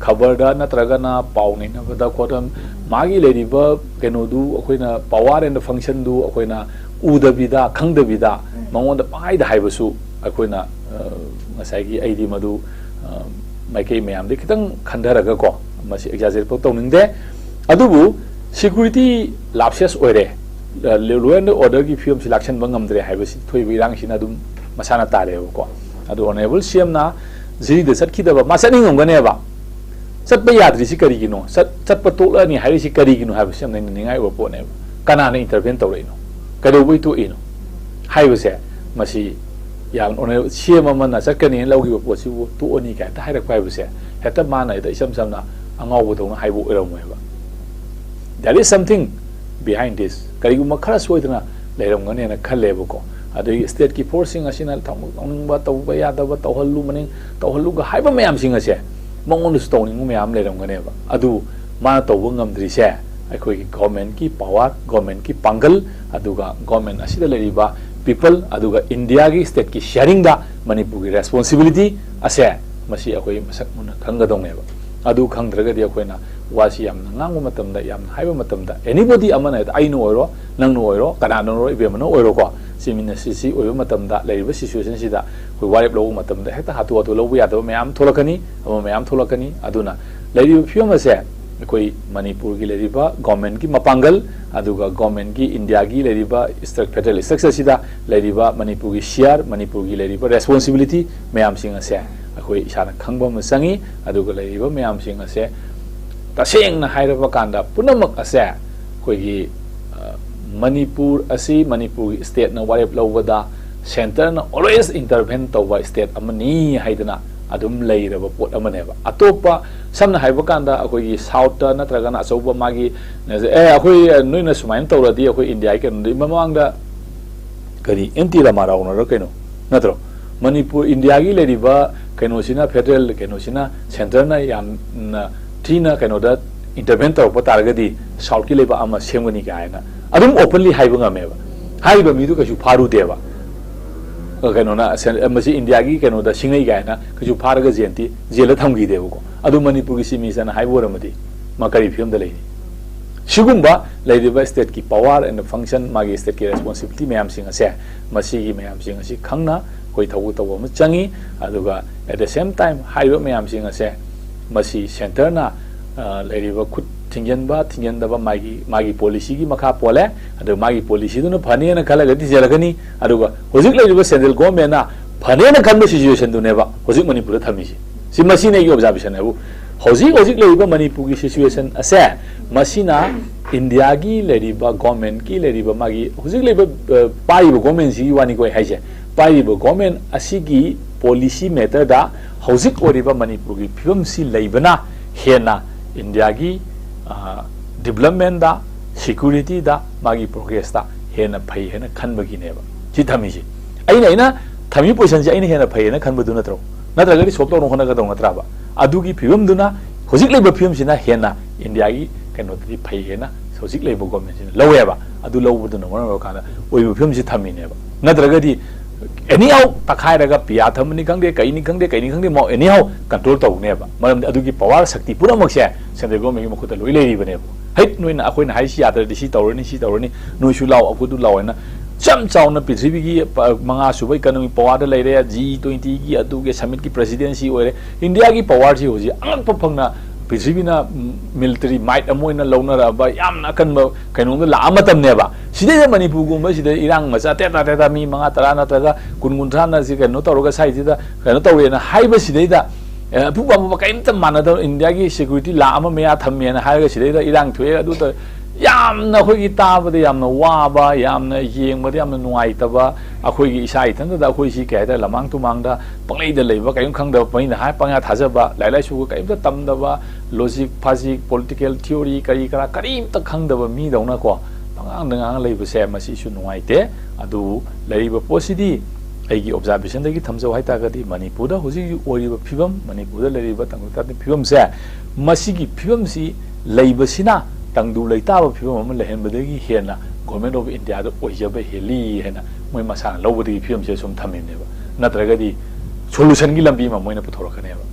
ꯈꯕꯔꯗ ꯅꯠꯇ꯭ꯔꯒꯅ ꯄꯥꯎ ꯅꯩꯅꯕꯗ ꯈꯣꯠꯇ ꯃꯥꯒꯤ ꯂꯩꯔꯤꯕ ꯀꯩꯅꯣꯗꯨ, ꯑꯩꯈꯣꯏꯅ power and functionꯗꯨ ꯑꯩꯈꯣꯏꯅ ꯎꯗꯕꯤꯗ, ꯈꯪꯗꯕꯤꯗ ꯃꯉꯣꯟꯗ ꯄꯪꯍꯥꯏꯗ ꯍꯥꯏꯕꯁꯨ ꯑꯩꯈꯣꯏꯅ, ꯑ, ꯉꯁꯥꯏꯒꯤ ꯑꯩꯗꯤ ꯃꯗꯨ, ꯑ, ꯃꯥꯏꯀꯩ ꯃꯌꯥꯝꯗꯤ ꯈꯤꯇꯪ ꯈꯟꯊꯔꯒꯀꯣ, ꯃꯁꯤ exaggerate ꯐꯥꯎ ꯇꯧꯅꯤꯡꯗꯦ꯫ ꯑꯗꯨꯕꯨ security lapses ꯑꯣꯏꯔꯦ, law and orderꯒꯤ ꯐꯤꯕꯝꯁꯤ ꯂꯥꯛꯁꯟꯕ ꯉꯝꯗ꯭ꯔꯦ ꯍꯥꯏꯕꯁꯤ ꯊꯣꯛꯏꯕ ꯏꯔꯥꯡꯁꯤꯅ ꯑꯗꯨꯝ ꯃꯁꯥꯅ ꯇꯥꯔꯦꯕꯀꯣ꯫ ꯑꯗꯨ Honourable CMꯅ ꯖꯤꯔꯤꯗ ꯆꯠꯈꯤꯗꯕ, ꯃꯥ ꯆꯠꯅꯤꯡꯉꯝꯒꯅꯦꯕ, ꯆꯠꯄ ꯌꯥꯗ꯭ꯔꯤꯁꯤ ꯀꯔꯤꯒꯤꯅꯣ, ꯆꯠ-, ꯆꯠꯄ ꯇꯣꯛꯂꯛꯑꯅꯤ ꯍꯥꯏꯔꯤꯁꯤ ꯀꯔꯤꯒꯤꯅꯣ ꯍꯥꯏꯕꯁꯤ ꯌꯥꯝꯅ ꯅꯩꯅꯅꯤꯡꯉꯥꯏ ꯑꯣꯏꯕ ꯄꯣꯠꯅꯦꯕ꯫ ꯀꯅꯥꯅ intervene ꯇꯧꯔꯛꯏꯅꯣ, ꯀꯩꯗꯧꯕꯩ ꯇꯣꯛꯏꯅꯣ ꯍꯥꯏꯕꯁꯦ, ꯃꯁꯤ ꯌꯥꯝ Honourable CM ꯑꯃꯅ ꯆꯠꯀꯅꯤꯅ ꯂꯧꯈꯤꯕ ꯄꯣꯠꯁꯤꯕꯨ ꯇꯣꯛꯑꯅꯤ ꯀꯥꯏ ꯍꯦꯛꯇ ꯍꯥꯏꯔꯛꯄ ꯍꯥꯏꯕꯁꯦ, ꯍꯦꯛꯇ ꯃꯥꯅ ꯍꯦꯛꯇ ꯏꯆꯝ ꯆꯝꯅ ꯑꯉꯥꯎꯕꯗꯧꯅ ꯍꯥꯏꯕ ꯑꯣꯏꯔꯝꯃꯣꯏꯕ꯫ There is something behind this. ꯀꯔꯤꯒꯨꯝꯕ ꯈꯔ ꯁꯣꯏꯗꯅ ꯂꯩꯔꯝꯒꯅꯦꯅ ꯈꯜꯂꯦꯕꯀꯣ꯫ ꯑꯗꯒꯤ stateꯀꯤ forceꯁꯤꯡ ꯑꯁꯤꯅ ꯊꯕꯛ ꯇꯧꯅꯤꯡꯕ, ꯇꯧꯕ ꯌꯥꯗꯕ, ꯇꯧꯍꯜꯂꯨ ꯃꯅꯤꯡ, ꯇꯧꯍꯜꯂꯨꯒ ꯍꯥꯏꯕ ꯃꯌꯥꯝꯁꯤꯡ ꯑꯁꯦ ꯃꯉꯣꯟꯗꯁꯨ ꯇꯧꯅꯤꯡꯕ ꯃꯌꯥꯝ ꯂꯩꯔꯝꯒꯅꯦꯕ꯫ ꯑꯗꯨ ꯃꯥꯅ ꯇꯧꯕ ꯉꯝꯗ꯭ꯔꯤꯁꯦ ꯑꯩꯈꯣꯏꯒꯤ governmentꯀꯤ power, governmentꯀꯤ ꯄꯥꯡꯒꯜ, ꯑꯗꯨꯒ government ꯑꯁꯤꯗ ꯂꯩꯔꯤꯕ people, ꯑꯗꯨꯒ Indiaꯒꯤ stateꯀꯤ sharingꯗ ꯃꯅꯤꯄꯨꯔꯒꯤ responsibility ꯑꯁꯦ, ꯃꯁꯤ ꯑꯩꯈꯣꯏ ꯃꯁꯛ ꯃꯨꯟꯅ ꯈꯪꯒꯗꯧꯅꯦꯕ꯫ ꯑꯗꯨ ꯈꯪꯗ꯭ꯔꯒꯗꯤ ꯑꯩꯈꯣꯏꯅ ꯋꯥꯁꯤ ꯌꯥꯝꯅ ꯉꯥꯡꯕ ꯃꯇꯝꯗ, ꯌꯥꯝꯅ ꯍꯥꯏꯕ ꯃꯇꯝꯗ, anybody ꯑꯃꯅ ꯍꯦꯛꯇ, ꯑꯩꯅ ꯑꯣꯏꯔꯣ, ꯅꯪꯅ ꯑꯣꯏꯔꯣ, ꯀꯅꯥꯅ ꯑꯣꯏꯔꯣ, ꯏꯕꯦꯝꯃꯅ ꯑꯣꯏꯔꯣꯀꯣ, ꯆꯤꯃꯤꯟꯅꯁꯤ ꯁꯤ ꯑꯣꯏꯕ ꯃꯇꯝꯗ, ꯂꯩꯔꯤꯕ situationꯁꯤꯗ ꯑꯩꯈꯣꯏ ꯋꯥꯔꯦꯞ ꯂꯧꯕ ꯃꯇꯝꯗ ꯍꯦꯛꯇ ꯍꯥꯊꯨ ꯍꯥꯊꯨ ꯂꯧꯕ ꯌꯥꯗꯕ ꯃꯌꯥꯝ ꯊꯣꯛꯂꯛꯀꯅꯤ, ꯑꯃ ꯃꯌꯥꯝ ꯊꯣꯛꯂꯛꯀꯅꯤ꯫ ꯑꯗꯨꯅ ꯂꯩꯔꯤꯕ ꯐꯤꯕꯝ ꯑꯁꯦ ꯑꯩꯈꯣꯏ ꯃꯅꯤꯄꯨꯔꯒꯤ ꯂꯩꯔꯤꯕ governmentꯀꯤ ꯃꯄꯥꯡꯒꯜ, ꯑꯗꯨꯒ governmentꯀꯤ, Indiaꯒꯤ ꯂꯩꯔꯤꯕ stru-, federal structureꯁꯤꯗ ꯂꯩꯔꯤꯕ ꯃꯅꯤꯄꯨꯔꯒꯤ share, ꯃꯅꯤꯄꯨꯔꯒꯤ ꯂꯩꯔꯤꯕ responsibility ꯃꯌꯥꯝꯁꯤꯡ ꯑꯁꯦ ꯑꯩꯈꯣꯏ ꯏꯁꯥꯅ ꯈꯪꯕ ꯑꯃ ꯆꯪꯉꯤ꯫ ꯑꯗꯨꯒ ꯂꯩꯔꯤꯕ ꯃꯌꯥꯝꯁꯤꯡ ꯑꯁꯦ ꯇꯁꯦꯡꯅ ꯍꯥꯏꯔꯕ ꯀꯥꯟꯗ ꯄꯨꯝꯅꯃꯛ ꯑꯁꯦ ꯑꯩꯈꯣꯏꯒꯤ, ꯑ, ꯃꯅꯤꯄꯨꯔ ꯑꯁꯤ ꯃꯅꯤꯄꯨꯔꯒꯤ stateꯅ ꯋꯥꯔꯦꯞ ꯂꯧꯕꯗ centreꯅ always intervene ꯇꯧꯕ state ꯑꯃꯅꯤ ꯍꯥꯏꯗꯅ ꯑꯗꯨꯝ ꯂꯩꯔꯕ ꯄꯣꯠ ꯑꯃꯅꯦꯕ꯫ ꯑꯇꯣꯞꯄ, ꯁꯝꯅ ꯍꯥꯏꯕ ꯀꯥꯟꯗ, ꯑꯩꯈꯣꯏꯒꯤ southꯇ ꯅꯠꯇ꯭ꯔꯒꯅ ꯑꯆꯧꯕ ꯃꯥꯒꯤ, "ꯑꯦ, ꯑꯩꯈꯣꯏ, ꯅꯣꯏꯅ ꯁꯨꯃꯥꯏꯅ ꯇꯧꯔꯗꯤ ꯑꯩꯈꯣꯏ Indiaꯒꯤ ꯀꯩꯅꯣꯗꯤ", ꯃꯃꯥꯡꯗ ꯀꯔꯤ, ꯑꯦꯟ ꯇꯤ ꯔꯥꯃꯥꯔꯥꯎꯅꯔ ꯀꯩꯅꯣ, ꯅꯠꯇ꯭ꯔꯣ? ꯃꯅꯤꯄꯨꯔ, Indiaꯒꯤ ꯂꯩꯔꯤꯕ ꯀꯩꯅꯣꯁꯤꯅ, federal ꯀꯩꯅꯣꯁꯤꯅ, centreꯅ ꯌꯥꯝꯅ ꯊꯤꯅ ꯀꯩꯅꯣꯗ intervene ꯇꯧꯔꯛꯄ ꯇꯥꯔꯒꯗꯤ southꯀꯤ ꯂꯩꯕꯥꯛ ꯑꯃ ꯁꯦꯝꯒꯅꯤ ꯀꯥꯏꯅ ꯑꯗꯨꯝ openly ꯍꯥꯏꯕ ꯉꯝꯃꯦꯕ꯫ ꯍꯥꯏꯔꯤꯕ ꯃꯤꯗꯨ ꯀꯩꯁꯨ ꯐꯥꯔꯨꯗꯦꯕ꯫ ꯀꯩꯅꯣꯅ ꯁꯦꯟ-, ꯃꯁꯤ ꯏꯟꯗꯤꯌꯥꯒꯤ ꯀꯩꯅꯣꯗ ꯁꯤꯡꯅꯩ ꯀꯥꯏꯅ ꯀꯩꯁꯨ ꯐꯥꯔꯒ ꯖꯦꯟꯇꯤ ꯖꯦꯜꯗ ꯊꯝꯈꯤꯗꯦꯕꯀꯣ꯫ ꯑꯗꯨ ꯃꯅꯤꯄꯨꯔꯒꯤ ꯆꯤꯞ ꯃꯤꯅꯤꯁꯇꯔꯅ ꯍꯥꯏꯕ ꯑꯣꯏꯔꯝꯃꯗꯤ ꯃꯥ ꯀꯔꯤ ꯐꯤꯕꯝꯗ ꯂꯩꯅꯤ? ꯁꯤꯒꯨꯝꯕ ꯂꯩꯔꯤꯕ ꯁ꯭ꯇꯦꯠꯀꯤ ꯄꯋꯥꯔ ꯑꯦꯟ ꯐꯪꯁꯟ, ꯃꯥꯒꯤ ꯁ꯭ꯇꯦꯠꯀꯤ ꯔꯦꯁꯄꯣꯟꯁꯤꯕꯤꯂꯤꯇꯤ ꯃꯌꯥꯝꯁꯤꯡ ꯑꯁꯦ, ꯃꯁꯤꯒꯤ ꯃꯌꯥꯝꯁꯤꯡ ꯑꯁꯤ ꯈꯪꯅ ꯑꯩꯈꯣꯏ ꯊꯕꯛ ꯇꯧꯕ ꯑꯃ ꯆꯪꯉꯤ꯫ ꯑꯗꯨꯒ at the same time ꯍꯥꯏꯔꯤꯕ ꯃꯌꯥꯝꯁꯤꯡ ꯑꯁꯦ ꯃꯁꯤ ꯁꯦꯟꯇꯔꯅ, ꯑ, ꯂꯩꯔꯤꯕ ꯈꯨꯠ ꯊꯤꯡꯖꯤꯟꯕ ꯊꯤꯡꯖꯤꯟꯗꯕ ꯃꯥꯒꯤ, ꯃꯥꯒꯤ ꯄꯣꯂꯤꯁꯤꯒꯤ ꯃꯈꯥ ꯄꯣꯜꯂꯦ꯫ ꯑꯗꯨ ꯃꯥꯒꯤ ꯄꯣꯂꯤꯁꯤꯗꯨꯅ ꯐꯅꯦꯅ ꯈꯜꯂꯒꯗꯤ ꯊꯤꯡꯖꯤꯜꯂꯛꯀꯅꯤ꯫ ꯑꯗꯨꯒ ꯍꯧꯖꯤꯛ ꯂꯩꯔꯤꯕ ꯁꯦꯟꯇ꯭ꯔꯦꯜ ꯒꯣꯔꯃꯦꯟꯅ ꯐꯅꯦꯅ ꯈꯟꯕ ꯁꯤꯆꯨꯋꯦꯁꯟꯗꯨꯅꯦꯕ ꯍꯧꯖꯤꯛ ꯃꯅꯤꯄꯨꯔꯗ ꯊꯝꯃꯤꯁꯤ꯫ ꯁꯤ ꯃꯁꯤꯅꯦ ꯑꯩꯒꯤ ꯑꯣꯕꯖꯥꯔꯕꯦꯁꯟ ꯍꯥꯏꯕꯨ꯫ ꯍꯧꯖꯤꯛ ꯍꯧꯖꯤꯛ ꯂꯩꯔꯤꯕ ꯃꯅꯤꯄꯨꯔꯒꯤ ꯁꯤꯆꯨꯋꯦꯁꯟ ꯑꯁꯦ, ꯃꯁꯤꯅ ꯏꯟꯗꯤꯌꯥꯒꯤ ꯂꯩꯔꯤꯕ ꯒꯣꯔꯃꯦꯟꯒꯤ ꯂꯩꯔꯤꯕ ꯃꯥꯒꯤ ꯍꯧꯖꯤꯛ ꯂꯩꯔꯤꯕ, ꯑ, ꯄꯥꯏꯔꯤꯕ ꯒꯣꯔꯃꯦꯟꯁꯤꯒꯤ ꯋꯥꯅꯤꯀꯣ ꯑꯩ ꯍꯥꯏꯁꯦ, ꯄꯥꯏꯔꯤꯕ ꯒꯣꯔꯃꯦꯟ ꯑꯁꯤꯒꯤ ꯄꯣꯂꯤꯁꯤ ꯃꯦꯇꯔꯗ ꯍꯧꯖꯤꯛ ꯑꯣꯏꯔꯤꯕ ꯃꯅꯤꯄꯨꯔꯒꯤ ꯐꯤꯕꯝꯁꯤ ꯂꯩꯕꯅ ꯍꯦꯟꯅ ꯏꯟꯗꯤꯌꯥꯒꯤ, ꯑ, ꯗꯤꯕꯂꯞꯃꯦꯟꯗ, ꯁꯦꯀ꯭ꯌꯨꯔꯤꯇꯤꯗ, ꯃꯥꯒꯤ ꯄ꯭ꯔꯣꯒ꯭ꯔꯦꯁꯇ ꯍꯦꯟꯅ ꯐꯩ ꯍꯥꯏꯅ ꯈꯟꯕꯒꯤꯅꯦꯕ ꯁꯤ ꯊꯝꯃꯤꯁꯤ꯫ ꯑꯩꯅ, ꯑꯩꯅ ꯊꯝꯃꯤ ꯄꯣꯖꯤꯁꯟꯁꯦ ꯑꯩꯅ ꯍꯦꯟꯅ ꯐꯩ ꯍꯥꯏꯅ ꯈꯟꯕꯗꯨ ꯅꯠꯇ꯭ꯔꯣ? ꯅꯠꯇ꯭ꯔꯒꯗꯤ ꯁꯣꯜꯕ ꯇꯧꯅ ꯍꯣꯠꯅꯒꯗꯧ ꯅꯠꯇ꯭ꯔꯕ? ꯑꯗꯨꯒꯤ ꯐꯤꯕꯝꯗꯨꯅ ꯍꯧꯖꯤꯛ ꯂꯩꯕ ꯐꯤꯕꯝꯁꯤꯅ ꯍꯦꯟꯅ ꯏꯟꯗꯤꯌꯥꯒꯤ ꯀꯩꯅꯣꯗꯗꯤ ꯐꯩ ꯍꯥꯏꯅ ꯍꯧꯖꯤꯛ ꯂꯩꯕ ꯒꯣꯔꯃꯦꯟꯁꯤꯅ ꯂꯧꯋꯦꯕ꯫ ꯑꯗꯨ ꯂꯧꯕꯗꯨꯅ ꯃꯔꯝ ꯑꯣꯏꯔꯀꯥꯟꯗ ꯑꯣꯏꯕ ꯐꯤꯕꯝꯁꯤ ꯊꯝꯃꯤꯅꯦꯕ꯫ ꯅꯠꯇ꯭ꯔꯒꯗꯤ ꯑꯦꯅꯤꯍꯥꯎ ꯇꯛꯈꯥꯏꯔꯒ ꯄꯤꯌꯥ ꯊꯝꯕꯅꯤ ꯈꯪꯗꯦ, ꯀꯩꯅꯤ ꯈꯪꯗꯦ, ꯀꯩꯅꯤ ꯈꯪꯗꯦ, ꯃꯥ ꯑꯦꯅꯤꯍꯥꯎ ꯀꯟꯇ꯭ꯔꯣꯜ ꯇꯧꯅꯦꯕ꯫ ꯃꯔꯝꯗꯤ ꯑꯗꯨꯒꯤ ꯄꯋꯥꯔ ꯁꯛꯇꯤ ꯄꯨꯝꯅꯃꯛꯁꯦ ꯁꯦꯟꯇ꯭ꯔꯦꯜ ꯒꯣꯔꯃꯦꯟꯒꯤ ꯃꯈꯨꯠꯇ ꯂꯣꯏ ꯂꯩꯔꯤꯕꯅꯦꯕ꯫ ꯍꯩꯠ, ꯅꯣꯏꯅ ꯑꯩꯈꯣꯏꯅ ꯍꯥꯏꯁꯤ ꯌꯥꯗ꯭ꯔꯗꯤ ꯁꯤ ꯇꯧꯔꯅꯤ, ꯁꯤ ꯇꯧꯔꯅꯤ, ꯅꯣꯏꯁꯨ ꯂꯥꯎ, ꯑꯩꯈꯣꯏꯗꯨ ꯂꯥꯎ ꯍꯥꯏꯅ ꯏꯆꯝ ꯆꯥꯎꯅ ꯄ꯭ꯔꯤꯊꯤꯕꯤꯒꯤ ꯄ-, ꯃꯉꯥ ꯁꯨꯕ ꯏꯀꯅꯣꯃꯤꯛ ꯄꯋꯥꯔꯗ ꯂꯩꯔꯦ, ꯖꯤ ꯇ꯭ꯋꯦꯟꯇꯤꯒꯤ ꯑꯗꯨꯒꯤ ꯁꯝꯃꯤꯠꯀꯤ ꯄ꯭ꯔꯁꯤꯗꯦꯟꯁꯤ ꯑꯣꯏꯔꯦ꯫ ꯏꯟꯗꯤꯌꯥꯒꯤ ꯄꯋꯥꯔꯁꯤ ꯍꯧꯖꯤꯛ ꯑꯉꯛꯄ ꯐꯪꯅ ꯄ꯭ꯔꯤꯊꯤꯕꯤꯅ, ꯎꯝ, ꯃꯤꯂꯤꯇꯔꯤ ꯃꯥꯏꯠ ꯑꯃ ꯑꯣꯏꯅ ꯂꯧꯅꯔꯛꯑꯕ ꯌꯥꯝꯅ ꯑꯀꯟꯕ ꯀꯩꯅꯣꯝꯗ ꯂꯥꯛꯑ ꯃꯇꯝꯅꯦꯕ꯫ ꯁꯤꯗꯩꯗ ꯃꯅꯤꯄꯨꯔꯒꯨꯝꯕꯁꯤꯗ ꯏꯔꯥꯡ ꯃꯆꯥ ꯇꯦꯇꯥ ꯇꯦꯇꯥ ꯃꯤ ꯃꯉꯥ ꯇꯔꯥ ꯅꯠꯇ꯭ꯔꯒ ꯀꯨꯟ ꯀꯨꯟꯊ꯭ꯔꯥꯅ ꯁꯤ ꯀꯩꯅꯣ ꯇꯧꯔꯒ ꯁ꯭ꯋꯥꯏꯁꯤꯗ ꯀꯩꯅꯣ ꯇꯧꯔꯦꯅ ꯍꯥꯏꯕꯁꯤꯗꯩꯗ, ꯑꯦ, ꯑꯄꯨꯕ ꯑꯃꯨꯕ ꯀꯔꯤꯝꯇ ꯃꯥꯟꯅꯗꯕ ꯏꯟꯗꯤꯌꯥꯒꯤ ꯁꯦꯀ꯭ꯌꯨꯔꯤꯇꯤ ꯂꯥꯛ ꯑꯃ ꯃꯌꯥ ꯊꯝꯃꯦꯅ ꯍꯥꯏꯔꯒ ꯁꯤꯗꯩꯗ ꯏꯔꯥꯡ ꯊꯣꯛꯑꯦ ꯑꯗꯨ ꯇꯧ-, ꯌꯥꯝꯅ ꯑꯩꯈꯣꯏꯒꯤ ꯇꯥꯕꯗ ꯌꯥꯝꯅ ꯋꯥꯕ, ꯌꯥꯝꯅ ꯌꯦꯡꯕꯗ ꯌꯥꯝꯅ ꯅꯨꯡꯉꯥꯏꯇꯕ, ꯑꯩꯈꯣꯏꯒꯤ ꯏꯁꯥ ꯏꯊꯟꯇꯗ ꯑꯩꯈꯣꯏꯁꯤ ꯀꯩ ꯍꯥꯏꯇꯥꯔꯦ, ꯂꯃꯥꯡ ꯇꯨꯃꯥꯡꯗ ꯄꯪꯂꯩꯗ ꯂꯩꯕ, ꯀꯔꯤꯝ ꯈꯪꯗꯕ, ꯄꯪꯏꯗ ꯍꯥꯏ ꯄꯪꯌꯥ ꯊꯥꯖꯕ, ꯂꯥꯏꯔꯤꯛ ꯂꯥꯏꯁꯨꯒ ꯀꯔꯤꯝꯇ ꯇꯝꯗꯕ, ꯂꯣꯖꯤꯛ ꯐꯥꯖꯤꯛ, ꯄꯣꯂꯤꯇꯤꯀꯦꯜ ꯊꯤꯑꯣꯔꯤ ꯀꯔꯤ ꯀꯔꯥ ꯀꯔꯤꯝꯇ ꯈꯪꯗꯕ ꯃꯤꯗꯧꯅꯀꯣ ꯄꯉꯥꯡꯗ ꯉꯥꯡ ꯂꯩꯕꯁꯦ ꯃꯁꯤꯁꯨ ꯅꯨꯡꯉꯥꯏꯇꯦ꯫ ꯑꯗꯨꯕꯨ ꯂꯩꯔꯤꯕ ꯄꯣꯠꯁꯤꯗꯤ ꯑꯩꯒꯤ ꯑꯣꯕꯖꯥꯔꯕꯦꯁꯟꯗꯒꯤ ꯊꯝꯖꯧ ꯍꯥꯏꯇꯥꯔꯒꯗꯤ ꯃꯅꯤꯄꯨꯔꯗ ꯍꯧꯖꯤꯛ ꯍꯧꯖꯤꯛ ꯑꯣꯏꯔꯤꯕ ꯐꯤꯕꯝ, ꯃꯅꯤꯄꯨꯔꯗ ꯂꯩꯔꯤꯕ ꯇꯪꯗꯨ ꯇꯥꯗꯕ ꯐꯤꯕꯝꯁꯦ, ꯃꯁꯤꯒꯤ ꯐꯤꯕꯝꯁꯤ ꯂꯩꯕꯁꯤꯅ ꯇꯪꯗꯨ ꯂꯩꯇꯥꯕ ꯐꯤꯕꯝ ꯑꯃ ꯂꯩꯍꯟꯕꯗꯒꯤ ꯍꯦꯟꯅ Government of Indiaꯗ ꯑꯣꯏꯖꯕ ꯍꯦꯜꯂꯤ ꯍꯥꯏꯅ ꯃꯣꯏ ꯃꯁꯥꯅ ꯂꯧꯕꯗꯒꯤ ꯐꯤꯕꯝꯁꯦ ꯁꯨꯝ ꯊꯝꯃꯤꯕꯅꯦꯕ꯫ ꯅꯠꯇ꯭ꯔꯒꯗꯤ solutionꯒꯤ ꯂꯝꯕꯤ ꯑꯃ ꯃꯣꯏꯅ ꯄꯨꯊꯣꯔꯛꯀꯅꯦꯕ꯫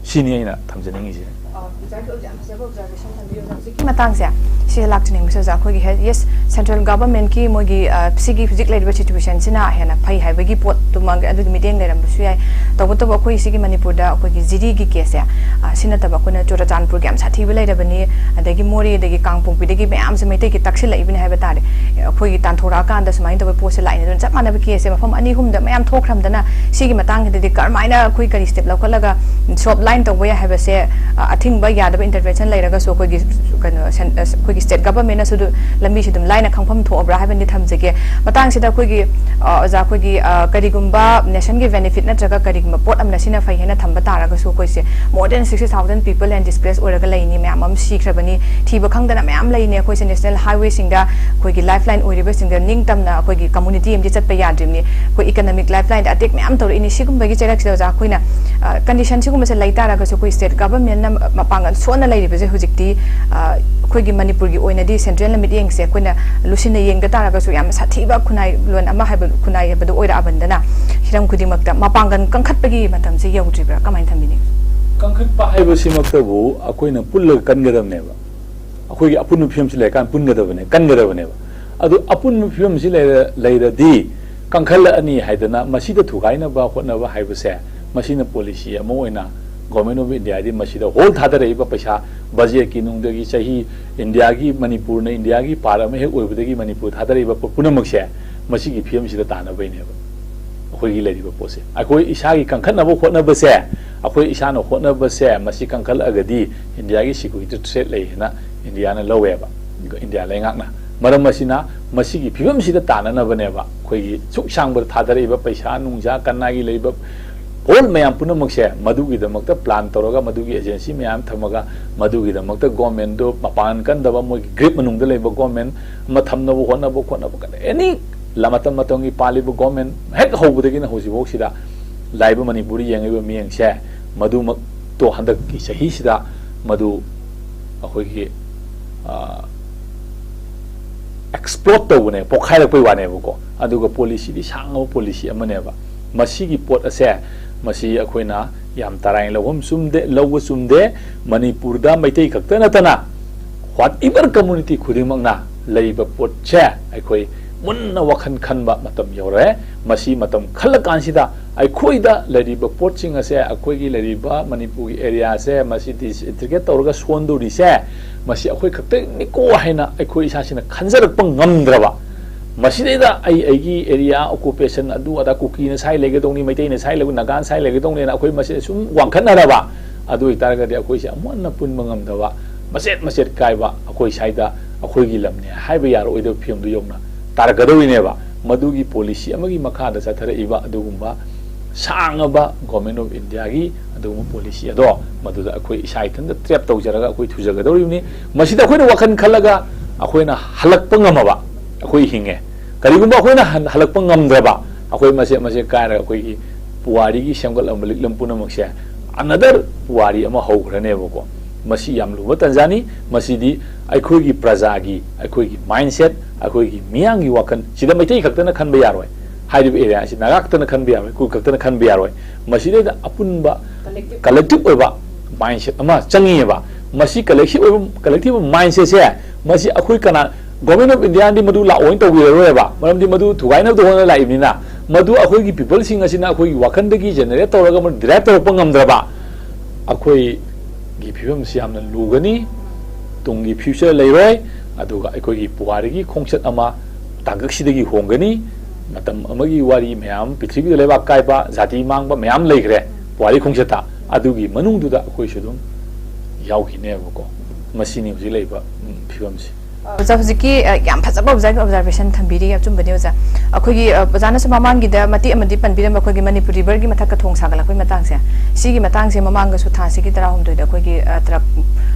ꯁꯤꯅꯤ ꯑꯩꯅ ꯊꯝꯖꯅꯤꯡꯉꯤꯁꯦ꯫ ꯑꯣꯖꯥꯒꯤ ꯑꯣꯖꯥ ꯐꯖꯕ observation ꯊꯝꯕꯤꯌꯨ꯫ ꯑꯣꯖꯥ, ꯍꯧꯖꯤꯛꯀꯤ ꯃꯇꯥꯡꯁꯦ ꯁꯤꯗ ꯂꯥꯛꯆꯅꯤꯡꯕꯁꯦ, ꯑꯣꯖꯥ, ꯑꯩꯈꯣꯏꯒꯤ ꯍꯦ- yes, central governmentꯀꯤ ꯃꯣꯏꯒꯤ, ꯑ, ꯁꯤꯒꯤ ꯍꯧꯖꯤꯛ ꯂꯩꯔꯤꯕ situationꯁꯤꯅ ꯍꯦꯟꯅ ꯐꯩ ꯍꯥꯏꯕꯒꯤ ꯄꯣꯠꯇꯨꯃꯛ ꯑꯗꯨꯒꯤ ꯃꯤꯠꯌꯦꯡ ꯂꯩꯔꯝꯕꯁꯨ ꯌꯥꯏ꯫ ꯇꯧꯕꯇꯕꯨ ꯑꯩꯈꯣꯏ ꯁꯤꯒꯤ ꯃꯅꯤꯄꯨꯔꯗ ꯑꯩꯈꯣꯏꯒꯤ ꯖꯤꯔꯤꯒꯤ caseꯁꯦ, ꯑ, ꯁꯤ ꯅꯠꯇꯕ ꯑꯩꯈꯣꯏꯅ ꯆꯨꯔꯆꯥꯟꯄꯨꯔꯒꯤ ꯌꯥꯝ ꯁꯥꯊꯤꯕ ꯂꯩꯔꯕꯅꯤ, ꯑꯗꯒꯤ ꯃꯣꯔꯦꯗꯒꯤ ꯀꯥꯡꯄꯣꯛꯄꯤꯗꯒꯤ ꯃꯌꯥꯝꯁꯦ ꯃꯩꯇꯩꯒꯤ ꯇꯛꯁꯤꯜꯂꯛꯏꯕꯅꯦ ꯍꯥꯏꯕ ꯇꯥꯔꯦ꯫ ꯑꯩꯈꯣꯏꯒꯤ ꯇꯥꯟꯊꯣꯔꯛꯑꯀꯥꯟꯗ ꯁꯨꯃꯥꯏꯅ ꯇꯧꯕ ꯄꯣꯠꯁꯦ ꯂꯥꯛꯏꯅꯦ꯫ ꯑꯗꯨꯅ ꯆꯞ ꯃꯥꯟꯅꯕ caseꯁꯦ ꯃꯐꯝ ꯑꯅꯤ ꯑꯍꯨꯝꯗ ꯃꯌꯥꯝ ꯊꯣꯛꯈ꯭ꯔꯝꯗꯅ ꯁꯤꯒꯤ ꯃꯇꯥꯡꯁꯤꯗꯗꯤ ꯀꯔꯝꯍꯥꯏꯅ ꯑꯩꯈꯣꯏ ꯀꯔꯤ step ꯂꯧꯈꯠꯂꯒ soft line ꯇꯧꯕ ꯌꯥꯏ ꯍꯥꯏꯕꯁꯦ, ꯑ, ꯑꯊꯤꯡꯕ ꯌꯥꯗꯕ intervention ꯂꯩꯔꯒꯁꯨ ꯑꯩꯈꯣꯏꯒꯤ ꯀꯩꯅꯣ ꯁꯦꯟ-, ꯑ, ꯑꯩꯈꯣꯏꯒꯤ state governmentꯅꯁꯨ ꯑꯗꯨ ꯂꯝꯕꯤꯁꯤ ꯑꯗꯨꯝ ꯂꯥꯏꯅ ꯈꯪꯐꯝ ꯊꯣꯛꯑꯕ꯭ꯔꯥ ꯍꯥꯏꯕꯗꯤ ꯊꯝꯖꯒꯦ꯫ ꯃꯇꯥꯡꯁꯤꯗ ꯑꯩꯈꯣꯏꯒꯤ, ꯑ, ꯑꯣꯖꯥ, ꯑꯩꯈꯣꯏꯒꯤ, ꯑ, ꯀꯔꯤꯒꯨꯝꯕ nationꯒꯤ benefit ꯅꯠꯇ꯭ꯔꯒ ꯀꯔꯤꯒꯨꯝꯕ ꯄꯣꯠ ꯑꯃꯅ ꯁꯤꯅ ꯐꯩ ꯍꯥꯏꯅ ꯊꯝꯕ ꯇꯥꯔꯒꯁꯨ ꯑꯩꯈꯣꯏꯁꯦ more than sixty thousand people and displace ꯑꯣꯏꯔꯒ ꯂꯩꯅꯤ, ꯃꯌꯥꯝ ꯑꯃ ꯁꯤꯈ꯭ꯔꯕꯅꯤ, ꯊꯤꯕ ꯈꯪꯗꯅ ꯃꯌꯥꯝ ꯂꯩꯅꯤ꯫ ꯑꯩꯈꯣꯏꯁꯦ national highwayꯁꯤꯡꯗ ꯑꯩꯈꯣꯏꯒꯤ lifeline ꯑꯣꯏꯔꯤꯕꯁꯤꯡꯗ ꯅꯤꯡꯇꯝꯅ ꯑꯩꯈꯣꯏꯒꯤ community ꯑꯃꯗꯤ ꯆꯠꯄ ꯌꯥꯗ꯭ꯔꯤꯕꯅꯤ꯫ ꯑꯩꯈꯣꯏ economic lifelineꯗ attack ꯃꯌꯥꯝ ꯇꯧꯔꯛꯏꯅꯤ꯫ ꯁꯤꯒꯨꯝꯕꯒꯤ ꯆꯩꯔꯛꯁꯤꯗ ꯑꯣꯖꯥ ꯑꯩꯈꯣꯏꯅ, ꯑ, condition ꯁꯤꯒꯨꯝꯕꯁꯦ ꯂꯩ ꯇꯥꯔꯒꯁꯨ ꯑꯩꯈꯣꯏ state governmentꯅ ꯃ-, ꯃꯄꯥꯡꯒꯜ ꯁꯣꯟꯅ ꯂꯩꯔꯤꯕꯁꯦ ꯍꯧꯖꯤꯛꯇꯤ, ꯑ, ꯑꯩꯈꯣꯏꯒꯤ ꯃꯅꯤꯄꯨꯔꯒꯤ ꯑꯣꯏꯅꯗꯤ centralꯅ ꯃꯤꯠꯌꯦꯡꯁꯦ ꯑꯩꯈꯣꯏꯅ ꯂꯨꯁꯤꯟꯅ ꯌꯦꯡꯗ ꯇꯥꯔꯒꯁꯨ ꯌꯥꯝꯅ ꯁꯥꯊꯤꯕ ꯈꯨꯟꯅꯥꯏ ꯂꯣꯟ ꯑꯃ ꯍꯥꯏꯕ, ꯈꯨꯟꯅꯥꯏ ꯍꯥꯏꯕꯗꯨ ꯑꯣꯏꯔꯛꯑꯕꯅꯤꯅ ꯍꯤꯔꯝ ꯈꯨꯗꯤꯡꯃꯛꯇ ꯃꯄꯥꯡꯒꯜ ꯀꯟꯈꯠꯄꯒꯤ ꯃꯇꯝꯁꯦ ꯌꯧꯗ꯭ꯔꯤꯕ꯭ꯔꯥ? ꯀꯃꯥꯏꯅ ꯊꯝꯕꯤꯅꯤ? ꯀꯟꯈꯠꯄ ꯍꯥꯏꯕꯁꯤꯃꯛꯇꯕꯨ ꯑꯩꯈꯣꯏꯅ ꯄꯨꯜꯂꯒ ꯀꯟꯒꯗꯕꯅꯦꯕ꯫ ꯑꯩꯈꯣꯏꯒꯤ ꯑꯄꯨꯟꯕ ꯐꯤꯕꯝꯁꯤ ꯂꯩꯔꯀꯥꯟꯗ ꯄꯨꯟꯒꯗꯕꯅꯦ, ꯀꯟꯒꯗꯕꯅꯦꯕ꯫ ꯑꯗꯨ ꯑꯄꯨꯟꯕ ꯐꯤꯕꯝꯁꯤ ꯂꯩꯔ-, ꯂꯩꯔꯗꯤ ꯀꯟꯈꯠꯂꯛꯑꯅꯤ ꯍꯥꯏꯗꯅ ꯃꯁꯤꯗ ꯊꯨꯒꯥꯏꯅꯕ ꯍꯣꯠꯅꯕ ꯍꯥꯏꯕꯁꯦ, ꯃꯁꯤꯅ policy ꯑꯃ ꯑꯣꯏꯅ Government of Indiaꯗꯤ ꯃꯁꯤꯗ whole ꯊꯥꯗꯔꯛꯏꯕ ꯄꯩꯁꯥ, budgetꯀꯤ ꯅꯨꯡꯗꯒꯤ ꯆꯍꯤ ꯏꯟꯗꯤꯌꯥꯒꯤ, ꯃꯅꯤꯄꯨꯔꯅ ꯏꯟꯗꯤꯌꯥꯒꯤ part ꯑꯃ ꯍꯦꯛ ꯑꯣꯏꯕꯗꯒꯤ ꯃꯅꯤꯄꯨꯔ ꯊꯥꯗꯔꯛꯏꯕ ꯄꯣꯠ ꯄꯨꯝꯅꯃꯛꯁꯦ ꯃꯁꯤꯒꯤ ꯐꯤꯕꯝꯁꯤꯗ ꯇꯥꯅꯕꯩꯅꯦꯕ꯫ ꯑꯩꯈꯣꯏꯒꯤ ꯂꯩꯔꯤꯕ ꯄꯣꯠꯁꯦ, ꯑꯩꯈꯣꯏ ꯏꯁꯥꯒꯤ ꯀꯟꯈꯠꯅꯕ ꯍꯣꯠꯅꯕꯁꯦ, ꯑꯩꯈꯣꯏ ꯏꯁꯥꯅ ꯍꯣꯠꯅꯕꯁꯦ, ꯃꯁꯤ ꯀꯟꯈꯠꯂꯛꯑꯒꯗꯤ ꯏꯟꯗꯤꯌꯥꯒꯤ security threat ꯂꯩ ꯍꯥꯏꯅ ꯏꯟꯗꯤꯌꯥꯅ ꯂꯧꯋꯦꯕ, ꯏꯟꯗꯤꯌꯥ ꯂꯩꯉꯥꯛꯅ꯫ ꯃꯔꯝ ꯑꯁꯤꯅ ꯃꯁꯤꯒꯤ ꯐꯤꯕꯝꯁꯤꯗ ꯇꯥꯅꯅꯕꯅꯦꯕ ꯑꯩꯈꯣꯏꯒꯤ ꯁꯨꯛ ꯁꯥꯡꯕꯗ ꯊꯥꯗꯔꯛꯏꯕ ꯄꯩꯁꯥ ꯅꯨꯡꯁꯥ ꯀꯅꯥꯒꯤ ꯂꯩꯕ ꯄꯣꯠ ꯃꯌꯥꯝ ꯄꯨꯝꯅꯃꯛꯁꯦ ꯃꯗꯨꯒꯤꯗꯃꯛꯇ plan ꯇꯧꯔꯒ, ꯃꯗꯨꯒꯤ agency ꯃꯌꯥꯝ ꯊꯝꯃꯒ, ꯃꯗꯨꯒꯤꯗꯃꯛꯇ governmentꯗꯣ ꯃꯄꯥꯡꯒꯜ ꯀꯟꯗꯕ, ꯃꯣꯏꯒꯤ grip ꯃꯅꯨꯡꯗ ꯂꯩꯕ government ꯑꯃ ꯊꯝꯅꯕ ꯍꯣꯠꯅꯕ, ꯈꯣꯠꯅꯕ ꯀꯟꯅ, any ꯂ-, ꯃꯇꯝ ꯃꯇꯝꯒꯤ ꯄꯥꯜꯂꯤꯕ government ꯍꯦꯛ ꯍꯧꯕꯗꯒꯤꯅ ꯍꯧꯖꯤꯛꯐꯥꯎꯁꯤꯗ ꯂꯥꯛꯏꯕ ꯃꯅꯤꯄꯨꯔꯗ ꯌꯦꯡꯉꯤꯕ ꯃꯤꯠꯌꯦꯡꯁꯦ, ꯃꯗꯨꯃꯛꯇꯣ ꯍꯟꯗꯛꯀꯤ ꯆꯍꯤꯁꯤꯗ ꯃꯗꯨ ꯑꯩꯈꯣꯏꯒꯤ, ꯑ, ꯑꯦꯛꯁꯄ꯭ꯂꯣꯠ ꯇꯧꯕꯅꯦ, ꯄꯣꯛꯈꯥꯏꯔꯛꯄꯩ ꯋꯥꯅꯦꯕꯀꯣ꯫ ꯑꯗꯨꯒ ꯄꯣꯂꯤꯁꯤꯗꯤ ꯁꯥꯡꯉꯕ ꯄꯣꯂꯤꯁꯤ ꯑꯃꯅꯦꯕ꯫ ꯃꯁꯤꯒꯤ ꯄꯣꯠ ꯑꯁꯦ, ꯃꯁꯤ ꯑꯩꯈꯣꯏꯅ ꯌꯥꯝ ꯇꯔꯥꯏꯅ ꯂꯧꯐꯝ ꯆꯨꯝꯗꯦ, ꯂꯧꯕ ꯆꯨꯝꯗꯦ꯫ ꯃꯅꯤꯄꯨꯔꯗ ꯃꯩꯇꯩ ꯈꯛꯇ ꯅꯠꯇꯅ ꯋꯥꯠ ꯏꯚꯔ ꯀꯝꯃꯨꯅꯤꯇꯤ ꯈꯨꯗꯤꯡꯃꯛꯅ ꯂꯩꯔꯤꯕ ꯄꯣꯠꯁꯦ ꯑꯩꯈꯣꯏ ꯃꯨꯟꯅ ꯋꯥꯈꯜ ꯈꯟꯕ ꯃꯇꯝ ꯌꯧꯔꯛꯑꯦ꯫ ꯃꯁꯤ ꯃꯇꯝ ꯈꯜꯂꯀꯥꯟꯁꯤꯗ ꯑꯩꯈꯣꯏꯗ ꯂꯩꯔꯤꯕ ꯄꯣꯠꯁꯤꯡ ꯑꯁꯦ, ꯑꯩꯈꯣꯏꯒꯤ ꯂꯩꯔꯤꯕ ꯃꯅꯤꯄꯨꯔꯒꯤ ꯑꯦꯔꯤꯌꯥꯁꯦ, ꯃꯁꯤ ꯗꯤꯁꯏꯟꯇꯤꯒ꯭ꯔꯦꯠ ꯇꯧꯔꯒ ꯁꯣꯟꯗꯣꯔꯤꯁꯦ, ꯃꯁꯤ ꯑꯩꯈꯣꯏ ꯈꯛꯇꯅꯤꯀꯣ ꯍꯥꯏꯅ ꯑꯩꯈꯣꯏ ꯏꯁꯥꯁꯤꯅ ꯈꯟꯖꯔꯛꯄ ꯉꯝꯗ꯭ꯔꯕ, ꯃꯁꯤꯗꯩꯗ ꯑꯩ ꯑꯩꯒꯤ ꯑꯦꯔꯤꯌꯥ ꯑꯣꯀꯨꯄꯦꯁꯟ, ꯑꯗꯨ ꯑꯗꯥ, ꯀꯨꯀꯤꯅ ꯁꯥꯏ ꯂꯩꯒꯗꯧꯅꯤ, ꯃꯩꯇꯩꯅ ꯁꯥꯏ ꯂꯩꯒ-, ꯅꯥꯒꯥꯅ ꯁꯥꯏ ꯂꯩꯒꯗꯧꯅꯤꯅ ꯑꯩꯈꯣꯏ ꯃꯁꯦ ꯁꯨꯝ ꯋꯥꯡꯈꯠꯅꯔꯕ, ꯑꯗꯨ ꯑꯣꯏꯇꯥꯔꯒꯗꯤ ꯑꯩꯈꯣꯏꯁꯦ ꯑꯃꯨꯛ ꯍꯟꯅ ꯄꯨꯟꯕ ꯉꯝꯗꯕ, ꯃꯆꯦꯠ ꯃꯆꯦꯠ ꯀꯥꯏꯕ, ꯑꯩꯈꯣꯏ ꯁ꯭ꯋꯥꯏꯗ ꯑꯩꯈꯣꯏꯒꯤ ꯂꯝꯅꯦ ꯍꯥꯏꯕ ꯌꯥꯔꯛꯑꯣꯏꯗꯕ ꯐꯤꯕꯝꯗꯨ ꯌꯧꯅ ꯇꯥꯔꯛꯀꯗꯧꯔꯤꯅꯦꯕ꯫ ꯃꯗꯨꯒꯤ ꯄꯣꯂꯤꯁꯤ ꯑꯃꯒꯤ ꯃꯈꯥꯗ ꯆꯠꯊꯔꯛꯏꯕ ꯑꯗꯨꯒꯨꯝꯕ ꯁꯥꯡꯉꯕ ꯒꯣꯔꯃꯦꯟ ꯑꯣꯐ ꯏꯟꯗꯤꯌꯥꯒꯤ ꯑꯗꯨꯒꯨꯝꯕ ꯄꯣꯂꯤꯁꯤ ꯑꯗꯣ, ꯃꯗꯨꯗ ꯑꯩꯈꯣꯏ ꯏꯁꯥ ꯏꯊꯟꯇ ꯇ꯭ꯔꯦꯞ ꯇꯧꯖꯔꯒ ꯑꯩꯈꯣꯏ ꯊꯨꯖꯒꯗꯧꯔꯤꯕꯅꯤ꯫ ꯃꯁꯤꯗ ꯑꯩꯈꯣꯏꯅ ꯋꯥꯈꯜ ꯈꯜꯂꯒ ꯑꯩꯈꯣꯏꯅ ꯍꯜꯂꯛꯄ ꯉꯝꯃꯕ, ꯑꯩꯈꯣꯏ ꯍꯤꯡꯉꯦ꯫ ꯀꯔꯤꯒꯨꯝꯕ ꯑꯩꯈꯣꯏꯅ ꯍꯟ-, ꯍꯜꯂꯛꯄ ꯉꯝꯗ꯭ꯔꯕ, ꯑꯩꯈꯣꯏ ꯃꯆꯦꯠ ꯃꯆꯦꯠ ꯀꯥꯏꯔꯒ ꯑꯩꯈꯣꯏꯒꯤ ꯄꯨꯋꯥꯔꯤꯒꯤ ꯁꯦꯝꯒꯠꯂꯝꯕ ꯂꯤꯛꯂꯝ ꯄꯨꯝꯅꯃꯛꯁꯦ ꯑꯅꯗꯔ ꯄꯨꯋꯥꯔꯤ ꯑꯃ ꯍꯧꯈ꯭ꯔꯅꯦꯕꯀꯣ꯫ ꯃꯁꯤ ꯌꯥꯝ ꯂꯨꯕ ꯇꯥꯟꯖꯥꯅꯤ꯫ ꯃꯁꯤꯗꯤ ꯑꯩꯈꯣꯏꯒꯤ ꯄ꯭ꯔꯖꯥꯒꯤ, ꯑꯩꯈꯣꯏꯒꯤ ꯃꯥꯏꯟꯁꯦꯠ, ꯑꯩꯈꯣꯏꯒꯤ ꯃꯤꯌꯥꯝꯒꯤ ꯋꯥꯈꯜ, ꯁꯤꯗ ꯃꯩꯇꯩ ꯈꯛꯇꯅ ꯈꯟꯕ ꯌꯥꯔꯣꯏ꯫ ꯍꯥꯏꯔꯤꯕ ꯑꯦꯔꯤꯌꯥ ꯑꯁꯤ ꯅꯥꯒꯥ ꯈꯛꯇꯅ ꯈꯟꯕ ꯌꯥꯔꯣꯏ, ꯀꯨꯀꯤ ꯈꯛꯇꯅ ꯈꯟꯕ ꯌꯥꯔꯣꯏ꯫ ꯃꯁꯤꯗꯩꯗ ꯑꯄꯨꯟꯕ ꯀꯂꯦꯛꯇꯤꯚ ꯑꯣꯏꯕ ꯃꯥꯏꯟꯁꯦꯠ ꯑꯃ ꯆꯪꯉꯤꯑꯕ꯫ ꯃꯁꯤ ꯀꯂꯦꯛꯇꯤꯚ ꯑꯣꯏꯕ, ꯀꯂꯦꯛꯇꯤꯚ ꯃꯥꯏꯟꯁꯦꯠꯁꯦ, ꯃꯁꯤ ꯑꯩꯈꯣꯏ ꯀꯅꯥ, ꯒꯣꯔꯃꯦꯟ ꯑꯣꯐ ꯏꯟꯗꯤꯌꯥꯅꯗꯤ ꯃꯗꯨ ꯂꯥꯛꯑꯣꯅ ꯇꯧꯕꯤꯔꯔꯣꯏꯕ, ꯃꯔꯝꯗꯤ ꯃꯗꯨ ꯊꯨꯒꯥꯏꯅꯕꯗ ꯍꯣꯠꯅ ꯂꯥꯛꯏꯕꯅꯤꯅ꯫ ꯃꯗꯨ ꯑꯩꯈꯣꯏꯒꯤ ꯄꯤꯄꯜꯁꯤꯡ ꯑꯁꯤꯅ ꯑꯩꯈꯣꯏꯒꯤ ꯋꯥꯈꯜꯗꯒꯤ ꯖꯦꯅꯦꯔꯦꯠ ꯇꯧꯔꯒ ꯃꯗꯨ ꯗꯤꯔꯥꯏꯚ ꯇꯧꯔꯛꯄ ꯉꯝꯗ꯭ꯔꯕ, ꯑꯩꯈꯣꯏꯒꯤ ꯐꯤꯕꯝꯁꯤ ꯌꯥꯝꯅ ꯂꯨꯒꯅꯤ꯫ ꯇꯨꯡꯒꯤ ꯐ꯭ꯌꯨꯆꯔ ꯂꯩꯔꯣꯏ꯫ ꯑꯗꯨꯒ ꯑꯩꯈꯣꯏꯒꯤ ꯄꯨꯋꯥꯔꯤꯒꯤ ꯈꯣꯡꯆꯠ ꯑꯃ ꯇꯥꯡꯀꯛꯁꯤꯗꯒꯤ ꯍꯣꯡꯒꯅꯤ꯫ ꯃꯇꯝ ꯑꯃꯒꯤ ꯋꯥꯔꯤ ꯃꯌꯥꯝ, ꯄ꯭ꯔꯤꯊꯤꯕꯤꯗ ꯂꯩꯕꯥꯛ ꯀꯥꯏꯕ, ꯖꯥꯇꯤ ꯃꯥꯡꯕ ꯃꯌꯥꯝ ꯂꯩꯈ꯭ꯔꯦ ꯄꯨꯋꯥꯔꯤ ꯈꯣꯡꯆꯠꯇ꯫ ꯑꯗꯨꯒꯤ ꯃꯅꯨꯡꯗꯨꯗ ꯑꯩꯈꯣꯏꯁꯨ ꯑꯗꯨꯝ ꯌꯥꯎꯈꯤꯅꯦꯕꯀꯣ꯫ ꯃꯁꯤꯅꯤ ꯍꯧꯖꯤꯛ ꯂꯩꯔꯤꯕ, ꯎꯝ, ꯐꯤꯕꯝꯁꯤ꯫ ꯑꯣꯖꯥ, ꯍꯧꯖꯤꯛꯀꯤ, ꯑ, ꯌꯥꯝ ꯐꯖꯕ ꯑꯣꯖꯥꯒꯤ ꯑꯣꯕꯖꯥꯔꯕꯦꯁꯟ ꯊꯝꯕꯤꯔꯤ, ꯑꯆꯨꯝꯕꯅꯤ ꯑꯣꯖꯥ꯫ ꯑꯩꯈꯣꯏꯒꯤ, ꯑ, ꯑꯣꯖꯥꯅꯁꯨ ꯃꯃꯥꯡꯒꯤꯗ ꯃꯇꯦꯛ ꯑꯃꯗꯤ ꯄꯟꯕꯤꯔꯝꯕ ꯑꯩꯈꯣꯏꯒꯤ ꯃꯅꯤꯄꯨꯔ ꯔꯤꯚꯔꯒꯤ ꯃꯊꯛꯇ ꯊꯣꯡ ꯁꯥꯒꯠꯂꯛꯄꯒꯤ ꯃꯇꯥꯡꯁꯦ, ꯁꯤꯒꯤ ꯃꯇꯥꯡꯁꯦ ꯃꯃꯥꯡꯗꯁꯨ ꯊꯥꯁꯤꯒꯤ ꯇꯔꯥꯍꯨꯝꯗꯣꯏꯗ ꯑꯩꯈꯣꯏꯒꯤ, ꯑ, ꯇ꯭ꯔꯛ,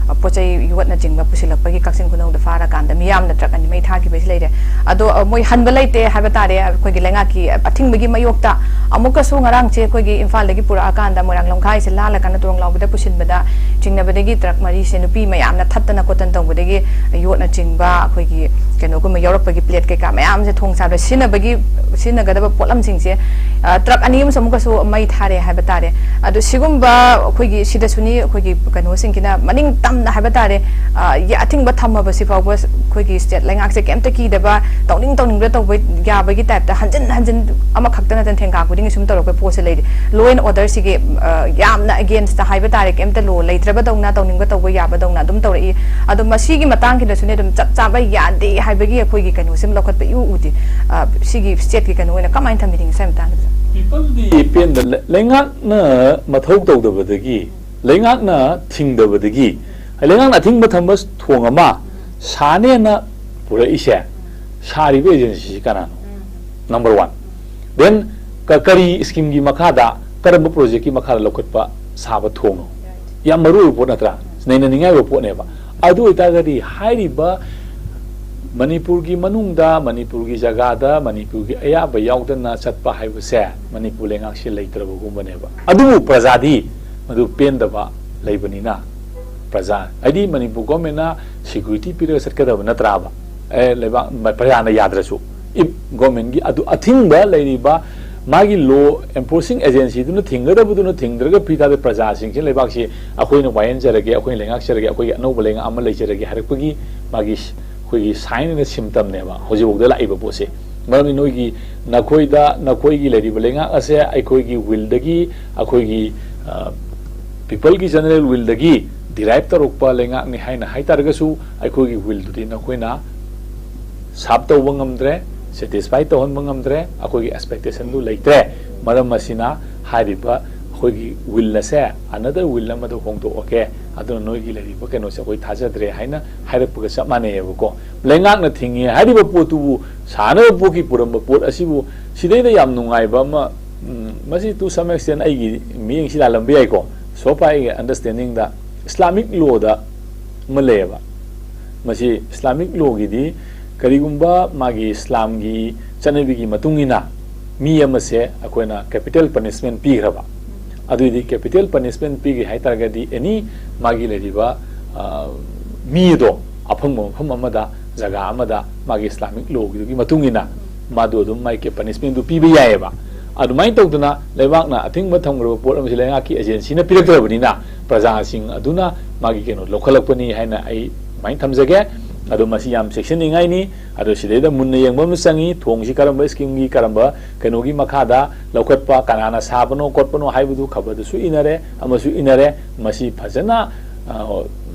ꯑ, ꯄꯣꯠ ꯆꯩ ꯌꯣꯠꯅꯆꯤꯡꯕ ꯄꯨꯁꯤꯜꯂꯛꯄꯒꯤ ꯀꯛꯆꯤꯡ ꯈꯨꯅꯧꯗ ꯐꯥꯔꯀꯥꯟꯗ ꯃꯤꯌꯥꯝꯅ ꯇ꯭ꯔꯛ ꯑꯅꯤ ꯃꯩ ꯊꯥꯈꯤꯕꯁꯤ ꯂꯩꯔꯦ꯫ ꯑꯗꯣ, ꯑ, ꯃꯣꯏ ꯍꯟꯕ ꯂꯩꯇꯦ ꯍꯥꯏꯕ ꯇꯥꯔꯦ꯫ ꯑꯩꯈꯣꯏꯒꯤ ꯂꯩꯉꯥꯛꯀꯤ ꯑꯊꯤꯡꯕꯒꯤ ꯃꯥꯌꯣꯛꯇ ꯑꯃꯨꯛꯀꯁꯨ ꯉꯔꯥꯡꯁꯦ ꯑꯩꯈꯣꯏꯒꯤ ꯏꯝꯐꯥꯜꯗꯒꯤ ꯄꯨꯔꯛꯑꯀꯥꯟꯗ ꯃꯣꯏꯔꯥꯡ ꯂꯝꯈꯥꯏꯁꯦ ꯂꯥꯜꯂꯀꯥꯟꯗ ꯇꯣꯡꯂꯥꯎꯕꯤꯗ ꯄꯨꯁꯤꯟꯕꯗ ꯆꯤꯡꯅꯕꯗꯒꯤ ꯇ꯭ꯔꯛ ꯃꯔꯤꯁꯦ ꯅꯨꯄꯤ ꯃꯌꯥꯝꯅ ꯊꯠꯇꯅ ꯈꯣꯠꯇꯅ ꯇꯧꯕꯗꯒꯤ ꯌꯣꯠꯅꯆꯤꯡꯕ ꯑꯩꯈꯣꯏꯒꯤ ꯀꯩꯅꯣꯒꯨꯝꯕ ꯌꯥꯎꯔꯛꯄꯒꯤ ꯄ꯭ꯂꯦꯠ ꯀꯩꯀꯥ ꯃꯌꯥꯝꯁꯦ, ꯊꯣꯡ ꯆꯥꯕꯗ ꯁꯤꯖꯤꯟꯅꯕꯒꯤ, ꯁꯤꯖꯤꯟꯅꯒꯗꯕ ꯄꯣꯠꯂꯝꯁꯤꯡꯁꯦ, ꯑ, ꯇ꯭ꯔꯛ ꯑꯅꯤ ꯑꯃꯁꯨ ꯑꯃꯨꯛꯀꯁꯨ ꯃꯩ ꯊꯥꯔꯦ ꯍꯥꯏꯕ ꯇꯥꯔꯦ꯫ ꯑꯗꯣ ꯁꯤꯒꯨꯝꯕ ꯑꯩꯈꯣꯏꯒꯤ ꯁꯤꯗꯁꯨꯅꯤ, ꯑꯩꯈꯣꯏꯒꯤ ꯀꯩꯅꯣꯁꯤꯡꯁꯤꯅ ꯃꯅꯤꯡ ꯇꯝꯅ ꯍꯥꯏꯕ ꯇꯥꯔꯦ, ꯑ, ꯌ-, ꯑꯊꯤꯡꯕ ꯊꯝꯃꯕꯁꯤ ꯐꯥꯎꯕ ꯑꯩꯈꯣꯏꯒꯤ ꯁ꯭ꯇꯦꯠ ꯂꯩꯉꯥꯛꯁꯦ ꯀꯩꯝꯇ ꯀꯤꯗꯕ, ꯇꯧꯅꯤꯡ ꯇꯧꯅꯤꯡꯕ ꯇꯧꯕ ꯌꯥꯕꯒꯤ ꯇꯥꯏꯞꯇ ꯍꯟꯖꯤꯟ ꯍꯟꯖꯤꯟ ꯑꯃꯈꯛꯇ ꯅꯠꯇꯅ ꯊꯦꯡꯒꯥ ꯈꯨꯗꯤꯡꯒꯤ ꯁꯨꯝ ꯇꯧꯔꯛꯄ ꯄꯣꯠꯁꯦ ꯂꯩꯔꯤ꯫ Law and order ꯁꯤꯒꯤ, ꯑ, ꯌꯥꯝꯅ against ꯍꯥꯏꯕ ꯇꯥꯔꯦ, ꯀꯩꯝꯇ ꯂꯣ ꯂꯩꯇ꯭ꯔꯕꯗꯧꯅ, ꯇꯧꯅꯤꯡꯕ ꯇꯧꯕ ꯌꯥꯕꯗꯧꯅ ꯑꯗꯨꯝ ꯇꯧꯔꯛꯏ꯫ ꯑꯗꯣ ꯃꯁꯤꯒꯤ ꯃꯇꯥꯡꯁꯤꯗꯁꯨꯅꯦ ꯑꯗꯨꯝ ꯆꯞ ꯆꯥꯕ ꯌꯥꯗꯦ ꯍꯥꯏꯕꯒꯤ ꯑꯩꯈꯣꯏꯒꯤ ꯀꯩꯅꯣꯁꯤꯃ ꯂꯧꯈꯠꯄ ꯏꯎ ꯎꯗꯦ꯫ ꯑ, ꯁꯤꯒꯤ ꯁ꯭ꯇꯦꯠꯀꯤ ꯀꯩꯅꯣ ꯑꯣꯏꯅ ꯀꯃꯥꯏꯅ ꯊꯝꯕꯤꯅꯤꯡꯉꯤ ꯁ꯭ꯋꯥꯏ ꯃꯇꯥꯡꯁꯤꯗ? ꯄꯤꯄꯜꯗꯤ ꯄꯦꯟꯗ ꯂꯩ-, ꯂꯩꯉꯥꯛꯅ ꯃꯊꯧ ꯇꯧꯗꯕꯗꯒꯤ, ꯂꯩꯉꯥꯛꯅ ꯊꯤꯡꯗꯕꯗꯒꯤ, ꯂꯩꯉꯥꯛꯅ ꯑꯊꯤꯡꯕ ꯊꯝꯕ ꯊꯣꯡ ꯑꯃ ꯁꯥꯅꯦꯅ ꯄꯨꯔꯛꯏꯁꯦ, ꯁꯥꯔꯤꯕ ꯑꯦꯖꯦꯟꯁꯤꯁꯤ ꯀꯅꯥꯅꯣ? Number one. ꯗꯦꯟ ꯀ-, ꯀꯔꯤ ꯁ꯭ꯀꯤꯝꯒꯤ ꯃꯈꯥꯗ, ꯀꯔꯝꯕ ꯄ꯭ꯔꯣꯖꯦꯛꯀꯤ ꯃꯈꯥꯗ ꯂꯧꯈꯠꯄ ꯁꯥꯕ ꯊꯣꯡꯅꯣ? ꯌꯥꯝ ꯃꯔꯨ ꯑꯣꯏꯕ ꯄꯣꯠ ꯅꯠꯇ꯭ꯔꯥ? ꯅꯩꯅꯅꯤꯡꯉꯥꯏ ꯑꯣꯏꯕ ꯄꯣꯠꯅꯦꯕ꯫ ꯑꯗꯨ ꯑꯣꯏꯇꯥꯔꯒꯗꯤ ꯍꯥꯏꯔꯤꯕ ꯃꯅꯤꯄꯨꯔꯒꯤ ꯃꯅꯨꯡꯗ, ꯃꯅꯤꯄꯨꯔꯒꯤ ꯖꯒꯥꯗ, ꯃꯅꯤꯄꯨꯔꯒꯤ ꯑꯌꯥꯕ ꯌꯥꯎꯗꯅ ꯆꯠꯄ ꯍꯥꯏꯕꯁꯦ ꯃꯅꯤꯄꯨꯔ ꯂꯩꯉꯥꯛꯁꯤ ꯂꯩꯇ꯭ꯔꯕꯒꯨꯝꯕꯅꯦꯕ꯫ ꯑꯗꯨꯕꯨ ꯄ꯭ꯔꯖꯥꯗꯤ ꯃꯗꯨ ꯄꯦꯟꯗꯕ ꯂꯩꯕꯅꯤꯅ, ꯄ꯭ꯔꯖꯥ ꯍꯥꯏꯗꯤ ꯃꯅꯤꯄꯨꯔ ꯒꯣꯔꯃꯦꯟꯅ ꯁꯦꯀ꯭ꯌꯨꯔꯤꯇꯤ ꯄꯤꯔꯒ ꯆꯠꯀꯗꯕ ꯅꯠꯇ꯭ꯔꯥꯕ? ꯑꯦ, ꯂꯩꯕꯥꯛ, ꯄ꯭ꯔꯖꯥꯅ ꯌꯥꯗ꯭ꯔꯁꯨ꯫ If ꯒꯣꯔꯃꯦꯟꯒꯤ ꯑꯗꯨ ꯑꯊꯤꯡꯕ ꯂꯩꯔꯤꯕ ꯃꯥꯒꯤ ꯂꯣ ꯑꯦꯟꯐꯣꯔꯁꯤꯡ ꯑꯦꯖꯦꯟꯁꯤꯗꯨꯅ ꯊꯤꯡꯒꯗꯕꯗꯨꯅ ꯊꯤꯡꯗ꯭ꯔꯒ ꯐꯤ ꯇꯥꯔꯗꯤ ꯄ꯭ꯔꯖꯥꯁꯤꯡꯁꯤ ꯂꯩꯕꯥꯛꯁꯤ ꯑꯩꯈꯣꯏꯅ ꯋꯥꯌꯦꯟꯖꯔꯒꯦ, ꯑꯩꯈꯣꯏꯅ ꯂꯩꯉꯥꯛꯆꯔꯒꯦ, ꯑꯩꯈꯣꯏꯒꯤ ꯑꯅꯧꯕ ꯂꯩꯉꯥꯛ ꯑꯃ ꯂꯩꯖꯔꯒꯦ ꯍꯥꯏꯔꯛꯄꯒꯤ ꯃꯥꯒꯤ ꯁ-, ꯑꯩꯈꯣꯏꯒꯤ ꯁꯥꯏꯟ ꯑꯣꯏꯅ ꯁꯤꯝꯇꯝꯅꯦꯕ ꯍꯧꯖꯤꯛꯐꯥꯎꯗ ꯂꯥꯛꯏꯕ ꯄꯣꯠꯁꯦ꯫ ꯃꯔꯝꯗꯤ ꯅꯣꯏꯒꯤ, ꯅꯈꯣꯏꯗ, ꯅꯈꯣꯏꯒꯤ ꯂꯩꯔꯤꯕ ꯂꯩꯉꯥꯛ ꯑꯁꯦ ꯑꯩꯈꯣꯏꯒꯤ ꯋꯤꯜꯗꯒꯤ, ꯑꯩꯈꯣꯏꯒꯤ, ꯑ, ꯄꯤꯄꯜꯒꯤ ꯖꯦꯅꯔꯦꯜ ꯋꯤꯜꯗꯒꯤ ꯗꯤꯔꯥꯏꯞ ꯇꯧꯔꯛꯄ ꯂꯩꯉꯥꯛꯅꯤ ꯍꯥꯏꯅ ꯍꯥꯏꯇꯥꯔꯒꯁꯨ, ꯑꯩꯈꯣꯏꯒꯤ ꯋꯤꯜꯗꯨꯗꯤ ꯅꯈꯣꯏꯅ ꯁꯥꯔꯞ ꯇꯧꯕ ꯉꯝꯗ꯭ꯔꯦ, ꯁꯦꯇꯤꯁꯐꯥꯏ ꯇꯧꯍꯟꯕ ꯉꯝꯗ꯭ꯔꯦ, ꯑꯩꯈꯣꯏꯒꯤ ꯑꯦꯛꯁꯄꯦꯛꯇꯦꯁꯟꯗꯨ ꯂꯩꯇ꯭ꯔꯦ꯫ ꯃꯔꯝ ꯑꯁꯤꯅ ꯍꯥꯏꯔꯤꯕ ꯑꯩꯈꯣꯏꯒꯤ ꯋꯤꯜ ꯑꯁꯦ ꯑꯅꯗꯔ ꯋꯤꯜ ꯑꯃꯗ ꯍꯣꯡꯗꯣꯛꯑꯒꯦ, ꯑꯗꯨꯅ ꯅꯣꯏꯒꯤ ꯂꯩꯔꯤꯕ ꯀꯩꯅꯣꯁꯦ ꯑꯩꯈꯣꯏ ꯊꯥꯖꯗ꯭ꯔꯦ ꯍꯥꯏꯅ ꯍꯥꯏꯔꯛꯄꯒ ꯆꯞ ꯃꯥꯟꯅꯩꯌꯦꯕꯀꯣ꯫ ꯂꯩꯉꯥꯛꯅ ꯊꯤꯡꯉꯦ ꯍꯥꯏꯔꯤꯕ ꯄꯣꯠꯇꯨꯕꯨ, ꯁꯥꯟꯅꯕ ꯄꯣꯠꯀꯤ ꯄꯨꯔꯝꯕ ꯄꯣꯠ ꯑꯁꯤꯕꯨ, ꯁꯤꯗꯩꯗ ꯌꯥꯝ ꯅꯨꯡꯉꯥꯏꯕ ꯑꯃ, ꯎꯝ, ꯃꯁꯤ to some extent ꯑꯩꯒꯤ ꯃꯤꯠꯌꯦꯡꯁꯤ ꯂꯥꯜꯂꯝꯕ ꯌꯥꯏꯀꯣ꯫ So far ꯑꯩꯒꯤ understanding ꯗ ꯏꯁꯂꯥꯃꯤꯛ ꯂꯣꯗ ꯑꯃ ꯂꯩꯌꯦꯕ꯫ ꯃꯁꯤ ꯏꯁꯂꯥꯃꯤꯛ ꯂꯣꯒꯤꯗꯤ ꯀꯔꯤꯒꯨꯝꯕ ꯃꯥꯒꯤ ꯏꯁꯂꯥꯝꯒꯤ ꯆꯠꯅꯕꯤꯒꯤ ꯃꯇꯨꯡ ꯏꯟꯅ ꯃꯤ ꯑꯃꯁꯦ ꯑꯩꯈꯣꯏꯅ ꯀꯦꯄꯤꯇꯦꯜ ꯄꯅꯤꯁꯃꯦꯟ ꯄꯤꯈ꯭ꯔꯕ, ꯑꯗꯨꯏꯗꯤ ꯀꯦꯄꯤꯇꯦꯜ ꯄꯅꯤꯁꯃꯦꯟ ꯄꯤꯒꯦ ꯍꯥꯏ ꯇꯥꯔꯒꯗꯤ ꯑꯦꯅꯤ ꯃꯥꯒꯤ ꯂꯩꯔꯤꯕ, ꯑ, ꯃꯤ ꯑꯗꯣ ꯑꯐꯪꯕ ꯃꯐꯝ ꯑꯃꯗ, ꯖꯒꯥ ꯑꯃꯗ ꯃꯥꯒꯤ Islamic law ꯒꯤꯗꯨꯒꯤ ꯃꯇꯨꯡ ꯏꯟꯅ ꯃꯥꯗꯣ ꯑꯗꯨꯝ ꯃꯥꯒꯤ punishment ꯗꯨ ꯄꯤꯕ ꯌꯥꯏꯑꯕ꯫ ꯑꯗꯨꯃꯥꯏꯅ ꯇꯧꯗꯅ ꯂꯩꯕꯥꯛꯅ ꯑꯊꯤꯡꯕ ꯊꯝꯈ꯭ꯔꯕ ꯄꯣꯠ ꯑꯃꯁꯤ ꯂꯩꯉꯥꯛꯀꯤ agency ꯅ ꯄꯤꯔꯛꯇ꯭ꯔꯕꯅꯤꯅ ꯄ꯭ꯔꯖꯥꯁꯤꯡ ꯑꯗꯨꯅ ꯃꯥꯒꯤ ꯀꯩꯅꯣ ꯂꯧꯈꯠꯂꯛꯄꯅꯤ ꯍꯥꯏꯅ ꯑꯩ ꯑꯗꯨꯃꯥꯏꯅ ꯊꯝꯖꯒꯦ꯫ ꯑꯗꯣ ꯃꯁꯤ ꯌꯥꯝ ꯆꯦꯛꯁꯤꯟꯅꯤꯡꯉꯥꯏꯅꯤ꯫ ꯑꯗꯣ ꯁꯤꯗꯩꯗ ꯃꯨꯟꯅ ꯌꯦꯡꯕ ꯑꯃ ꯆꯪꯉꯤ, ꯊꯣꯡꯁꯤ ꯀꯔꯝꯕ scheme ꯒꯤ, ꯀꯔꯝꯕ ꯀꯩꯅꯣꯒꯤ ꯃꯈꯥꯗ ꯂꯧꯈꯠꯄ, ꯀꯅꯥꯅ ꯁꯥꯕꯅꯣ ꯈꯣꯠꯄꯅꯣ ꯍꯥꯏꯕꯗꯨ ꯈꯕꯔꯗꯁꯨ ꯏꯅꯔꯦ, ꯑꯃꯁꯨ ꯏꯅꯔꯦ꯫ ꯃꯁꯤ ꯐꯖꯅ, ꯑ,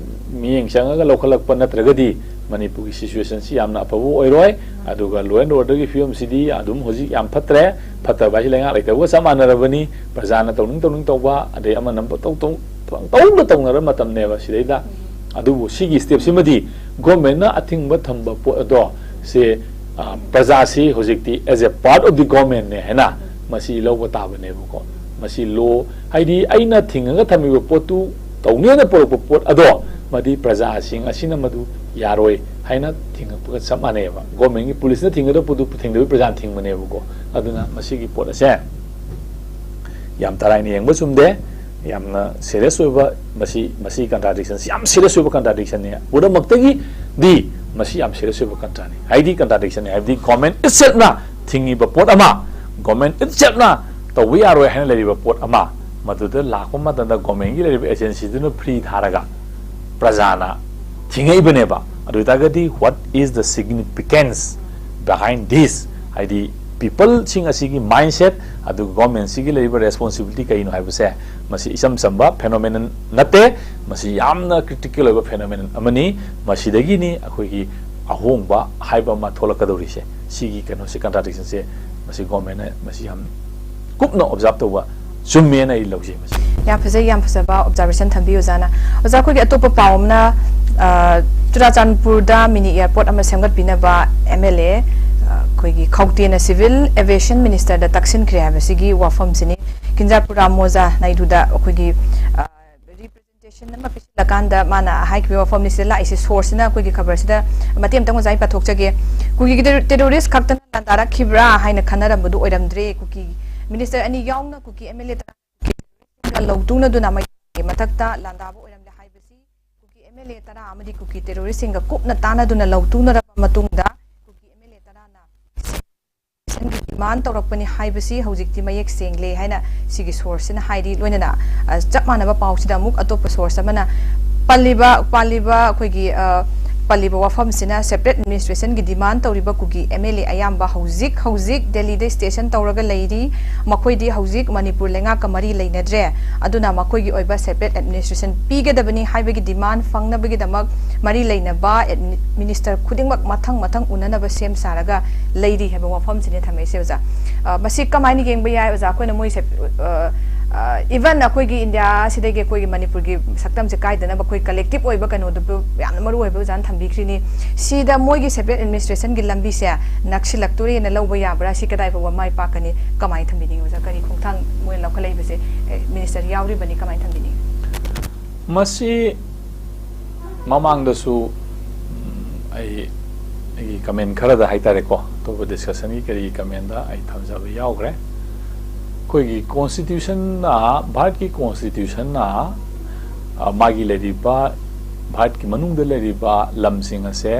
ꯃꯤꯠꯌꯦꯡ ꯆꯪꯉꯒ ꯂꯧꯈꯠꯂꯛꯄ ꯅꯠꯇ꯭ꯔꯒꯗꯤ ꯃꯅꯤꯄꯨꯔꯒꯤ situation ꯁꯤ ꯌꯥꯝꯅ ꯑꯐꯕ ꯑꯣꯏꯔꯣꯏ꯫ ꯑꯗꯨꯒ law and order ꯒꯤ ꯐꯤꯕꯝꯁꯤꯗꯤ ꯑꯗꯨꯝ ꯍꯧꯖꯤꯛ ꯌꯥꯝ ꯐꯠꯇ꯭ꯔꯦ꯫ ꯐꯠꯇꯕ ꯍꯥꯏꯁꯤ ꯂꯩꯉꯥꯛ ꯂꯩꯇꯕꯒ ꯆꯞ ꯃꯥꯟꯅꯔꯕꯅꯤ꯫ ꯄ꯭ꯔꯖꯥꯅ ꯇꯧꯅꯤꯡ ꯇꯧꯅꯤꯡ ꯇꯧꯕ, ꯑꯗꯩ ꯑꯃꯅ ꯑꯃ ꯇꯧ-, ꯇꯧ-, ꯄꯪꯇꯧꯗ ꯇꯧꯅꯔ ꯃꯇꯝꯅꯦꯕ ꯁꯤꯗꯩꯗ꯫ ꯑꯗꯨꯕꯨ ꯁꯤꯒꯤ step ꯁꯤꯃꯗꯤ government ꯅ ꯑꯊꯤꯡꯕ ꯊꯝꯕ ꯄꯣꯠ ꯑꯗꯣ ꯁꯦ, ꯑ, ꯄ꯭ꯔꯖꯥꯁꯤ ꯍꯧꯖꯤꯛꯇꯤ as a part of the government ꯅꯦ ꯍꯥꯏꯅ ꯃꯁꯤ ꯂꯧꯕ ꯇꯥꯕꯅꯦꯕꯀꯣ꯫ ꯃꯁꯤ law, ꯍꯥꯏꯗꯤ ꯑꯩꯅ ꯊꯤꯡꯉꯒ ꯊꯝꯃꯤꯕ ꯄꯣꯠꯇꯨ ꯇꯧꯅꯦꯅ ꯄꯨꯔꯛꯄ ꯄꯣꯠ ꯑꯗꯣ ꯃꯗꯤ ꯄ꯭ꯔꯖꯥꯁꯤꯡ ꯑꯁꯤꯅ ꯃꯗꯨ ꯌꯥꯔꯣꯏ ꯍꯥꯏꯅ ꯊꯤꯡꯉꯛꯄꯒ ꯆꯞ ꯃꯥꯟꯅꯩꯑꯕ꯫ Government ꯀꯤ police ꯅ ꯊꯤꯡꯒꯗꯕ ꯄꯣꯠꯇꯨ ꯊꯤꯡꯗꯕ ꯄ꯭ꯔꯖꯥꯅ ꯊꯤꯡꯕꯅꯦꯕꯀꯣ꯫ ꯑꯗꯨꯅ ꯃꯁꯤꯒꯤ ꯄꯣꯠ ꯑꯁꯦ ꯌꯥꯝ ꯇꯔꯥꯏꯅ ꯌꯦꯡꯕ ꯆꯨꯝꯗꯦ꯫ ꯌꯥꯝꯅ serious ꯑꯣꯏꯕ, ꯃꯁꯤ, ꯃꯁꯤ contradiction ꯁꯤ ꯌꯥꯝ serious ꯑꯣꯏꯕ contradiction ꯅꯤ꯫ ꯄꯨꯝꯅꯃꯛꯇꯒꯤꯗꯤ ꯃꯁꯤ ꯌꯥꯝ serious ꯑꯣꯏꯕ contradiction ꯅꯤ꯫ ꯍꯥꯏꯗꯤ contradiction ꯅꯤ ꯍꯥꯏꯕꯗꯤ government itself ꯅ ꯊꯤꯡꯉꯤꯕ ꯄꯣꯠ ꯑꯃ, government itself ꯅ ꯇꯧꯕ ꯌꯥꯔꯣꯏ ꯍꯥꯏꯅ ꯂꯩꯔꯤꯕ ꯄꯣꯠ ꯑꯃ, ꯃꯗꯨꯗ ꯂꯥꯛꯄ ꯃꯇꯝꯗ government ꯀꯤ ꯂꯩꯔꯤꯕ agency ꯗꯨꯅ free ꯊꯥꯔꯒ ꯄ꯭ꯔꯖꯥꯅ ꯊꯤꯡꯉꯛꯏꯕꯅꯦꯕ꯫ ꯑꯗꯨ ꯑꯣꯏꯇꯥꯔꯒꯗꯤ what is the significance behind this? ꯍꯥꯏꯗꯤ people ꯁꯤꯡ ꯑꯁꯤꯒꯤ mindset, ꯑꯗꯨꯒ government ꯁꯤꯒꯤ ꯂꯩꯔꯤꯕ responsibility ꯀꯩꯅꯣ ꯍꯥꯏꯕꯁꯦ, ꯃꯁꯤ ꯏꯆꯝ ꯆꯝꯕ phenomenon ꯅꯠꯇꯦ꯫ ꯃꯁꯤ ꯌꯥꯝꯅ critical ꯑꯣꯏꯕ phenomenon ꯑꯃꯅꯤ꯫ ꯃꯁꯤꯗꯒꯤꯅꯤ ꯑꯩꯈꯣꯏꯒꯤ ꯑꯍꯣꯡꯕ ꯍꯥꯏꯕ ꯑꯃ ꯊꯣꯛꯂꯛꯀꯗꯧꯔꯤꯁꯦ꯫ ꯁꯤꯒꯤ ꯀꯩꯅꯣꯁꯦ, contradiction ꯁꯦ, ꯃꯁꯤ government ꯅ ꯃꯁꯤ ꯌꯥꯝ ꯀꯨꯞꯅ observe ꯇꯧꯕ ꯆꯨꯝꯃꯦꯅ ꯑꯩ ꯂꯧꯖꯩ ꯃꯁꯤ꯫ ꯌꯥꯝ ꯐꯖꯩ, ꯌꯥꯝ ꯐꯖꯕ observation ꯊꯝꯕꯤꯌꯨ ꯑꯣꯖꯥꯅ꯫ ꯑꯣꯖꯥ, ꯑꯩꯈꯣꯏꯒꯤ ꯑꯇꯣꯞꯄ ꯄꯥꯎ ꯑꯃꯅ, ꯑ, ꯆꯨꯔꯥꯆꯥꯟꯄꯨꯔꯗ mini airport ꯑꯃ ꯁꯦꯝꯒꯠꯄꯤꯅꯕ M L A, ꯑ, ꯑꯩꯈꯣꯏꯒꯤ ꯈꯧꯇꯦꯅ Civil Aviation Minister ꯗ ꯇꯛꯁꯤꯟꯈ꯭ꯔꯦ ꯍꯥꯏꯕꯁꯤꯒꯤ ꯋꯥꯐꯝꯁꯤꯅꯤ꯫ ꯀꯤꯟꯖꯥꯄꯨꯔ ꯔꯥꯃꯣꯖꯥ ꯅꯥꯏꯗꯨꯗ ꯑꯩꯈꯣꯏꯒꯤ, ꯑ, representation ꯑꯃ ꯄꯤꯁꯤꯜꯂꯀꯥꯟꯗ ꯃꯥꯅ ꯍꯥꯏꯈꯤꯕ ꯋꯥꯐꯝꯅꯤ꯫ ꯁꯤꯗ ꯂꯥꯛꯏꯁꯦ, source ꯁꯤꯅ ꯑꯩꯈꯣꯏꯒꯤ ꯈꯕꯔꯁꯤꯗ ꯃꯇꯦꯛ ꯑꯃꯇꯪ ꯑꯣꯖꯥ ꯑꯩ ꯄꯥꯊꯣꯛꯆꯒꯦ꯫ ꯀꯨꯀꯤꯒꯤ terrorist ꯈꯛꯇꯅ ꯂꯥꯟꯗꯥꯔꯛꯈꯤꯕ꯭ꯔꯥ ꯍꯥꯏꯅ ꯈꯟꯅꯔꯝꯕꯗꯨ ꯑꯣꯏꯔꯝꯗ꯭ꯔꯦ꯫ ꯀꯨꯀꯤ minister ꯑꯅꯤ ꯌꯥꯎꯅ ꯀꯨꯀꯤ M L A ꯇꯔꯥ ꯂꯧꯇꯨꯡꯅꯗꯨꯅ ꯃꯩ ꯃꯊꯛꯇ ꯂꯥꯟꯗꯥꯕ ꯑꯣꯏꯔꯝꯂꯦ ꯍꯥꯏꯕꯁꯤ ꯀꯨꯀꯤ M L A M L A ꯇꯔꯥ ꯑꯃꯗꯤ ꯀꯨꯀꯤ ꯇꯦꯔꯣꯔꯤꯁꯁꯤꯡꯒ ꯀꯨꯞꯅ ꯇꯥꯟꯅꯗꯨꯅ ꯂꯧ ꯇꯨꯅꯔꯕ ꯃꯇꯨꯡꯗ ꯀꯨꯀꯤ ꯑꯦꯝ ꯑꯦꯜ ꯑꯦ ꯇꯔꯥꯅ ꯗꯤꯃꯥꯟ ꯇꯧꯔꯛꯄꯅꯤ ꯍꯥꯏꯕꯁꯤ ꯍꯧꯖꯤꯛꯇꯤ ꯃꯌꯦꯛ ꯁꯦꯡꯂꯦ ꯍꯥꯏꯅ ꯁꯤꯒꯤ ꯁꯣꯔꯁꯁꯤꯅ ꯍꯥꯏꯔꯤ꯫ ꯂꯣꯏꯅꯅ ꯆꯞ ꯃꯥꯟꯅꯕ ꯄꯥꯎꯁꯤꯗ ꯑꯃꯨꯛ ꯑꯇꯣꯞꯄ ꯁꯣꯔꯁ ꯑꯃꯅ ꯄꯜꯂꯤꯕ ꯄꯥꯜꯂꯤꯕ ꯑꯩꯈꯣꯏꯒꯤ ꯄꯜꯂꯤꯕ ꯋꯥꯐꯝꯁꯤꯅ ꯁꯦꯄꯔꯦꯠ ꯑꯦꯗꯃꯤꯅꯤꯁꯇ꯭ꯔꯦꯁꯟꯒꯤ ꯗꯤꯃꯥꯟ ꯇꯧꯔꯤꯕ ꯀꯨꯀꯤ ꯑꯦꯝ ꯑꯦꯜ ꯑꯦ ꯑꯌꯥꯝꯕ ꯍꯧꯖꯤꯛ ꯍꯧꯖꯤꯛ ꯗꯦꯜꯂꯤꯗ ꯁ꯭ꯇꯦꯁꯟ ꯇꯧꯔꯒ ꯂꯩꯔꯤ꯫ ꯃꯈꯣꯏꯗꯤ ꯍꯧꯖꯤꯛ ꯃꯅꯤꯄꯨꯔ ꯂꯩꯉꯥꯛꯀ ꯃꯔꯤ ꯂꯩꯅꯗ꯭ꯔꯦ꯫ ꯑꯗꯨꯅ ꯃꯈꯣꯏꯒꯤ ꯑꯣꯏꯕ ꯁꯦꯄꯔꯦꯠ ꯑꯦꯗꯃꯤꯅꯤꯁꯇ꯭ꯔꯦꯁꯟ ꯄꯤꯒꯗꯕꯅꯤ ꯍꯥꯏꯕꯒꯤ ꯗꯤꯃꯥꯟ ꯐꯪꯅꯕꯒꯤꯗꯃꯛ ꯃꯔꯤ ꯂꯩꯅꯕ ꯃꯤꯅꯤꯁꯇꯔ ꯈꯨꯗꯤꯡꯃꯛ ꯃꯊꯪ ꯃꯊꯪ ꯎꯅꯅꯕ ꯁꯦꯝ ꯁꯥꯔꯒ ꯂꯩꯔꯤ ꯍꯥꯏꯕ ꯋꯥꯐꯝꯁꯤꯅꯦ ꯊꯝꯃꯛꯏꯁꯦ ꯑꯣꯖꯥ꯫ ꯃꯁꯤ ꯀꯃꯥꯏꯅ ꯌꯦꯡꯕ ꯌꯥꯏ ꯑꯣꯖꯥ? ꯑꯩꯈꯣꯏꯅ ꯃꯣꯏꯁꯦ even ꯑꯩꯈꯣꯏꯒꯤ ꯏꯟꯗꯤꯌꯥꯁꯤꯗꯒꯤ ꯑꯩꯈꯣꯏꯒꯤ ꯃꯅꯤꯄꯨꯔꯒꯤ ꯁꯛꯇꯝꯁꯦ ꯀꯥꯏꯗꯅꯕ ꯑꯩꯈꯣꯏ ꯀꯂꯦꯛꯇꯤꯞ ꯑꯣꯏꯕ ꯀꯩꯅꯣꯗꯨꯕꯨ ꯌꯥꯝꯅ ꯃꯔꯨ ꯑꯣꯏꯕ ꯑꯣꯖꯥꯅ ꯊꯝꯕꯤꯈ꯭ꯔꯤꯅꯤ꯫ ꯁꯤꯗ ꯃꯣꯏꯒꯤ ꯁꯦꯄꯔꯦꯠ ꯑꯦꯗꯃꯤꯅꯤꯁꯇ꯭ꯔꯦꯁꯟꯒꯤ ꯂꯝꯕꯤꯁꯦ ꯅꯛꯁꯤꯜꯂꯛꯇꯣꯔꯦꯅ ꯂꯧꯕ ꯌꯥꯕ꯭ꯔꯥ? ꯁꯤ ꯀꯗꯥꯏ ꯐꯥꯎꯕ ꯃꯥꯏ ꯄꯥꯛꯀꯅꯤ? ꯀꯃꯥꯏꯅ ꯊꯝꯕꯤꯅꯤꯡꯉꯤ ꯑꯣꯖꯥ? ꯀꯔꯤ ꯈꯣꯡꯊꯥꯡ ꯃꯣꯏꯅ ꯂꯧꯈꯠꯂꯛꯏꯕꯁꯦ ꯃꯤꯅꯤꯁꯇꯔ ꯌꯥꯎꯔꯤꯕꯅꯤ, ꯀꯃꯥꯏꯅ ꯊꯝꯕꯤꯅꯤꯡꯉꯤ? ꯃꯁꯤ ꯃꯃꯥꯡꯗꯁꯨ ꯑꯩ ꯑꯩꯒꯤ ꯀꯃꯦꯟ ꯈꯔꯗ ꯍꯥꯏꯇꯥꯔꯦꯀꯣ, ꯑꯇꯣꯞꯄ ꯗꯤꯁꯀꯁꯟꯒꯤ ꯀꯔꯤꯒꯤ ꯀꯃꯦꯟꯗ ꯑꯩ ꯊꯝꯖꯕ ꯌꯥꯎꯈ꯭ꯔꯦ꯫ ꯑꯩꯈꯣꯏꯒꯤ ꯀꯣꯟꯁꯇꯤꯇ꯭ꯌꯨꯁꯟꯅ, ꯚꯥꯔꯠꯀꯤ ꯀꯣꯟꯁꯇꯤꯇ꯭ꯌꯨꯁꯟꯅ ꯃꯥꯒꯤ ꯂꯩꯔꯤꯕ ꯚꯥꯔꯠꯀꯤ ꯃꯅꯨꯡꯗ ꯂꯩꯔꯤꯕ ꯂꯝꯁꯤꯡ ꯑꯁꯦ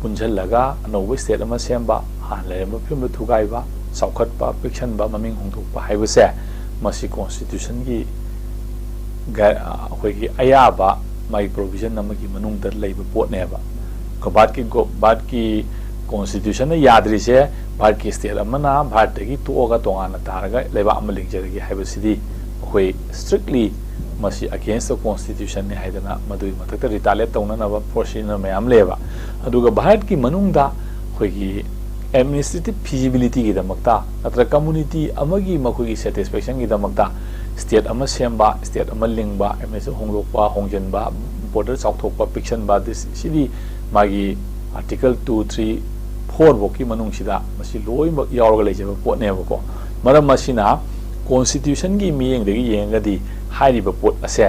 ꯄꯨꯟꯁꯤꯜꯂꯒ ꯑꯅꯧꯕ ꯁ꯭ꯇꯦꯠ ꯑꯃ ꯁꯦꯝꯕ, ꯍꯥꯟꯅ ꯂꯩꯔꯝꯕ ꯐꯤꯕꯝꯗ ꯊꯨꯒꯥꯏꯕ, ꯆꯥꯎꯈꯠꯄ, ꯄꯤꯛꯁꯟꯕ, ꯃꯃꯤꯡ ꯍꯣꯡꯗꯣꯛꯄ ꯍꯥꯏꯕꯁꯦ ꯃꯁꯤ ꯀꯣꯟꯁꯇꯤꯇ꯭ꯌꯨꯁꯟꯒꯤ ꯑꯩꯈꯣꯏꯒꯤ ꯑꯌꯥꯕ ꯃꯥꯒꯤ ꯄ꯭ꯔꯣꯚꯤꯖꯟ ꯑꯃꯒꯤ ꯃꯅꯨꯡꯗ ꯂꯩꯕ ꯄꯣꯠꯅꯦꯕ꯫ ꯚꯥꯔꯠꯀꯤ ꯚꯥꯔꯠꯀꯤ ꯀꯣꯟꯁꯇꯤꯇ꯭ꯌꯨꯁꯟꯅ ꯌꯥꯗ꯭ꯔꯤꯁꯦ ꯚꯥꯔꯠꯀꯤ ꯁ꯭ꯇꯦꯠ ꯑꯃꯅ ꯚꯥꯔꯠꯇꯒꯤ ꯇꯣꯛꯑꯒ ꯇꯣꯉꯥꯟꯅ ꯇꯥꯔꯒ ꯂꯩꯕꯥꯛ ꯑꯃ ꯂꯤꯡꯖꯔꯒꯦ ꯍꯥꯏꯕꯁꯤꯗꯤ ꯑꯩꯈꯣꯏ ꯁ꯭ꯇ꯭ꯔꯤꯛꯂꯤ ꯃꯁꯤ ꯑꯒꯦꯟꯁ ꯗ ꯀꯣꯟꯁꯇꯤꯇ꯭ꯌꯨꯁꯟꯅꯤ ꯍꯥꯏꯗꯅ ꯃꯗꯨꯒꯤ ꯃꯊꯛꯇ ꯔꯤꯇꯥꯂꯤꯌꯦꯠ ꯇꯧꯅꯅꯕ ꯄ꯭ꯔꯣꯁꯤꯖꯔ ꯃꯌꯥꯝ ꯂꯩꯌꯦꯕ꯫ ꯑꯗꯨꯒ ꯚꯥꯔꯠꯀꯤ ꯃꯅꯨꯡꯗ ꯑꯩꯈꯣꯏꯒꯤ ꯑꯦꯗꯃꯤꯅꯤꯁꯇ꯭ꯔꯦꯇꯤꯞ ꯐꯤꯖꯤꯕꯤꯂꯤꯇꯤꯒꯤꯗꯃꯛꯇ ꯅꯠꯇ꯭ꯔꯒ ꯀꯝꯃꯨꯅꯤꯇꯤ ꯑꯃꯒꯤ ꯃꯈꯣꯏꯒꯤ ꯁꯦꯇꯤꯁꯐꯦꯛꯁꯟꯒꯤꯗꯃꯛꯇ ꯁ꯭ꯇꯦꯠ ꯑꯃ ꯁꯦꯝꯕ, ꯁ꯭ꯇꯦꯠ ꯑꯃ ꯂꯤꯡꯕ, ꯑꯦꯗꯃꯤꯅꯤꯁꯇ꯭ꯔꯦꯁꯟ ꯍꯣꯡꯗꯣꯛꯄ, ꯍꯣꯡꯖꯤꯟꯕ, ꯕꯣꯔꯗꯔ ꯆꯥꯎꯊꯣꯛꯄ, ꯄꯤꯛꯁꯟꯕ, ꯁꯤꯗꯤ ꯃꯥꯒꯤ ꯑꯥꯔꯇꯤꯀꯜ ꯇꯨ, ꯊ꯭ꯔꯤ, ꯐꯣꯔ ꯐꯥꯎꯀꯤ ꯃꯅꯨꯡꯁꯤꯗ ꯃꯁꯤ ꯂꯣꯏꯅꯃꯛ ꯌꯥꯎꯔꯒ ꯂꯩꯖꯕ ꯄꯣꯠꯅꯦꯕꯀꯣ꯫ ꯃꯔꯝ ꯑꯁꯤꯅ ꯀꯣꯟꯁꯇꯤꯇ꯭ꯌꯨꯁꯟꯒꯤ ꯃꯤꯠꯌꯦꯡꯗꯒꯤ ꯌꯦꯡꯉꯒꯗꯤ ꯍꯥꯏꯔꯤꯕ ꯄꯣꯠ ꯑꯁꯦ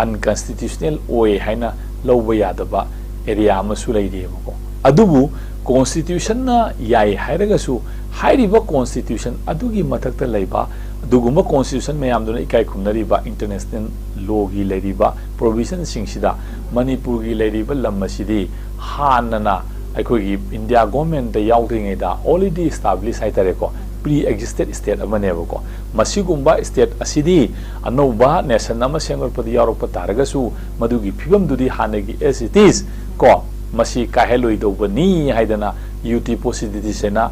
ꯑꯟꯀꯟꯁꯇꯤꯇ꯭ꯌꯨꯁꯅꯦꯜ ꯑꯣꯏ ꯍꯥꯏꯅ ꯂꯧꯕ ꯌꯥꯗꯕ ꯑꯦꯔꯤꯌꯥ ꯑꯃꯁꯨ ꯂꯩꯔꯤꯑꯕꯀꯣ꯫ ꯑꯗꯨꯕꯨ ꯀꯣꯟꯁꯇꯤꯇ꯭ꯌꯨꯁꯟꯅ ꯌꯥꯏ ꯍꯥꯏꯔꯒꯁꯨ ꯍꯥꯏꯔꯤꯕ ꯀꯣꯟꯁꯇꯤꯇ꯭ꯌꯨꯁꯟ ꯑꯗꯨꯒꯤ ꯃꯊꯛꯇ ꯂꯩꯕ ꯑꯗꯨꯒꯨꯝꯕ constitution ꯃꯌꯥꯝꯗꯨꯅ ꯏꯀꯥꯏ ꯈꯨꯝꯅꯔꯤꯕ international lawꯒꯤ ꯂꯩꯔꯤꯕ provisionꯁꯤꯡꯁꯤꯗ ꯃꯅꯤꯄꯨꯔꯒꯤ ꯂꯩꯔꯤꯕ ꯂꯝ ꯑꯁꯤꯗꯤ ꯍꯥꯟꯅꯅ ꯑꯩꯈꯣꯏꯒꯤ India governmentꯇ ꯌꯥꯎꯗ꯭ꯔꯤꯉꯩꯗ already established ꯍꯥꯏꯇꯥꯔꯦꯀꯣ, pre existed state ꯑꯃꯅꯦꯕꯀꯣ꯫ ꯃꯁꯤꯒꯨꯝꯕ state ꯑꯁꯤꯗꯤ ꯑꯅꯧꯕ nation ꯑꯃ ꯁꯦꯝꯒꯠꯄꯗ ꯌꯥꯎꯔꯛꯄ ꯇꯥꯔꯒꯁꯨ ꯃꯗꯨꯒꯤ ꯐꯤꯕꯝꯗꯨꯗꯤ ꯍꯥꯟꯅꯒꯤ as it is ꯀꯣ, ꯃꯁꯤ ꯀꯥꯏꯍꯜꯂꯣꯏꯗꯧꯕꯅꯤ ꯍꯥꯏꯗꯅ UT Possidis ꯍꯥꯏꯅ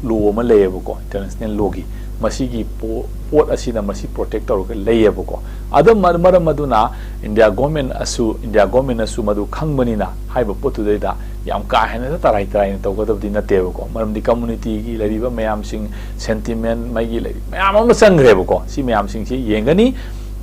law ꯑꯃ ꯂꯩꯌꯦꯕꯀꯣ, international lawꯒꯤ꯫ ꯃꯁꯤꯒꯤ ꯄꯣ-, ꯄꯣꯠ ꯑꯁꯤꯅ ꯃꯁꯤ protect ꯇꯧꯔꯒ ꯂꯩꯌꯦꯕꯀꯣ꯫ ꯑꯗꯨ ꯃꯔ-, ꯃꯔꯝ ꯑꯗꯨꯅ India government ꯑꯁꯨ, India governmentꯅꯁꯨ ꯃꯗꯨ ꯈꯪꯕꯅꯤꯅ ꯍꯥꯏꯕ ꯄꯣꯠꯇꯨꯗꯩꯗ ꯌꯥꯝ ꯀꯥ ꯍꯦꯟꯅ ꯇꯔꯥꯏ ꯇꯔꯥꯏꯅ ꯇꯧꯒꯗꯕꯗꯤ ꯅꯠꯇꯦꯕꯀꯣ꯫ ꯃꯔꯝꯗꯤ communityꯒꯤ ꯂꯩꯔꯤꯕ ꯃꯌꯥꯝꯁꯤꯡ, sentiment, ꯃꯩꯒꯤ ꯂꯩꯔꯤꯕ ꯃꯌꯥꯝ ꯑꯃ ꯆꯪꯈ꯭ꯔꯦꯕꯀꯣ꯫ ꯁꯤ ꯃꯌꯥꯝꯁꯤꯡꯁꯤ ꯌꯦꯡꯒꯅꯤ꯫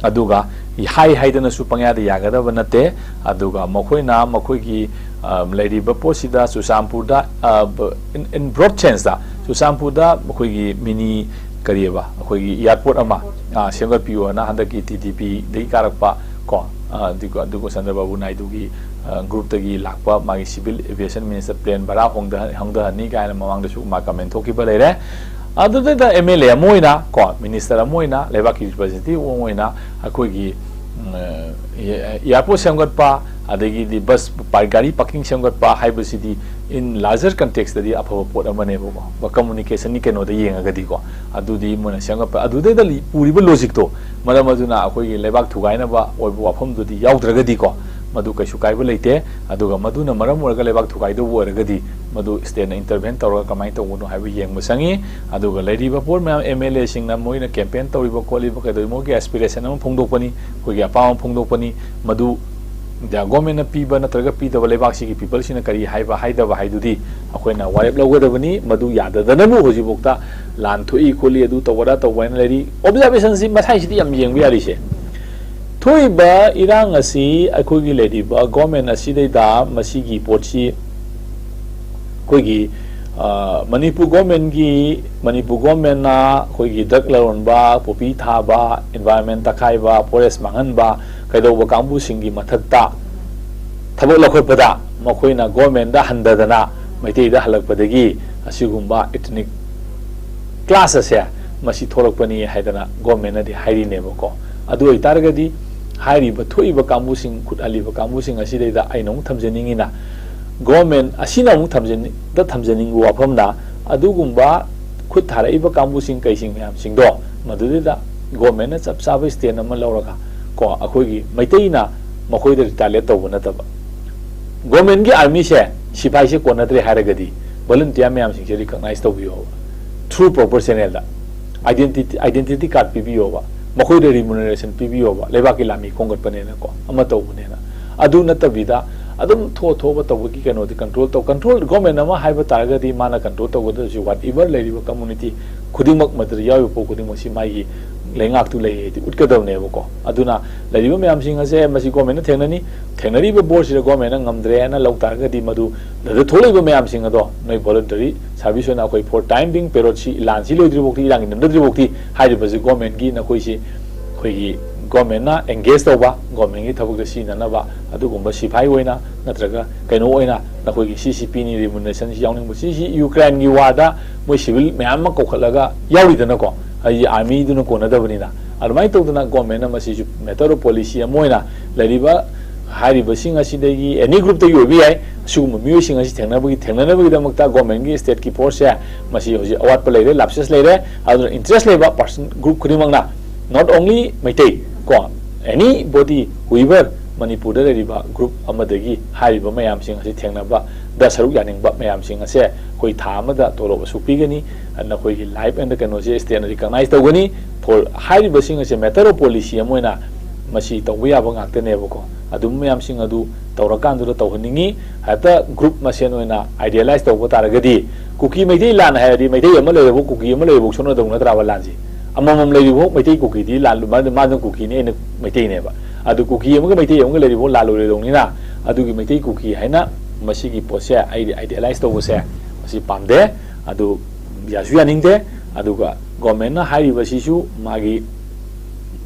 ꯑꯗꯨꯒ ꯍꯥꯏ ꯍꯥꯏꯗꯅꯁꯨ ꯄꯪꯌꯥꯗ ꯌꯥꯒꯗꯕ ꯅꯠꯇꯦ꯫ ꯑꯗꯨꯒ ꯃꯈꯣꯏꯅ ꯃꯈꯣꯏꯒꯤ, ꯑ, ꯂꯩꯔꯤꯕ ꯄꯣꯠꯁꯤꯗ ꯆꯨꯔꯆꯥꯟꯄꯨꯔꯗ, ꯑ, ꯕ-, in, in broad senseꯇ ꯆꯨꯔꯆꯥꯟꯄꯨꯔꯗ ꯃꯈꯣꯏꯒꯤ mini ꯀꯔꯤꯑꯕ, ꯑꯩꯈꯣꯏꯒꯤ airport ꯑꯃ, ꯑ, ꯁꯦꯝꯒꯠꯄꯤꯌꯨ ꯍꯥꯏꯅ ꯍꯟꯗꯛꯀꯤ TDPꯗꯒꯤ ꯀꯥꯔꯛꯄ ꯀꯣ, ꯑ, ꯑꯗꯨꯒ, ꯑꯗꯨꯒ ꯆꯟꯗ꯭ꯔꯕꯥꯕꯨ ꯅꯥꯏꯗꯨꯒꯤ, ꯑ, groupꯇꯒꯤ ꯂꯥꯛꯄ ꯃꯥꯒꯤ civil aviation minister plane ꯚꯔꯥ ꯍꯣꯡꯗ-, ꯍꯣꯡꯗꯍꯟꯅꯤ ꯀꯥꯏꯅ ꯃꯃꯥꯡꯗꯁꯨ ꯃꯥ comment ꯊꯣꯛꯈꯤꯕ ꯂꯩꯔꯦ꯫ ꯑꯗꯨꯗꯩꯗ MLA ꯑꯃ ꯑꯣꯏꯅ ꯀꯣ, minister ꯑꯃ ꯑꯣꯏꯅ, ꯂꯩꯕꯥꯛꯀꯤ representative ꯑꯃ ꯑꯣꯏꯅ ꯑꯩꯈꯣꯏꯒꯤ, ꯎꯝ, ꯑ, airport ꯁꯦꯝꯒꯠꯄ, ꯑꯗꯒꯤꯗꯤ bus ꯄꯥꯔ-, ꯒꯥꯔꯤ parking ꯁꯦꯝꯒꯠꯄ ꯍꯥꯏꯕꯁꯤꯗꯤ in larger contextꯇꯗꯤ ꯑꯐꯕ ꯄꯣꯠ ꯑꯃꯅꯦꯕꯀꯣ꯫ Communicationꯒꯤ ꯀꯩꯅꯣꯗ ꯌꯦꯡꯉꯒꯗꯤꯀꯣ, ꯑꯗꯨꯗꯤ ꯃꯣꯏꯅ ꯁꯦꯝꯒꯠꯄ, ꯑꯗꯨꯗꯩꯗ ꯂꯤ-, ꯄꯨꯔꯤꯕ logicꯇꯣ, ꯃꯔꯝ ꯑꯗꯨꯅ ꯑꯩꯈꯣꯏꯒꯤ ꯂꯩꯕꯥꯛ ꯊꯨꯒꯥꯏꯅꯕ ꯑꯣꯏꯕ ꯋꯥꯐꯝꯗꯨꯗꯤ ꯌꯥꯎꯗ꯭ꯔꯒꯗꯤꯀꯣ, ꯃꯗꯨ ꯀꯩꯁꯨ ꯀꯥꯏꯕ ꯂꯩꯇꯦ꯫ ꯑꯗꯨꯒ ꯃꯗꯨꯅ ꯃꯔꯝ ꯑꯣꯏꯔꯒ ꯂꯩꯕꯥꯛ ꯊꯨꯒꯥꯏꯗꯧꯕ ꯑꯣꯏꯔꯒꯗꯤ, ꯃꯗꯨ stateꯅ intervene ꯇꯧꯔꯒ ꯀꯃꯥꯏꯅ ꯇꯧꯕꯅꯣ ꯍꯥꯏꯕ ꯌꯦꯡꯕ ꯆꯪꯉꯤ꯫ ꯑꯗꯨꯒ ꯂꯩꯔꯤꯕ ꯄꯣꯠ ꯃꯌꯥꯝ, MLAꯁꯤꯡꯅ ꯃꯣꯏꯅ campaign ꯇꯧꯔꯤꯕ ꯈꯣꯠꯂꯤꯕ ꯀꯩꯗꯧꯔꯤ, ꯃꯣꯏꯒꯤ aspiration ꯑꯃ ꯐꯣꯡꯗꯣꯛꯄꯅꯤ, ꯑꯩꯈꯣꯏꯒꯤ ꯑꯄꯥꯝꯕ ꯐꯣꯡꯗꯣꯛꯄꯅꯤ꯫ ꯃꯗꯨ India governmentꯅ ꯄꯤꯕ ꯅꯠꯇ꯭ꯔꯒ ꯄꯤꯗꯕ, ꯂꯩꯕꯥꯛꯁꯤꯒꯤ peopleꯁꯤꯡꯅ ꯀꯔꯤ ꯍꯥꯏꯕ ꯍꯥꯏꯗꯕ ꯍꯥꯏꯗꯨꯗꯤ ꯑꯩꯈꯣꯏꯅ ꯋꯥꯔꯦꯞ ꯂꯧꯒꯗꯕꯅꯤ꯫ ꯃꯗꯨ ꯌꯥꯗꯗꯅꯕꯨ ꯍꯧꯖꯤꯛꯐꯥꯎꯗ ꯂꯥꯟ ꯊꯣꯛꯏ ꯈꯣꯠꯂꯤ, ꯑꯗꯨ ꯇꯧꯕ ꯑꯗꯥ ꯇꯧꯕ ꯍꯥꯏꯅ ꯂꯩꯔꯤ꯫ Observationꯁꯤ ꯃꯁꯥꯏꯁꯤꯗꯤ ꯌꯥꯝ ꯌꯦꯡꯕ ꯌꯥꯔꯤꯁꯦ꯫ ꯊꯣꯛꯏꯕ ꯏꯔꯥꯡ ꯑꯁꯤ ꯑꯩꯈꯣꯏꯒꯤ ꯂꯩꯔꯤꯕ government ꯑꯁꯤꯗꯩꯗ ꯃꯁꯤꯒꯤ ꯄꯣꯠꯁꯤ ꯑꯩꯈꯣꯏꯒꯤ, ꯑ, ꯃꯅꯤꯄꯨꯔ governmentꯀꯤ, ꯃꯅꯤꯄꯨꯔ governmentꯅ ꯑꯩꯈꯣꯏꯒꯤ drug ꯂꯂꯣꯟꯕ, poppy ꯊꯥꯕ, environment ꯇꯛꯈꯥꯏꯕ, forest ꯃꯥꯡꯍꯟꯕ, ꯀꯩꯗꯧꯕ ꯀꯥꯡꯕꯨꯁꯤꯡꯒꯤ ꯃꯊꯛꯇ ꯊꯕꯛ ꯂꯧꯈꯠꯄꯗ ꯃꯈꯣꯏꯅ governmentꯗ ꯍꯟꯊꯗꯅ ꯃꯩꯇꯩꯗ ꯍꯜꯂꯛꯄꯗꯒꯤ ꯑꯁꯤꯒꯨꯝꯕ ethnic clash ꯑꯁꯦ ꯃꯁꯤ ꯊꯣꯛꯂꯛꯄꯅꯤ ꯍꯥꯏꯗꯅ ꯒꯣꯔꯃꯦꯟꯅꯗꯤ ꯍꯥꯏꯔꯤꯅꯦꯕꯀꯣ꯫ ꯑꯗꯨ ꯑꯣꯏꯇꯥꯔꯒꯗꯤ ꯍꯥꯏꯔꯤꯕ ꯊꯣꯛꯏꯕ ꯀꯥꯡꯕꯨꯁꯤꯡ, ꯈꯨꯠ ꯍꯜꯂꯤꯕ ꯀꯥꯡꯕꯨꯁꯤꯡ ꯑꯁꯤꯗꯩꯗ ꯑꯩꯅ ꯑꯃꯨꯛ ꯊꯝꯖꯅꯤꯡꯉꯤꯅ, ꯒꯣꯔꯃꯦꯟ ꯑꯁꯤꯅ ꯑꯃꯨꯛ ꯊꯝꯖꯅꯤꯡ-, ꯗ ꯊꯝꯖꯅꯤꯡꯕ ꯋꯥꯐꯝꯅ, ꯑꯗꯨꯒꯨꯝꯕ ꯈꯨꯠ ꯊꯥꯔꯛꯏꯕ ꯀꯥꯡꯕꯨꯁꯤꯡ ꯀꯩꯁꯤꯡ ꯃꯌꯥꯝꯁꯤꯡꯗꯣ ꯃꯗꯨꯗꯩꯗ ꯒꯣꯔꯃꯦꯟꯅ ꯆꯞ ꯆꯥꯕ ꯁ꯭ꯇꯦꯟ ꯑꯃ ꯂꯧꯔꯒ ꯀꯣ, ꯑꯩꯈꯣꯏꯒꯤ ꯃꯩꯇꯩꯅ ꯃꯈꯣꯏꯗ ꯔꯤꯇꯥꯂꯤꯌꯦꯠ ꯇꯧꯕ ꯅꯠꯇꯕ, ꯒꯣꯔꯃꯦꯟꯒꯤ ꯑꯥꯔꯃꯤꯁꯦ, ꯁꯤꯐꯥꯏꯁꯦ ꯀꯣꯟꯅꯗ꯭ꯔꯦ ꯍꯥꯏꯔꯒꯗꯤ ꯚꯣꯂꯨꯟꯇꯤꯌꯔ ꯃꯌꯥꯝꯁꯤꯡꯁꯦ ꯔꯤꯀꯛꯅꯥꯏꯁ ꯇꯧꯕꯤꯌꯣꯕ, ꯊ꯭ꯔꯨ ꯄ꯭ꯔꯣꯄꯔ ꯆꯦꯅꯦꯜꯗ꯫ ꯑꯥꯏꯗꯦꯟꯇꯤꯇꯤ, ꯑꯥꯏꯗꯦꯟꯇꯤꯇꯤ ꯀꯥꯔꯗ ꯄꯤꯕꯤꯌꯣꯕ, ꯃꯈꯣꯏꯗ ꯔꯤꯃꯨꯅꯔꯦꯁꯟ ꯄꯤꯕꯤꯌꯣꯕ, ꯂꯩꯕꯥꯛꯀꯤ ꯂꯥꯟꯃꯤ ꯈꯣꯝꯒꯠꯄꯅꯦꯅꯀꯣ, ꯑꯃ ꯇꯧꯕꯅꯦꯅ꯫ ꯑꯗꯨ ꯅꯠꯇꯕꯤꯗ ꯑꯗꯨꯝ ꯊꯣꯛꯑ ꯊꯣꯛꯑꯕ ꯇꯧꯕꯒꯤ ꯀꯩꯅꯣꯗꯤ ꯀꯟꯇ꯭ꯔꯣꯜ ꯇꯧ꯫ ꯀꯟꯇ꯭ꯔꯣꯜ, ꯒꯣꯔꯃꯦꯟ ꯑꯃ ꯍꯥꯏꯕ ꯇꯥꯔꯒꯗꯤ ꯃꯥꯅ ꯀꯟꯇ꯭ꯔꯣꯜ ꯇꯧꯒꯗꯕꯁꯤ ꯋꯥꯠ ꯏꯚꯔ ꯂꯩꯔꯤꯕ ꯀꯝꯃꯨꯅꯤꯇꯤ ꯈꯨꯗꯤꯡꯃꯛ, ꯃꯗꯨꯗ ꯌꯥꯎꯔꯤꯕ ꯄꯣꯠ ꯈꯨꯗꯤꯡꯃꯛꯁꯤ ꯃꯥꯒꯤ ꯂꯩꯉꯥꯛꯇꯨ ꯂꯩ ꯍꯥꯏꯗꯤ ꯎꯠꯀꯗꯕꯅꯦꯕꯀꯣ꯫ ꯑꯗꯨꯅ ꯂꯩꯔꯤꯕ ꯃꯌꯥꯝꯁꯤꯡ ꯑꯁꯦ ꯃꯁꯤ ꯒꯣꯔꯃꯦꯟꯅ ꯊꯦꯡꯅꯅꯤ, ꯊꯦꯡꯅꯔꯤꯕ ꯕꯣꯔꯁꯤꯗ ꯒꯣꯔꯃꯦꯟꯅ ꯉꯝꯗ꯭ꯔꯦꯅ ꯂꯧ ꯇꯥꯔꯒꯗꯤ ꯃꯗꯨ ꯗ ꯊꯣꯛꯂꯛꯏꯕ ꯃꯌꯥꯝꯁꯤꯡ ꯑꯗꯣ ꯅꯣꯏ ꯚꯣꯂꯨꯟꯇꯔꯤ ꯁꯥꯔꯚꯤꯁ ꯑꯣꯏꯅ ꯑꯩꯈꯣꯏ ꯐꯣꯔ ꯇꯥꯏꯝ ꯕꯤꯡ ꯄꯦꯔꯣꯠꯁꯤ, ꯂꯥꯟꯁꯤ ꯂꯣꯏꯗ꯭ꯔꯤꯐꯥꯎꯗꯤ, ꯏꯔꯥꯡꯒꯤ ꯅꯝꯗꯗ꯭ꯔꯤꯐꯥꯎꯗꯤ ꯍꯥꯏꯔꯤꯕꯁꯤ ꯒꯣꯔꯃꯦꯟꯒꯤ, ꯅꯈꯣꯏꯁꯤ ꯑꯩꯈꯣꯏꯒꯤ ꯒꯣꯔꯃꯦꯟꯅ ꯑꯦꯡꯒꯦꯖ ꯇꯧꯕ, ꯒꯣꯔꯃꯦꯟꯒꯤ ꯊꯕꯛꯇ ꯁꯤꯖꯤꯟꯅꯅꯕ ꯑꯗꯨꯒꯨꯝꯕ ꯁꯤꯐꯥꯏ ꯑꯣꯏꯅ ꯅꯠꯇ꯭ꯔꯒ ꯀꯩꯅꯣ ꯑꯣꯏꯅ ꯅꯈꯣꯏꯒꯤ ꯁꯤ ꯁꯤ ꯄꯤꯅꯤ, ꯔꯤꯃꯨꯅꯔꯦꯁꯟꯁꯤ ꯌꯥꯎꯅꯤꯡꯕ, ꯁꯤꯁꯤ ꯌꯨꯀ꯭ꯔꯥꯏꯟꯒꯤ ꯋꯥꯔꯗ ꯃꯣꯏ ꯁꯤꯚꯤꯜ ꯃꯌꯥꯝ ꯑꯃ ꯀꯧꯈꯠꯂꯒ ꯌꯥꯎꯔꯤꯗꯅꯀꯣ, ꯑꯩꯒꯤ ꯑꯥꯔꯃꯤꯗꯨꯅ ꯀꯣꯟꯅꯗꯕꯅꯤꯅ꯫ ꯑꯗꯨꯃꯥꯏꯅ ꯇꯧꯗꯅ ꯒꯣꯔꯃꯦꯟꯅ ꯃꯁꯤꯁꯨ ꯃꯦꯇꯔ ꯑꯣꯐ ꯄꯣꯂꯤꯁꯤ ꯑꯃ ꯑꯣꯏꯅ ꯂꯩꯔꯤꯕ ꯍꯥꯏꯔꯤꯕꯁꯤꯡ ꯑꯁꯤꯗꯒꯤ ꯑꯦꯅꯤ ꯒ꯭ꯔꯨꯞꯇꯒꯤ ꯑꯣꯏꯕ ꯌꯥꯏ, ꯑꯁꯤꯒꯨꯝꯕ ꯃꯤꯑꯣꯏꯁꯤꯡ ꯑꯁꯤ ꯊꯦꯡꯅꯕꯒꯤ, ꯊꯦꯡꯅꯅꯕꯒꯤꯗꯃꯛꯇ ꯒꯣꯔꯃꯦꯟꯒꯤ ꯁ꯭ꯇꯦꯠꯀꯤ ꯐꯣꯔꯁꯁꯦ ꯃꯁꯤ ꯍꯧꯖꯤꯛ ꯑꯋꯥꯠꯄ ꯂꯩꯔꯦ, ꯂꯥꯞꯁꯦꯁ ꯂꯩꯔꯦ, ꯑꯗꯨꯅ ꯏꯟꯇꯔꯦꯁ ꯂꯩꯕ ꯄꯥꯔꯁꯟ ꯒ꯭ꯔꯨꯞ ꯈꯨꯗꯤꯡꯃꯛꯅ, not only ꯃꯩꯇꯩ ꯀꯣ, any body whoever ꯃꯅꯤꯄꯨꯔꯗ ꯂꯩꯔꯤꯕ ꯒ꯭ꯔꯨꯞ ꯑꯃꯗꯒꯤ ꯍꯥꯏꯔꯤꯕ ꯃꯌꯥꯝꯁꯤꯡ ꯑꯁꯤ ꯊꯦꯡꯅꯕꯗ ꯁꯔꯨꯛ ꯌꯥꯅꯤꯡꯕ ꯃꯌꯥꯝꯁꯤꯡ ꯑꯁꯦ ꯑꯩꯈꯣꯏ ꯊꯥ ꯑꯃꯗ ꯇꯣꯂꯣꯞ ꯑꯁꯨꯛ ꯄꯤꯒꯅꯤ, ꯅꯈꯣꯏꯒꯤ ꯂꯥꯏꯐ ꯑꯦꯟ ꯀꯩꯅꯣꯁꯦ ꯁ꯭ꯇꯦꯠꯅ ꯔꯤꯀꯛꯅꯥꯏꯁ ꯇꯧꯒꯅꯤ꯫ ꯐꯣꯔ ꯍꯥꯏꯔꯤꯕꯁꯤꯡ ꯑꯁꯦ ꯃꯦꯇꯔ ꯑꯣꯐ ꯄꯣꯂꯤꯁꯤ ꯑꯃ ꯑꯣꯏꯅ ꯃꯁꯤ ꯇꯧꯕ ꯌꯥꯕ ꯉꯥꯛꯇꯅꯦꯕꯀꯣ꯫ ꯑꯗꯨꯝ ꯃꯌꯥꯝꯁꯤꯡ ꯑꯗꯨ ꯇꯧꯔꯀꯥꯟꯗꯨꯗ ꯇꯧꯍꯟꯅꯤꯡꯉꯤ꯫ ꯍꯦꯛꯇ ꯒ꯭ꯔꯨꯞ ꯃꯁꯦꯟ ꯑꯣꯏꯅ ꯑꯥꯏꯗꯤꯌꯦꯂꯥꯏꯁ ꯇꯧꯕ ꯇꯥꯔꯒꯗꯤ, ꯀꯨꯀꯤ ꯃꯩꯇꯩ ꯂꯥꯟ ꯍꯥꯏꯔꯗꯤ ꯃꯩꯇꯩ ꯑꯃ ꯂꯩꯔꯕ ꯀꯨꯀꯤ ꯑꯃ ꯂꯩꯔꯕ ꯁꯣꯟꯅꯗꯧ ꯅꯠꯇ꯭ꯔꯕ ꯂꯥꯟꯁꯦ? ꯑꯃꯃꯝ ꯂꯩꯔꯤꯕꯐꯥꯎ ꯃꯩꯇꯩ ꯀꯨꯀꯤꯗꯤ ꯂꯥꯟ, ꯃꯥ-, ꯃꯥꯅ ꯀꯨꯀꯤꯅꯤ, ꯑꯩꯅ ꯃꯩꯇꯩꯅꯦꯕ꯫ ꯑꯗꯨ ꯀꯨꯀꯤ ꯑꯃꯒ ꯃꯩꯇꯩ ꯑꯃꯒ ꯂꯩꯔꯤꯕꯐꯥꯎ ꯂꯥꯜꯂꯣꯏꯔꯗꯧꯅꯤꯅ, ꯑꯗꯨꯒꯤ ꯃꯩꯇꯩ ꯀꯨꯀꯤ ꯍꯥꯏꯅ ꯃꯁꯤꯒꯤ ꯄꯣꯠꯁꯦ ꯑꯩꯗꯤ ꯑꯥꯏꯗꯤꯌꯦꯂꯥꯏꯁ ꯇꯧꯕꯁꯦ ꯃꯁꯤ ꯄꯥꯝꯗꯦ꯫ ꯑꯗꯨ ꯌꯥꯁꯨ ꯌꯥꯅꯤꯡꯗꯦ꯫ ꯑꯗꯨꯒ ꯒꯣꯔꯃꯦꯟꯅ ꯍꯥꯏꯔꯤꯕꯁꯤꯁꯨ ꯃꯥꯒꯤ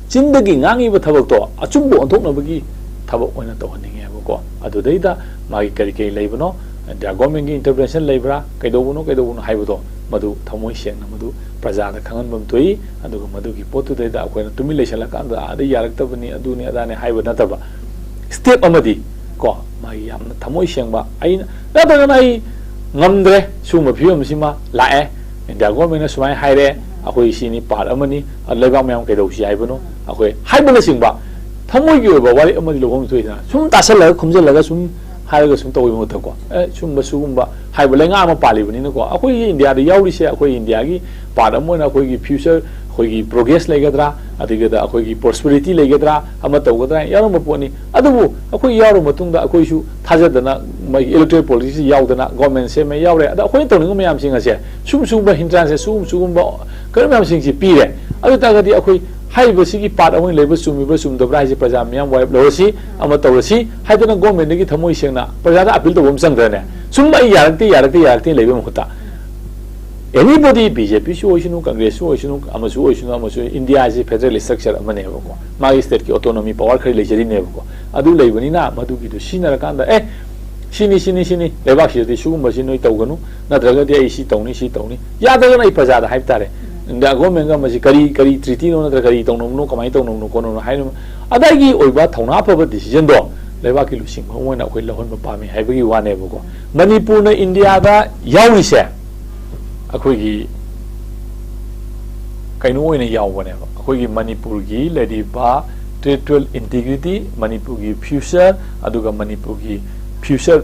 ꯆꯤꯟꯗꯒꯤ ꯉꯥꯡꯉꯤꯕ ꯊꯕꯛꯇꯣ ꯑꯆꯨꯝꯕ ꯑꯣꯟꯊꯣꯛꯅꯕꯒꯤ ꯊꯕꯛ ꯑꯣꯏꯅ ꯇꯧꯍꯟꯅꯤꯡꯉꯦꯕꯀꯣ꯫ ꯑꯗꯨꯗꯩꯗ ꯃꯥꯒꯤ ꯀꯔꯤ ꯀꯔꯤ ꯂꯩꯕꯅꯣ, ꯏꯟꯗꯤꯌꯥ ꯒꯣꯔꯃꯦꯟꯒꯤ ꯏꯟꯇꯔꯚꯦꯟꯁꯟ ꯂꯩꯕ꯭ꯔꯥ, ꯀꯩꯗꯧꯕꯅꯣ, ꯀꯩꯗꯧꯕꯅꯣ ꯍꯥꯏꯕꯗꯣ ꯃꯗꯨ ꯊꯃꯣꯏ ꯁꯦꯡꯅ ꯃꯗꯨ ꯄ꯭ꯔꯖꯥꯗ ꯈꯪꯍꯟꯐꯝ ꯊꯣꯛꯏ꯫ ꯑꯗꯨꯒ ꯃꯗꯨꯒꯤ ꯄꯣꯠꯇꯨꯗꯩꯗ ꯑꯩꯈꯣꯏꯅ ꯇꯨꯃꯤꯟ ꯂꯩꯁꯜꯂꯀꯥꯟꯗ ꯑꯥꯗ ꯌꯥꯔꯛꯇꯕꯅꯤ, ꯑꯗꯨꯅꯤ ꯑꯗꯥꯅꯤ ꯍꯥꯏꯕ ꯅꯠꯇꯕ, ꯁ꯭ꯇꯦꯞ ꯑꯃꯗꯤ ꯀꯣ, ꯃꯥꯒꯤ ꯌꯥꯝꯅ ꯊꯃꯣꯏ ꯁꯦꯡꯕ, ꯑꯩꯅ ꯅꯠꯇ꯭ꯔꯒꯅ ꯑꯩ ꯉꯝꯗ꯭ꯔꯦ, ꯁꯤꯒꯨꯝꯕ ꯐꯤꯕꯝꯁꯤꯃ ꯂꯥꯛꯑꯦ, ꯏꯟꯗꯤꯌꯥ ꯒꯣꯔꯃꯦꯟꯅ ꯁꯨꯃꯥꯏꯅ ꯍꯥꯏꯔꯦ, ꯑꯩꯈꯣꯏ ꯁꯤꯅꯤ ꯄꯥꯔꯠ ꯑꯃꯅꯤ, ꯑ, ꯂꯩꯕꯥꯛ ꯃꯌꯥꯝ ꯀꯩꯗꯧꯁꯤ ꯍꯥꯏꯕꯅꯣ ꯑꯩꯈꯣꯏ ꯍꯥꯏꯕꯅꯆꯤꯡꯕ ꯊꯃꯣꯏꯒꯤ ꯑꯣꯏꯕ ꯋꯥꯔꯦꯞ ꯑꯃꯗꯤ ꯂꯧꯐꯝ ꯊꯣꯛꯏꯗꯅ꯫ ꯁꯨꯝ ꯇꯥꯁꯜꯂꯒ ꯈꯨꯝꯖꯜꯂꯒ ꯁꯨꯝ ꯍꯥꯏꯔꯒ ꯁꯨꯝ ꯇꯧꯕꯒꯤ ꯃꯍꯨꯠꯇꯀꯣ, ꯑꯦ, ꯁꯨꯝꯕ ꯁꯤꯒꯨꯝꯕ ꯍꯥꯏꯕ ꯂꯩꯉꯥꯛ ꯑꯃ ꯄꯥꯜꯂꯤꯕꯅꯤꯅꯀꯣ, ꯑꯩꯈꯣꯏꯒꯤ ꯏꯟꯗꯤꯌꯥꯗ ꯌꯥꯎꯔꯤꯁꯦ, ꯑꯩꯈꯣꯏ ꯏꯟꯗꯤꯌꯥꯒꯤ ꯄꯥꯔꯠ ꯑꯃ ꯑꯣꯏꯅ ꯑꯩꯈꯣꯏꯒꯤ ꯐ꯭ꯌꯨꯆꯔ, ꯑꯩꯈꯣꯏꯒꯤ ꯄ꯭ꯔꯣꯒ꯭ꯔꯦꯁ ꯂꯩꯒꯗ꯭ꯔꯥ, ꯑꯗꯨꯒ ꯑꯩꯈꯣꯏꯒꯤ ꯄ꯭ꯔꯣꯁꯄꯦꯔꯤꯇꯤ ꯂꯩꯒꯗ꯭ꯔꯥ, ꯑꯃ ꯇꯧꯒꯗ꯭ꯔꯥ ꯍꯥꯏꯅ ꯌꯥꯎꯔꯝꯕ ꯄꯣꯠꯅꯤ꯫ ꯑꯗꯨꯕꯨ ꯑꯩꯈꯣꯏ ꯌꯥꯎꯔꯕ ꯃꯇꯨꯡꯗ ꯑꯩꯈꯣꯏꯁꯨ ꯊꯥꯖꯗꯅ ꯃꯥꯒꯤ ꯏꯂꯦꯛꯇꯣꯔꯦꯜ ꯄꯣꯂꯤꯇꯤꯛꯁ ꯌꯥꯎꯗꯅ ꯒꯣꯔꯃꯦꯟ ꯁꯦꯝꯃꯦ ꯌꯥꯎꯔꯦ, ꯑꯗ ꯑꯩꯈꯣꯏꯅ ꯇꯧꯅꯤꯡꯕ ꯃꯌꯥꯝꯁꯤꯡ ꯑꯁꯦ ꯁꯨꯝ ꯁꯨꯝꯕ ꯍꯤꯟꯗ꯭ꯔꯥꯟꯁꯦ, ꯁꯨꯝ ꯁꯤꯒꯨꯝꯕ ꯀꯩꯅꯣ ꯃꯌꯥꯝꯁꯤꯡꯁꯤ ꯄꯤꯔꯦ꯫ ꯑꯗꯨ ꯑꯣꯏ ꯇꯥꯔꯒꯗꯤ ꯑꯩꯈꯣꯏ ꯍꯥꯏꯔꯤꯕꯁꯤꯒꯤ ꯄꯥꯔꯠ ꯑꯃ ꯑꯣꯏꯅ ꯂꯩꯕ ꯆꯨꯝꯃꯤꯕ꯭ꯔꯥ ꯆꯨꯝꯗꯕ꯭ꯔꯥ ꯍꯥꯏꯁꯦ ꯄ꯭ꯔꯖꯥ ꯃꯌꯥꯝ ꯋꯥꯔꯦꯞ ꯂꯧꯔꯁꯤ, ꯑꯃ ꯇꯧꯔꯁꯤ ꯍꯥꯏꯗꯅ ꯒꯣꯔꯃꯦꯟꯗꯒꯤ ꯊꯃꯣꯏ ꯁꯦꯡꯅ ꯄ꯭ꯔꯖꯥꯗ ꯑꯄꯤꯜ ꯇꯧꯕ ꯑꯃ ꯆꯪꯗ꯭ꯔꯅꯦ? ꯁꯨꯝ ꯑꯩ ꯌꯥꯔꯛꯇꯦ, ꯌꯥꯔꯛꯇꯦ, ꯌꯥꯔꯛꯇꯦ ꯂꯩꯕꯒꯤ ꯃꯍꯨꯠꯇ, ꯑꯦꯅꯤꯕꯣꯗꯤ, ꯕꯤꯖꯦꯄꯤꯁꯨ ꯑꯣꯏꯁꯅꯨ, ꯀꯪꯒ꯭ꯔꯦꯁꯁꯨ ꯑꯣꯏꯁꯅꯨ, ꯑꯃꯁꯨ ꯑꯣꯏꯁꯅꯨ, ꯑꯃꯁꯨ, ꯏꯟꯗꯤꯌꯥꯁꯤ ꯐꯦꯗꯔꯦꯜ ꯏꯁꯇ꯭ꯔꯛꯆꯔ ꯑꯃꯅꯦꯕꯀꯣ, ꯃꯥꯒꯤ ꯁ꯭ꯇꯦꯠꯀꯤ ꯑꯣꯇꯣꯅꯣꯃꯤ ꯄꯋꯥꯔ ꯈꯔ ꯂꯩꯖꯔꯤꯅꯦꯕꯀꯣ꯫ ꯑꯗꯨ ꯂꯩꯕꯅꯤꯅ ꯃꯗꯨꯒꯤꯗꯨ ꯁꯤꯖꯤꯟꯅꯔꯀꯥꯟꯗ, ꯑꯦ, ꯁꯤꯅꯤ, ꯁꯤꯅꯤ, ꯁꯤꯅꯤ, ꯂꯩꯕꯥꯛꯁꯤꯗꯗꯤ ꯁꯤꯒꯨꯝꯕꯁꯤ ꯅꯣꯏ ꯇꯧꯒꯅꯨ, ꯅꯠꯇ꯭ꯔꯒꯗꯤ ꯑꯩ ꯁꯤ ꯇꯧꯅꯤ, ꯁꯤ ꯇꯧꯅꯤ, ꯌꯥꯗ꯭ꯔꯒꯅ ꯑꯩ ꯄ꯭ꯔꯖꯥꯗ ꯍꯥꯏꯕ ꯇꯥꯔꯦ꯫ ꯏꯟꯗꯤꯌꯥ ꯒꯣꯔꯃꯦꯟꯒ ꯃꯁꯤ ꯀꯔꯤ, ꯀꯔꯤ ꯇ꯭ꯔꯤꯇꯤꯅꯣ, ꯅꯠꯇ꯭ꯔꯒ ꯀꯔꯤ ꯇꯧꯅꯕꯅꯣ, ꯀꯃꯥꯏꯅ ꯇꯧꯅꯕꯅꯣ ꯈꯣꯠꯅꯕꯅꯣ ꯍꯥꯏꯅ꯫ ꯑꯗꯒꯤ ꯑꯣꯏꯕ ꯊꯧꯅꯥ ꯐꯕ ꯗꯤꯁꯤꯖꯟꯗꯣ ꯂꯩꯕꯥꯛꯀꯤ ꯂꯨꯆꯤꯡꯕ ꯑꯃ ꯑꯣꯏꯅ ꯑꯩꯈꯣꯏ ꯂꯧꯍꯟꯕ ꯄꯥꯝꯃꯤ ꯍꯥꯏꯕꯒꯤ ꯋꯥꯅꯦꯕꯀꯣ꯫ ꯃꯅꯤꯄꯨꯔꯅ ꯏꯟꯗꯤꯌꯥꯗ ꯌꯥꯎꯔꯤꯁꯦ ꯑꯩꯈꯣꯏꯒꯤ ꯀꯩꯅꯣ ꯑꯣꯏꯅ ꯌꯥꯎꯕꯅꯦꯕ, ꯑꯩꯈꯣꯏꯒꯤ ꯃꯅꯤꯄꯨꯔꯒꯤ ꯂꯩꯔꯤꯕ ꯇꯦꯔꯤꯇꯣꯔꯤꯌꯦꯜ ꯏꯟꯇꯤꯒ꯭ꯔꯤꯇꯤ, ꯃꯅꯤꯄꯨꯔꯒꯤ ꯐ꯭ꯌꯨꯆꯔ, ꯑꯗꯨꯒ ꯃꯅꯤꯄꯨꯔꯒꯤ ꯐ꯭ꯌꯨꯆꯔ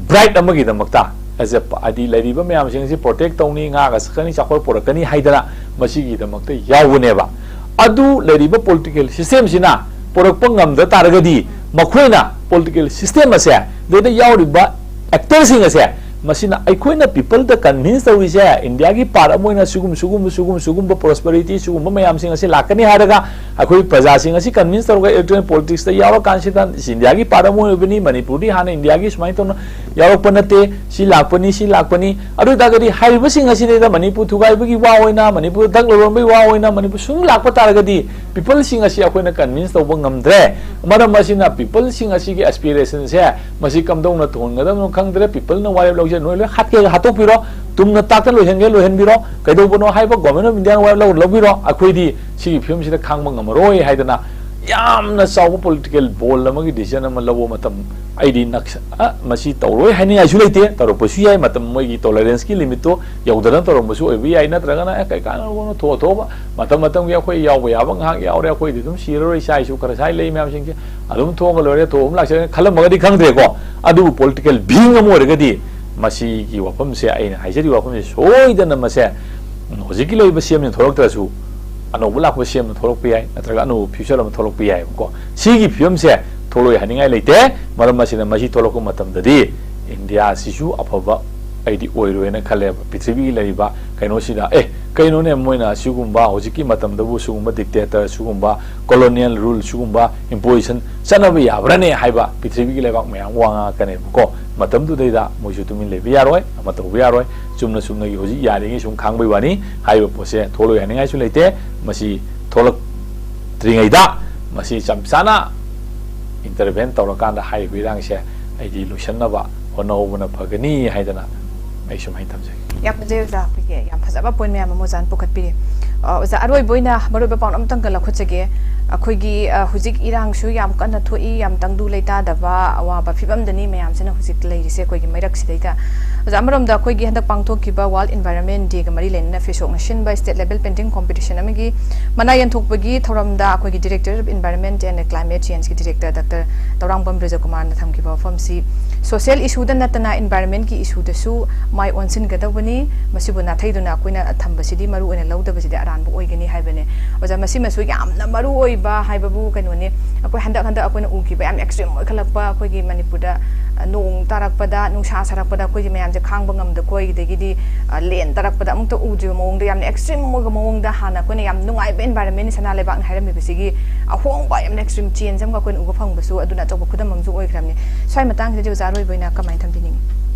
ꯕ꯭ꯔꯥꯏꯠ ꯑꯃꯒꯤꯗꯃꯛꯇ, as a, ꯍꯥꯏꯗꯤ ꯂꯩꯔꯤꯕ ꯃꯌꯥꯝꯁꯤꯡ ꯑꯁꯤ ꯄ꯭ꯔꯣꯇꯦꯛ ꯇꯧꯅꯤ, ꯉꯥꯛꯑꯒ ꯆꯠꯀꯅꯤ, ꯆꯥꯎꯈꯠ ꯄꯨꯔꯛꯀꯅꯤ ꯍꯥꯏꯗꯅ ꯃꯁꯤꯒꯤꯗꯃꯛꯇ ꯌꯥꯎꯕꯅꯦꯕ꯫ ꯑꯗꯨ ꯂꯩꯔꯤꯕ ꯄꯣꯂꯤꯇꯤꯀꯦꯜ ꯁꯤꯁꯇꯦꯝꯁꯤꯅ ꯄꯨꯔꯛꯄ ꯉꯝꯗ ꯇꯥꯔꯒꯗꯤ, ꯃꯈꯣꯏꯅ ꯄꯣꯂꯤꯇꯤꯀꯦꯜ ꯁꯤꯁꯇꯦꯝ ꯑꯁꯦ, ꯑꯗꯩꯗ ꯌꯥꯎꯔꯤꯕ ꯑꯦꯛꯇꯔꯁꯤꯡ ꯑꯁꯦ, ꯃꯁꯤꯅ ꯑꯩꯈꯣꯏꯅ ꯄꯤꯄꯜꯗ ꯀꯟꯚꯤꯟꯁ ꯇꯧꯔꯤꯁꯦ, ꯏꯟꯗꯤꯌꯥꯒꯤ ꯄꯥꯔꯠ ꯑꯃ ꯑꯣꯏꯅ ꯁꯤꯒꯨꯝ, ꯁꯤꯒꯨꯝ, ꯁꯤꯒꯨꯝ, ꯁꯤꯒꯨꯝꯕ ꯄ꯭ꯔꯣꯁꯄꯦꯔꯤꯇꯤ, ꯁꯤꯒꯨꯝꯕ ꯃꯌꯥꯝꯁꯤꯡ ꯑꯁꯤ ꯂꯥꯛꯀꯅꯤ ꯍꯥꯏꯔꯒ, ꯑꯩꯈꯣꯏ ꯄ꯭ꯔꯖꯥꯁꯤꯡ ꯑꯁꯤ ꯀꯟꯚꯤꯟꯁ ꯇꯧꯔꯒ ꯏꯂꯦꯛꯇꯣꯔꯦꯜ ꯄꯣꯂꯤꯇꯤꯛꯁꯇ ꯌꯥꯎꯔꯀꯥꯟꯁꯤꯗ, ꯏꯟꯗꯤꯌꯥꯒꯤ ꯄꯥꯔꯠ ꯑꯃ ꯑꯣꯏꯕꯅꯤ, ꯃꯅꯤꯄꯨꯔꯗꯤ ꯍꯥꯟꯅ ꯏꯟꯗꯤꯌꯥꯒꯤ ꯁꯨꯃꯥꯏꯅ ꯇꯧꯅ ꯌꯥꯎꯔꯛꯄ ꯅꯠꯇꯦ, ꯁꯤ ꯂꯥꯛꯄꯅꯤ, ꯁꯤ ꯂꯥꯛꯄꯅꯤ꯫ ꯑꯗꯨ ꯑꯣꯏꯇꯥꯔꯒꯗꯤ ꯍꯥꯏꯔꯤꯕꯁꯤꯡ ꯑꯁꯤꯗꯩꯗ ꯃꯅꯤꯄꯨꯔ ꯊꯨꯒꯥꯏꯕꯒꯤ ꯋꯥ ꯑꯣꯏꯅ, ꯃꯅꯤꯄꯨꯔ ꯗꯛ ꯂꯧꯔꯝꯕꯒꯤ ꯋꯥ ꯑꯣꯏꯅ, ꯃꯅꯤꯄꯨꯔ ꯁꯨꯝ ꯂꯥꯛꯄ ꯇꯥꯔꯒꯗꯤ, ꯄꯤꯄꯜꯁꯤꯡ ꯑꯁꯤ ꯑꯩꯈꯣꯏꯅ ꯀꯟꯚꯤꯟꯁ ꯇꯧꯕ ꯉꯝꯗ꯭ꯔꯦ꯫ ꯃꯔꯝ ꯑꯁꯤꯅ ꯄꯤꯄꯜꯁꯤꯡ ꯑꯁꯤꯒꯤ ꯑꯦꯁꯄꯤꯔꯦꯁꯟꯁꯦ ꯃꯁꯤ ꯀꯝꯗꯧꯅ ꯊꯨꯡꯍꯟꯒꯗꯕꯅꯣ ꯈꯪꯗ꯭ꯔꯦ꯫ ꯄꯤꯄꯜꯅ ꯋꯥꯔꯦꯞ ꯂꯧꯖ, ꯅꯣꯏ ꯂꯣꯏ ꯍꯥꯠꯀꯦꯒ ꯍꯥꯠꯇꯣꯛꯄꯤꯔꯣ, ꯇꯨꯝꯅ ꯇꯥꯛꯇ ꯂꯣꯏꯍꯟꯒꯦ ꯂꯣꯏꯍꯟꯕꯤꯔꯣ, ꯀꯩꯗꯧꯕꯅꯣ ꯍꯥꯏꯕ Government of India ꯅ ꯂꯧ ꯂꯧꯕꯤꯔꯣ, ꯑꯩꯈꯣꯏꯗꯤ ꯁꯤꯒꯤ ꯐꯤꯕꯝꯁꯤꯗ ꯈꯥꯡꯕ ꯉꯝꯃꯔꯣꯏ ꯍꯥꯏꯗꯅ ꯌꯥꯝꯅ ꯆꯥꯎꯕ political ball ꯑꯃꯒꯤ decision ꯑꯃ ꯂꯧꯕ ꯃꯇꯝ ꯑꯩꯗꯤ ꯅꯛꯁ ꯑ, ꯃꯁꯤ ꯇꯧꯔꯣꯏ ꯍꯥꯏꯅꯤꯡꯉꯥꯏꯁꯨ ꯂꯩꯇꯦ, ꯇꯧꯔꯛꯄꯁꯨ ꯌꯥꯏ, ꯃꯇꯝ ꯃꯣꯏꯒꯤ tolerance ꯀꯤ limit ꯇꯣ ꯌꯧꯗꯅ ꯇꯧꯔꯝꯕꯁꯨ ꯑꯣꯏꯕ ꯌꯥꯏ, ꯅꯠꯇ꯭ꯔꯒꯅ ꯑꯦ ꯀꯩ ꯀꯥꯟꯅꯕꯅꯣ, ꯊꯣꯛꯑ ꯊꯣꯛꯑꯕ ꯃꯇꯝ ꯃꯇꯝꯒꯤ ꯑꯩꯈꯣꯏ ꯌꯥꯎꯕ ꯌꯥꯕ ꯉꯥꯏꯍꯥꯛ ꯌꯥꯎꯔꯦ, ꯑꯩꯈꯣꯏꯗꯤ ꯑꯗꯨꯝ ꯁꯤꯔꯔꯣꯏ, ꯏꯆꯥ ꯏꯁꯨ ꯈꯔ ꯁꯥꯏ ꯂꯩ ꯃꯌꯥꯝꯁꯤꯡꯁꯦ ꯑꯗꯨꯝ ꯊꯣꯛꯑꯒ ꯂꯣꯏꯔꯦ, ꯊꯣꯛꯑ ꯑꯗꯨꯝ ꯂꯥꯛꯆꯔꯦ ꯈꯜꯂꯝꯃꯒꯗꯤ ꯈꯪꯗ꯭ꯔꯦꯀꯣ꯫ ꯑꯗꯨꯕꯨ political being ꯑꯃ ꯑꯣꯏꯔꯒꯗꯤ ꯃꯁꯤꯒꯤ ꯋꯥꯐꯝꯁꯦ ꯑꯩꯅ ꯍꯥꯏꯖꯔꯤꯕ ꯋꯥꯐꯝꯁꯦ ꯁꯣꯏꯗꯅ ꯃꯁꯦ ꯍꯧꯖꯤꯛꯀꯤ ꯂꯩꯔꯤꯕ C M ꯅ ꯊꯣꯛꯂꯛꯇ꯭ꯔꯁꯨ ꯑꯅꯧꯕ ꯂꯥꯛꯄ C M ꯅ ꯊꯣꯛꯂꯛꯄ ꯌꯥꯏ, ꯅꯠꯇ꯭ꯔꯒ ꯑꯅꯧꯕ future ꯑꯃ ꯊꯣꯛꯂꯛꯄ ꯌꯥꯏꯕꯀꯣ꯫ ꯁꯤꯒꯤ ꯐꯤꯕꯝꯁꯦ ꯊꯣꯛꯂꯛꯑꯣꯏ ꯍꯥꯏꯅꯤꯡꯉꯥꯏ ꯂꯩꯇꯦ꯫ ꯃꯔꯝ ꯑꯁꯤꯅ ꯃꯁꯤ ꯊꯣꯛꯂꯛꯄ ꯃꯇꯝꯗꯗꯤ ꯏꯟꯗꯤꯌꯥꯁꯤꯁꯨ ꯑꯐꯕ ꯑꯩꯗꯤ ꯑꯣꯏꯔꯣꯏꯅ ꯈꯜꯂꯦꯕ꯫ ꯄ꯭ꯔꯤꯊꯤꯕꯤꯒꯤ ꯂꯩꯔꯤꯕ ꯀꯩꯅꯣꯁꯤꯗ ꯑꯦ ꯀꯩꯅꯣꯅꯦ ꯃꯣꯏꯅ ꯁꯤꯒꯨꯝꯕ ꯍꯧꯖꯤꯛꯀꯤ ꯃꯇꯝꯗꯕꯨ ꯁꯤꯒꯨꯝꯕ dictator, ꯁꯤꯒꯨꯝꯕ colonial rule, ꯁꯤꯒꯨꯝꯕ imposition ꯆꯠꯅꯕ ꯌꯥꯕ꯭ꯔꯥꯅꯦ ꯍꯥꯏꯕ ꯄ꯭ꯔꯤꯊꯤꯕꯤꯒꯤ ꯂꯩꯕꯥꯛ ꯃꯌꯥꯝ ꯋꯥ ꯉꯥꯡꯉꯛꯀꯅꯦꯕꯀꯣ꯫ ꯃꯇꯝꯗꯨꯗꯩꯗ ꯃꯣꯏꯁꯨ ꯇꯨꯃꯤꯟ ꯂꯩꯕ ꯌꯥꯔꯣꯏ, ꯑꯃ ꯇꯧꯕ ꯌꯥꯔꯣꯏ꯫ ꯆꯨꯝꯅ ꯆꯨꯝꯅꯒꯤ ꯍꯧꯖꯤꯛ ꯌꯥꯔꯤꯉꯩ ꯁꯨꯝ ꯈꯥꯡꯕꯩ ꯋꯥꯅꯤ꯫ ꯍꯥꯏꯔꯤꯕ ꯄꯣꯠꯁꯦ ꯊꯣꯛꯂꯣꯏ ꯍꯥꯏꯅꯤꯡꯉꯥꯏꯁꯨ ꯂꯩꯇꯦ꯫ ꯃꯁꯤ ꯊꯣꯛꯂꯛꯇ꯭ꯔꯤꯉꯩꯗ ꯃꯁꯤ ꯆꯞ ꯆꯥꯅ intervene ꯇꯧꯔꯀꯥꯟꯗ ꯍꯥꯏꯔꯤꯕ ꯏꯔꯥꯡꯁꯦ ꯑꯩꯗꯤ ꯂꯣꯏꯁꯤꯟꯅꯕ ꯍꯣꯠꯅꯍꯧꯕꯅ ꯐꯒꯅꯤ ꯍꯥꯏꯗꯅ ꯑꯩ ꯁꯨꯃꯥꯏꯅ ꯊꯝꯖꯒꯦ꯫ ꯌꯥꯝ ꯐꯖꯩ ꯑꯣꯖꯥ, ꯑꯩꯈꯣꯏꯒꯤ ꯌꯥꯝ ꯐꯖꯕ point ꯃꯌꯥꯝ ꯑꯃ ꯑꯣꯖꯥꯅ ꯄꯨꯈꯠꯄꯤꯔꯤ꯫ ꯑ, ꯑꯣꯖꯥ, ꯑꯔꯣꯏꯕ ꯑꯣꯏꯅ ꯃꯔꯨꯑꯣꯏꯕ ꯄꯥꯎ ꯑꯃꯇꯪꯒ ꯂꯧꯈꯠꯆꯒꯦ꯫ ꯑꯩꯈꯣꯏꯒꯤ, ꯑ, ꯍꯧꯖꯤꯛ ꯏꯔꯥꯡꯁꯨ ꯌꯥꯝ ꯀꯟꯅ ꯊꯣꯛꯏ, ꯌꯥꯝ ꯇꯪꯗꯨ ꯂꯩꯇꯥꯗꯕ ꯑꯋꯥꯕ ꯐꯤꯕꯝꯗꯅꯤ ꯃꯌꯥꯝꯁꯤꯅ ꯍꯧꯖꯤꯛ ꯂꯩꯔꯤꯁꯦ ꯑꯩꯈꯣꯏꯒꯤ ꯃꯩꯔꯛꯁꯤꯗꯩꯗ꯫ ꯑꯣꯖꯥ, ꯑꯃꯔꯣꯝꯗ ꯑꯩꯈꯣꯏꯒꯤ ꯍꯟꯗꯛ ꯄꯥꯡꯊꯣꯛꯈꯤꯕ World Environment Day ꯒ ꯃꯔꯤ ꯂꯩꯅꯅ ꯐꯤꯁꯣꯛꯅ ꯁꯤꯟꯕ state level painting competition ꯑꯃꯒꯤ ꯃꯅꯥ ꯌꯦꯟꯊꯣꯛꯄꯒꯤ ꯊꯧꯔꯝꯗ ꯑꯩꯈꯣꯏꯒꯤ Director of Environment and Climate Change ꯀꯤ Director Doctor ꯇꯧꯔꯥꯡꯕꯝ ꯕ꯭ꯔꯖꯀꯨꯃꯥꯔꯅ ꯊꯝꯈꯤꯕ ꯋꯥꯐꯝꯁꯤ social issue ꯗ ꯅꯠꯇꯅ environment ꯀꯤ issue ꯗꯁꯨ ꯃꯥꯏ ꯑꯣꯟꯁꯤꯟꯒꯗꯧꯕꯅꯤ꯫ ꯃꯁꯤꯕꯨ ꯅꯥꯊꯩꯗꯨꯅ ꯑꯩꯈꯣꯏꯅ ꯊꯝꯕꯁꯤꯗꯤ ꯃꯔꯨ ꯑꯣꯏꯅ ꯂꯧꯗꯕꯁꯤꯗꯤ ꯑꯔꯥꯟꯕ ꯑꯣꯏꯒꯅꯤ ꯍꯥꯏꯕꯅꯦ꯫ ꯑꯣꯖꯥ, ꯃꯁꯤꯃꯁꯨ ꯌꯥꯝꯅ ꯃꯔꯨ ꯑꯣꯏꯕ ꯍꯥꯏꯕꯕꯨ ꯀꯩꯅꯣꯅꯤ, ꯑꯩꯈꯣꯏ ꯍꯟꯗꯛ ꯍꯟꯗꯛ ꯑꯩꯈꯣꯏꯅ ꯎꯈꯤꯕ ꯌꯥꯝ extreme ꯑꯣꯏꯈꯠꯂꯛꯄ ꯑꯩꯈꯣꯏꯒꯤ ꯃꯅꯤꯄꯨꯔꯗ, ꯑ, ꯅꯣꯡ ꯇꯥꯔꯛꯄꯗ, ꯅꯨꯡꯁꯥ ꯁꯥꯔꯛꯄꯗ ꯑꯩꯈꯣꯏꯒꯤ ꯃꯌꯥꯝꯁꯦ ꯈꯥꯡꯕ ꯉꯝꯗꯈꯣꯏ, ꯑꯗꯒꯤꯗꯤ, ꯑ, ꯂꯦꯟ ꯇꯥꯔꯛꯄꯗ ꯑꯃꯨꯛꯇ ꯎꯗ꯭ꯔꯤꯕ ꯃꯑꯣꯡꯗ ꯌꯥꯝꯅ extreme ꯑꯣꯏꯕ ꯃꯑꯣꯡꯗ ꯍꯥꯟꯅ ꯑꯩꯈꯣꯏꯅ ꯌꯥꯝ ꯅꯨꯡꯉꯥꯏꯕ environment ꯅꯤ ꯁꯅꯥ ꯂꯩꯕꯥꯛꯅꯤ ꯍꯥꯏꯔꯝꯃꯤꯕꯁꯤꯒꯤ ꯑꯍꯣꯡꯕ ꯌꯥꯝꯅ extreme change ꯑꯃꯒ ꯑꯩꯈꯣꯏꯅ ꯎꯕ ꯐꯪꯕꯁꯨ ꯑꯗꯨꯅ ꯑꯆꯧꯕ ꯈꯨꯗꯝ ꯑꯃꯁꯨ ꯑꯣꯏꯈ꯭ꯔꯕꯅꯤ꯫ ꯁ꯭ꯋꯥꯏ ꯃꯇꯥꯡꯁꯤꯗꯗꯤ ꯑꯣꯖꯥ ꯑꯔꯣꯏꯕ ꯑꯣꯏꯅ ꯀꯃꯥꯏꯅ ꯊꯝꯕꯤꯅꯤꯡꯉꯤ?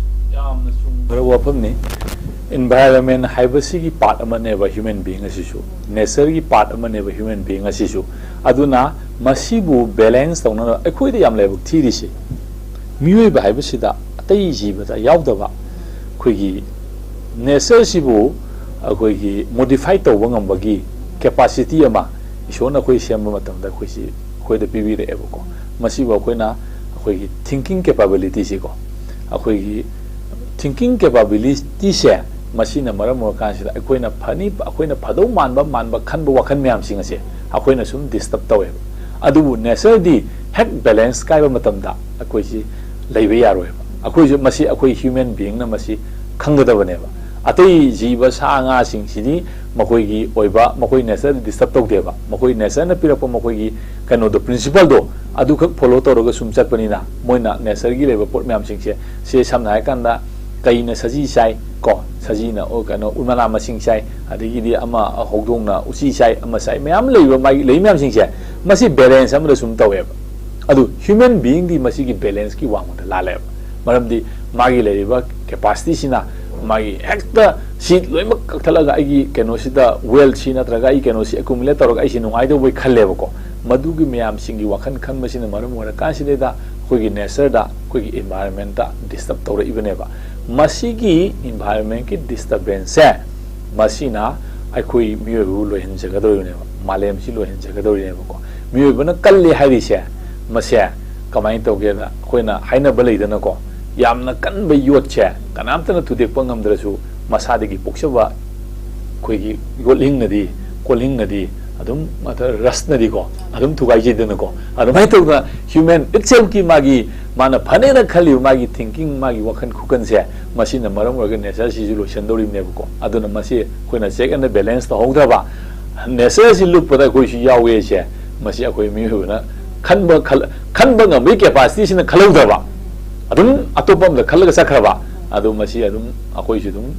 ꯌꯥꯝꯅ ꯆꯨꯝꯈ꯭ꯔꯕ ꯋꯥꯐꯝꯅꯤ꯫ Environment ꯍꯥꯏꯕꯁꯤꯒꯤ part ꯑꯃꯅꯦꯕ human being ꯑꯁꯤꯁꯨ, nature ꯒꯤ part ꯑꯃꯅꯦꯕ human being ꯑꯁꯤꯁꯨ꯫ ꯑꯗꯨꯅ ꯃꯁꯤꯕꯨ balance ꯇꯧꯅꯅꯕ ꯑꯩꯈꯣꯏꯗ ꯌꯥꯝ ꯂꯥꯏꯕꯛ ꯊꯤꯔꯤꯁꯤ ꯃꯤꯑꯣꯏꯕ ꯍꯥꯏꯕꯁꯤꯗ ꯑꯇꯩ ꯖꯤꯕꯗ ꯌꯥꯎꯗꯕ ꯑꯩꯈꯣꯏꯒꯤ ꯅꯦꯆꯔꯁꯤꯕꯨ ꯑꯩꯈꯣꯏꯒꯤ ꯃꯣꯗꯤꯐꯥꯏ ꯇꯧꯕ ꯉꯝꯕꯒꯤ ꯀꯦꯄꯥꯁꯤꯇꯤ ꯑꯃ ꯏꯁꯣꯔꯅ ꯑꯩꯈꯣꯏ ꯁꯦꯝꯕ ꯃꯇꯝꯗ ꯑꯩꯈꯣꯏꯁꯤ ꯑꯩꯈꯣꯏꯗ ꯄꯤꯕꯤꯔꯛꯑꯦꯕꯀꯣ꯫ ꯃꯁꯤꯕꯨ ꯑꯩꯈꯣꯏꯅ ꯑꯩꯈꯣꯏꯒꯤ ꯊꯤꯡꯀꯤꯡ ꯀꯦꯄꯥꯕꯤꯂꯤꯇꯤꯁꯤꯀꯣ, ꯑꯩꯈꯣꯏꯒꯤ ꯊꯤꯡꯀꯤꯡ ꯀꯦꯄꯥꯕꯤꯂꯤꯇꯤꯁꯦ, ꯃꯁꯤꯅ ꯃꯔꯝ ꯑꯣꯏꯔꯀꯥꯟꯁꯤꯗ ꯑꯩꯈꯣꯏꯅ ꯐꯅꯤ, ꯑꯩꯈꯣꯏꯅ ꯐꯗꯧ ꯃꯥꯟꯕ, ꯃꯥꯟꯕ ꯈꯟꯕ ꯋꯥꯈꯜ ꯃꯌꯥꯝꯁꯤꯡ ꯑꯁꯦ ꯑꯩꯈꯣꯏꯅ ꯁꯨꯝ ꯗꯤꯁꯇꯔꯕ ꯇꯧꯋꯦꯕ꯫ ꯑꯗꯨꯕꯨ ꯅꯦꯆꯔꯗꯤ ꯍꯦꯛ ꯕꯦꯂꯦꯟꯁ ꯀꯥꯏꯕ ꯃꯇꯝꯗ ꯑꯩꯈꯣꯏꯁꯤ ꯂꯩꯕ ꯌꯥꯔꯣꯏꯕ꯫ ꯑꯩꯈꯣꯏꯁꯨ ꯃꯁꯤ ꯑꯩꯈꯣꯏ ꯍ꯭ꯌꯨꯃꯦꯟ ꯕꯤꯌꯤꯡꯅ ꯃꯁꯤ ꯈꯪꯒꯗꯕꯅꯦꯕ꯫ ꯑꯇꯩ ꯖꯤꯕ ꯁꯥ ꯉꯥꯁꯤꯡꯁꯤꯗꯤ ꯃꯈꯣꯏꯒꯤ ꯑꯣꯏꯕ, ꯃꯈꯣꯏ ꯅꯦꯆꯔꯗ ꯗꯤꯁꯇꯔꯕ ꯇꯧꯗꯦꯕ꯫ ꯃꯈꯣꯏ ꯅꯦꯆꯔꯅ ꯄꯤꯔꯛꯄ ꯃꯈꯣꯏꯒꯤ ꯀꯩꯅꯣꯗꯣ, ꯄ꯭ꯔꯤꯟꯁꯤꯄꯜꯗꯣ, ꯑꯗꯨꯈꯛ ꯐꯣꯂꯣ ꯇꯧꯔꯒ ꯁꯨꯝ ꯆꯠꯄꯅꯤꯅ, ꯃꯣꯏꯅ ꯅꯦꯆꯔꯒꯤ ꯂꯩꯕ ꯄꯣꯠ ꯃꯌꯥꯝꯁꯤꯡꯁꯦ, ꯁꯦ ꯁꯝꯅ ꯍꯥꯏꯔꯀꯥꯟꯗ ꯀꯩꯅ ꯁꯖꯤ ꯆꯥꯏ ꯀꯣ, ꯁꯖꯤꯅ, ꯑꯣ, ꯀꯩꯅꯣ, ꯎ ꯃꯅꯥ ꯃꯁꯤꯡ ꯆꯥꯏ, ꯑꯗꯒꯤꯗꯤ ꯑꯃ ꯍꯧꯗꯣꯡꯅ ꯎꯆꯤ ꯆꯥꯏ, ꯑꯃ ꯆꯥꯏ, ꯃꯌꯥꯝ ꯂꯩꯕ, ꯃꯥꯒꯤ ꯂꯩ ꯃꯌꯥꯝꯁꯤꯡꯁꯦ, ꯃꯁꯤ ꯕꯦꯂꯦꯟꯁ ꯑꯃꯗ ꯁꯨꯝ ꯇꯧꯋꯦꯕ꯫ ꯑꯗꯨ ꯍ꯭ꯌꯨꯃꯦꯟ ꯕꯤꯌꯤꯡꯗꯤ ꯃꯁꯤꯒꯤ ꯕꯦꯂꯦꯟꯁꯀꯤ ꯋꯥꯡꯃꯗ ꯂꯥꯜꯂꯦꯕ꯫ ꯃꯔꯝꯗꯤ ꯃꯥꯒꯤ ꯂꯩꯔꯤꯕ ꯀꯦꯄꯥꯁꯤꯇꯤꯁꯤꯅ ꯃꯥꯒꯤ ꯍꯦꯛꯇ ꯁꯤ ꯂꯣꯏꯅꯃꯛ ꯀꯛꯊꯠꯂꯒ ꯑꯩꯒꯤ ꯀꯩꯅꯣꯁꯤꯗ, ꯋꯦꯜꯊꯁꯤ ꯅꯠꯇ꯭ꯔꯒ ꯑꯩ ꯀꯩꯅꯣꯁꯤ ꯑꯦꯀꯨꯃꯨꯂꯦꯠ ꯇꯧꯔꯒ ꯑꯩꯁꯤ ꯅꯨꯡꯉꯥꯏꯗꯧꯕꯩ ꯈꯜꯂꯦꯕꯀꯣ꯫ ꯃꯗꯨꯒꯤ ꯃꯌꯥꯝꯁꯤꯡꯒꯤ ꯋꯥꯈꯜ ꯈꯟꯕꯁꯤꯅ ꯃꯔꯝ ꯑꯣꯏꯔꯀꯥꯟꯁꯤꯗꯩꯗ ꯑꯩꯈꯣꯏꯒꯤ ꯅꯦꯆꯔꯗ, ꯑꯩꯈꯣꯏꯒꯤ ꯏꯟꯚꯥꯏꯔꯣꯟꯃꯦꯟꯇ ꯗꯤꯁꯇꯔꯕ ꯇꯧꯔꯛꯏꯕꯅꯦꯕ꯫ ꯃꯁꯤꯒꯤ ꯏꯟꯚꯥꯏꯔꯣꯟꯃꯦꯟꯀꯤ ꯗꯤꯁꯇꯔꯕꯦꯟꯁꯁꯦ, ꯃꯁꯤꯅ ꯑꯩꯈꯣꯏ ꯃꯤꯑꯣꯏꯕꯕꯨ ꯂꯣꯏꯍꯟꯖꯒꯗꯧꯔꯤꯕꯅꯦꯕ, ꯃꯥꯂꯦꯝꯁꯤ ꯂꯣꯏꯍꯟꯖꯒꯗꯧꯔꯤꯅꯦꯕꯀꯣ꯫ ꯃꯤꯑꯣꯏꯕꯅ ꯀꯜꯂꯤ ꯍꯥꯏꯔꯤꯁꯦ, ꯃꯁꯦ ꯀꯃꯥꯏꯅ ꯇꯧꯒꯦꯗ, ꯑꯩꯈꯣꯏꯅ ꯍꯥꯏꯅꯕ ꯂꯩꯗꯅꯀꯣ, ꯌꯥꯝꯅ ꯀꯟꯕ ꯌꯣꯠꯁꯦ ꯀꯅꯥꯝꯇꯅ ꯊꯨꯗꯦꯛꯄ ꯉꯝꯗ꯭ꯔꯁꯨ, ꯃꯁꯥꯗꯒꯤ ꯄꯣꯛꯆꯕ ꯑꯩꯈꯣꯏꯒꯤ ꯌꯣꯠꯂꯤꯡꯅꯗꯤ, ꯀꯣꯜꯍꯤꯡꯅꯗꯤ ꯑꯗꯨꯝ, ꯃꯊ-, ꯔꯁꯅꯗꯤꯀꯣ ꯑꯗꯨꯝ ꯊꯨꯒꯥꯏꯖꯩꯗꯅꯀꯣ꯫ ꯑꯗꯨꯃꯥꯏꯅ ꯇꯧꯗꯅ ꯍ꯭ꯌꯨꯃꯦꯟ ꯏꯠꯁꯦꯜꯐꯀꯤ ꯃꯥꯒꯤ, ꯃꯥꯅ ꯐꯅꯦꯅ ꯈꯜꯂꯤꯕ ꯃꯥꯒꯤ ꯊꯤꯡꯀꯤꯡ, ꯃꯥꯒꯤ ꯋꯥꯈꯜ ꯈꯨꯀꯟꯁꯦ, ꯃꯁꯤꯅ ꯃꯔꯝ ꯑꯣꯏꯔꯒ ꯅꯦꯆꯔꯁꯤꯁꯨ ꯂꯣꯏꯁꯤꯟꯗꯧꯔꯤꯕꯅꯦꯕꯀꯣ꯫ ꯑꯗꯨꯅ ꯃꯁꯤ ꯑꯩꯈꯣꯏꯅ ꯆꯦꯛ ꯑꯦꯟ ꯕꯦꯂꯦꯟꯁ ꯇꯧꯍꯧꯗ꯭ꯔꯕ, ꯅꯦꯆꯔꯁꯤ ꯂꯨꯞꯄꯗ ꯑꯩꯈꯣꯏꯁꯨ ꯌꯥꯎꯋꯦꯁꯦ, ꯃꯁꯤ ꯑꯩꯈꯣꯏ ꯃꯤꯑꯣꯏꯕꯅ ꯈꯟꯕ, ꯈꯜ-, ꯈꯟꯕ ꯉꯝꯕꯒꯤ ꯀꯦꯄꯥꯁꯤꯇꯤꯁꯤꯅ ꯈꯜꯍꯧꯗ꯭ꯔꯕ, ꯑꯗꯨꯝ ꯑꯇꯣꯞꯄ ꯑꯃꯗ ꯈꯜꯂꯒ ꯆꯠꯈ꯭ꯔꯕ, ꯑꯗꯨ ꯃꯁꯤ ꯑꯗꯨꯝ ꯑꯩꯈꯣꯏꯁꯨ ꯑꯗꯨꯝ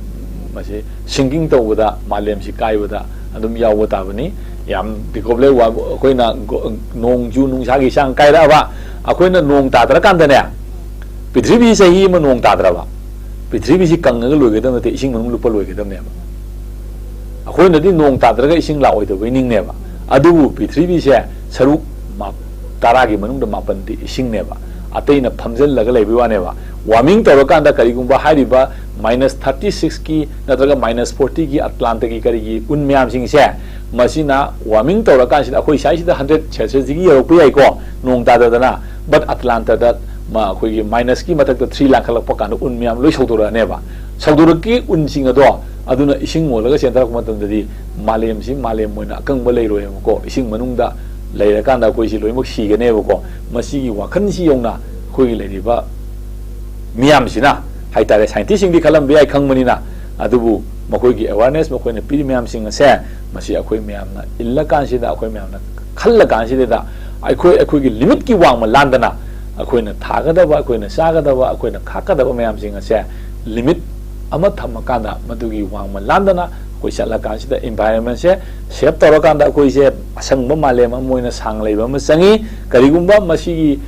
ꯃꯁꯤ ꯁꯤꯡꯀꯤꯡ ꯇꯧꯕꯗ, ꯃꯥꯂꯦꯝꯁꯤ ꯀꯥꯏꯕꯗ ꯑꯗꯨꯝ ꯌꯥꯎꯕ ꯇꯥꯕꯅꯤ꯫ ꯌꯥꯝ ꯗꯤꯀꯣꯞꯂꯦ ꯋꯥ-, ꯑꯩꯈꯣꯏꯅ ꯒꯣ-, ꯅꯣꯡꯖꯨ ꯅꯨꯡꯁꯥꯒꯤ ꯆꯥꯡ ꯀꯥꯏꯔꯛꯑꯕ, ꯑꯩꯈꯣꯏꯅ ꯅꯣꯡ ꯇꯥꯗ꯭ꯔꯀꯥꯟꯗꯅꯦ, ꯄ꯭ꯔꯤꯊꯤꯕꯤ ꯆꯍꯤ ꯑꯃ ꯅꯣꯡ ꯇꯥꯗ꯭ꯔꯕ, ꯄ꯭ꯔꯤꯊꯤꯕꯤꯁꯤ ꯀꯪꯉꯒ ꯂꯣꯏꯒꯗꯕ ꯅꯠꯇꯦ, ꯏꯁꯤꯡ ꯃꯅꯨꯡ ꯂꯨꯞꯄ ꯂꯣꯏꯒꯗꯕꯅꯦꯕ꯫ ꯑꯩꯈꯣꯏꯅꯗꯤ ꯅꯣꯡ ꯇꯥꯗ꯭ꯔꯒ ꯏꯁꯤꯡ ꯂꯥꯛꯑꯣꯏꯗꯕꯩ ꯅꯤꯡꯅꯦꯕ, ꯑꯗꯨꯕꯨ ꯄ꯭ꯔꯤꯊꯤꯕꯤꯁꯦ ꯁꯔꯨꯛ ꯃꯥ-, ꯇꯔꯥꯒꯤ ꯃꯅꯨꯡꯗ ꯃꯥꯄꯟꯗꯤ ꯏꯁꯤꯡꯅꯦꯕ, ꯑꯇꯩꯅ ꯐꯝꯖꯤꯜꯂꯒ ꯂꯩꯕꯩ ꯋꯥꯅꯦꯕ꯫ ꯋꯥꯔꯃꯤꯡ ꯇꯧꯔꯀꯥꯟꯗ ꯀꯔꯤꯒꯨꯝꯕ ꯍꯥꯏꯔꯤꯕ ꯃꯥꯏꯅꯁ ꯊꯥꯔꯇꯤ ꯁꯤꯛꯁꯀꯤ ꯅꯠꯇ꯭ꯔꯒ ꯃꯥꯏꯅꯁ ꯐꯣꯔꯇꯤꯒꯤ ꯑꯇꯂꯥꯟꯇꯒꯤ ꯀꯔꯤꯒꯤ ꯎꯟ ꯃꯌꯥꯝꯁꯤꯡꯁꯦ, ꯃꯁꯤꯅ ꯋꯥꯔꯃꯤꯡ ꯇꯧꯔꯀꯥꯟꯁꯤꯗ ꯑꯩꯈꯣꯏ ꯁ꯭ꯋꯥꯏꯁꯤꯗ ꯍꯟꯗ꯭ꯔꯦꯠ ꯁꯦꯜꯁꯤꯌꯁꯇꯒꯤ ꯌꯧꯔꯛꯄ ꯌꯥꯏꯀꯣ, ꯅꯣꯡ ꯇꯥꯗꯗꯅ꯫ ꯕꯠ ꯑꯇꯂꯥꯟꯇꯗ ꯃ-, ꯑꯩꯈꯣꯏꯒꯤ ꯃꯥꯏꯅꯁꯀꯤ ꯃꯊꯛꯇ ꯊ꯭ꯔꯤ ꯂꯥꯡꯈꯠꯂꯛꯄ ꯀꯥꯟꯗ ꯎꯟ ꯃꯌꯥꯝ ꯂꯣꯏ ꯁꯧꯗꯣꯔꯛꯑꯅꯦꯕ꯫ ꯁꯧꯗꯣꯔꯛꯀꯤ ꯎꯟꯁꯤꯡ ꯑꯗꯣ ꯑꯗꯨꯅ ꯏꯁꯤꯡ ꯑꯣꯜꯂꯒ ꯆꯦꯟꯊꯔꯛꯄ ꯃꯇꯝꯗꯗꯤ ꯃꯥꯂꯦꯝꯁꯤ ꯃꯥꯂꯦꯝ ꯑꯣꯏꯅ ꯑꯀꯪꯕ ꯂꯩꯔꯣꯏꯕꯀꯣ꯫ ꯏꯁꯤꯡ ꯃꯅꯨꯡꯗ ꯂꯩꯔꯀꯥꯟꯗ ꯑꯩꯈꯣꯏꯁꯤ ꯂꯣꯏꯅꯃꯛ ꯁꯤꯒꯅꯦꯕꯀꯣ꯫ ꯃꯁꯤꯒꯤ ꯋꯥꯈꯜꯁꯤ ꯌꯧꯅ ꯑꯩꯈꯣꯏꯒꯤ ꯂꯩꯔꯤꯕ ꯃꯤꯌꯥꯝꯁꯤꯅ ꯍꯥꯏꯇꯥꯔꯦ, ꯁꯥꯏꯟꯇꯤꯁꯁꯤꯡꯗꯤ ꯈꯜꯂꯝꯕ ꯌꯥꯏ ꯈꯪꯕꯅꯤꯅ, ꯑꯗꯨꯕꯨ ꯃꯈꯣꯏꯒꯤ ꯑꯦꯋꯥꯔꯅꯦꯁ, ꯃꯈꯣꯏꯅ ꯄꯤꯔꯤ ꯃꯌꯥꯝꯁꯤꯡ ꯑꯁꯦ, ꯃꯁꯤ ꯑꯩꯈꯣꯏ ꯃꯌꯥꯝꯅ ꯏꯜꯂꯀꯥꯟꯁꯤꯗ, ꯑꯩꯈꯣꯏ ꯃꯌꯥꯝꯅ ꯈꯜꯂꯀꯥꯟꯁꯤꯗ, ꯑꯩꯈꯣꯏ, ꯑꯩꯈꯣꯏꯒꯤ ꯂꯤꯃꯤꯠꯀꯤ ꯋꯥꯡꯃ ꯂꯥꯟꯗꯅ ꯑꯩꯈꯣꯏꯅ ꯊꯥꯒꯗꯕ, ꯑꯩꯈꯣꯏꯅ ꯆꯥꯒꯗꯕ, ꯑꯩꯈꯣꯏꯅ ꯈꯥꯛꯀꯗꯕ ꯃꯌꯥꯝꯁꯤꯡ ꯑꯁꯦ ꯂꯤꯃꯤꯠ ꯑꯃ ꯊꯝꯃꯀꯥꯟꯗ ꯃꯗꯨꯒꯤ ꯋꯥꯡꯃ ꯂꯥꯟꯗꯅ ꯑꯩꯈꯣꯏ ꯆꯠꯂꯀꯥꯟꯁꯤꯗ ꯏꯟꯚꯥꯏꯔꯣꯟꯃꯦꯟꯁꯦ ꯁꯦꯞ ꯇꯧꯔꯀꯥꯟꯗ ꯑꯩꯈꯣꯏꯁꯦ ꯑꯁꯪꯕ ꯃꯥꯂꯦꯝ ꯑꯃ ꯑꯣꯏꯅ ꯁꯥꯡꯅ ꯂꯩꯕ ꯑꯃ ꯆꯪꯉꯤ꯫ ꯀꯔꯤꯒꯨꯝꯕ ꯃꯁꯤꯒꯤ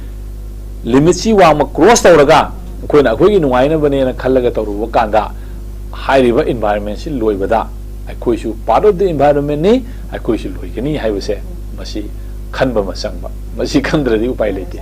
ꯂꯤꯃꯤꯠꯁꯤ ꯋꯥꯡꯃ ꯀ꯭ꯔꯣꯁ ꯇꯧꯔꯒ ꯑꯩꯈꯣꯏꯅ ꯑꯩꯈꯣꯏꯒꯤ ꯅꯨꯡꯉꯥꯏꯅꯕꯅꯦꯅ ꯈꯜꯂꯒ ꯇꯧꯔꯨꯕ ꯀꯥꯟꯗ ꯍꯥꯏꯔꯤꯕ ꯏꯟꯚꯥꯏꯔꯣꯟꯃꯦꯟꯁꯤ ꯂꯣꯏꯕꯗ ꯑꯩꯈꯣꯏꯁꯨ ꯄꯥꯔꯠ ꯑꯣꯐ ꯗ ꯏꯟꯚꯥꯏꯔꯣꯟꯃꯦꯟꯅꯤ, ꯑꯩꯈꯣꯏꯁꯨ ꯂꯣꯏꯒꯅꯤ ꯍꯥꯏꯕꯁꯦ ꯃꯁꯤ ꯈꯟꯕ ꯑꯃ ꯆꯪꯕ꯫ ꯃꯁꯤ ꯈꯟꯗ꯭ꯔꯗꯤ ꯎꯄꯥꯏ ꯂꯩꯇꯦ꯫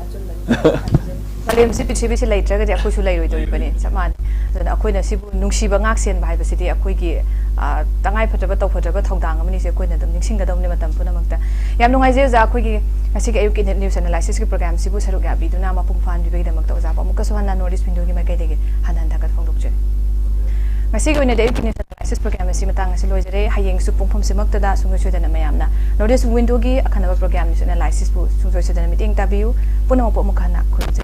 ꯃꯥꯂꯦꯝꯁꯤ, ꯄ꯭ꯔꯤꯊꯤꯕꯤꯁꯤ ꯂꯩꯇ꯭ꯔꯒꯗꯤ ꯑꯩꯈꯣꯏꯁꯨ ꯂꯩꯔꯣꯏꯗꯧꯔꯤꯕꯅꯤ, ꯆꯞ ꯃꯥꯟꯅꯩ꯫ ꯑꯗꯨꯅ ꯑꯩꯈꯣꯏꯅ ꯁꯤꯕꯨ ꯅꯨꯡꯁꯤꯕ ꯉꯥꯛ ꯁꯦꯟꯕ ꯍꯥꯏꯕꯁꯤꯗꯤ ꯑꯩꯈꯣꯏꯒꯤ, ꯑ, ꯇꯉꯥꯏ ꯐꯗ꯭ꯔꯕ ꯇꯧꯐꯗ꯭ꯔꯕ ꯊꯧꯗꯥꯡ ꯑꯃꯅꯤꯁꯦ ꯑꯩꯈꯣꯏꯅ ꯑꯗꯨꯝ ꯅꯤꯡꯁꯤꯡꯒꯗꯧꯕꯅꯤ ꯃꯇꯝ ꯄꯨꯝꯅꯃꯛꯇ꯫ ꯌꯥꯝ ꯅꯨꯡꯉꯥꯏꯖꯩ ꯑꯣꯖꯥ, ꯑꯩꯈꯣꯏꯒꯤ ꯉꯁꯤꯒꯤ ꯑꯌꯨꯛꯀꯤ ꯅ꯭ꯌꯨꯁ ꯑꯦꯅꯥꯂꯥꯏꯁꯤꯁꯀꯤ ꯄ꯭ꯔꯣꯒ꯭ꯔꯥꯝꯁꯤꯕꯨ ꯁꯔꯨꯛ ꯌꯥꯕꯤꯗꯨꯅ ꯃꯄꯨꯡ ꯐꯥꯍꯟꯕꯤꯕꯒꯤꯗꯃꯛꯇ ꯑꯣꯖꯥꯕꯨ ꯑꯃꯨꯛꯀꯁꯨ ꯍꯟꯅ ꯅꯣꯔꯠ ꯏꯁ ꯋꯤꯟꯗꯣꯒꯤ ꯃꯥꯏꯀꯩꯗꯒꯤ ꯍꯟꯅ ꯍꯟꯅ ꯊꯥꯒꯠ ꯐꯣꯡꯗꯣꯛꯆꯔꯤ꯫ ꯉꯁꯤꯒꯤ ꯑꯣꯏꯅꯗꯤ ꯑꯌꯨꯛꯀꯤ ꯅ꯭ꯌꯨꯁ ꯑꯦꯅꯥꯂꯥꯏꯁꯤꯁ ꯄ꯭ꯔꯣꯒ꯭ꯔꯥꯝ ꯑꯁꯤ ꯃꯇꯥꯡ ꯑꯁꯤ ꯂꯣꯏꯖꯔꯦ꯫ ꯍꯌꯦꯡꯁꯨ ꯄꯨꯡꯐꯝꯁꯤꯃꯛꯇꯗ ꯁꯨꯡꯁꯣꯏ ꯁꯣꯏꯗꯅ ꯃꯌꯥꯝꯅ ꯅꯣꯔꯠ ꯏꯁ ꯋꯤꯟꯗꯣꯒꯤ ꯑꯈꯟꯅꯕ ꯄ꯭ꯔꯣꯒ꯭ꯔꯥꯝ ꯅ꯭ꯌꯨꯁ ꯑꯦꯅꯥꯂꯥꯏꯁꯤꯁꯄꯨ ꯁꯨꯡꯁꯣꯏ ꯁꯣꯏꯗꯅ ꯃꯤꯠꯌꯦꯡ ꯇꯥꯕꯤꯌꯨ꯫ ꯄꯨꯝꯅꯃꯛꯄꯨ ꯑꯃꯨꯛ ꯍꯟꯅ ꯈꯨꯔꯨꯝꯖꯔꯤ꯫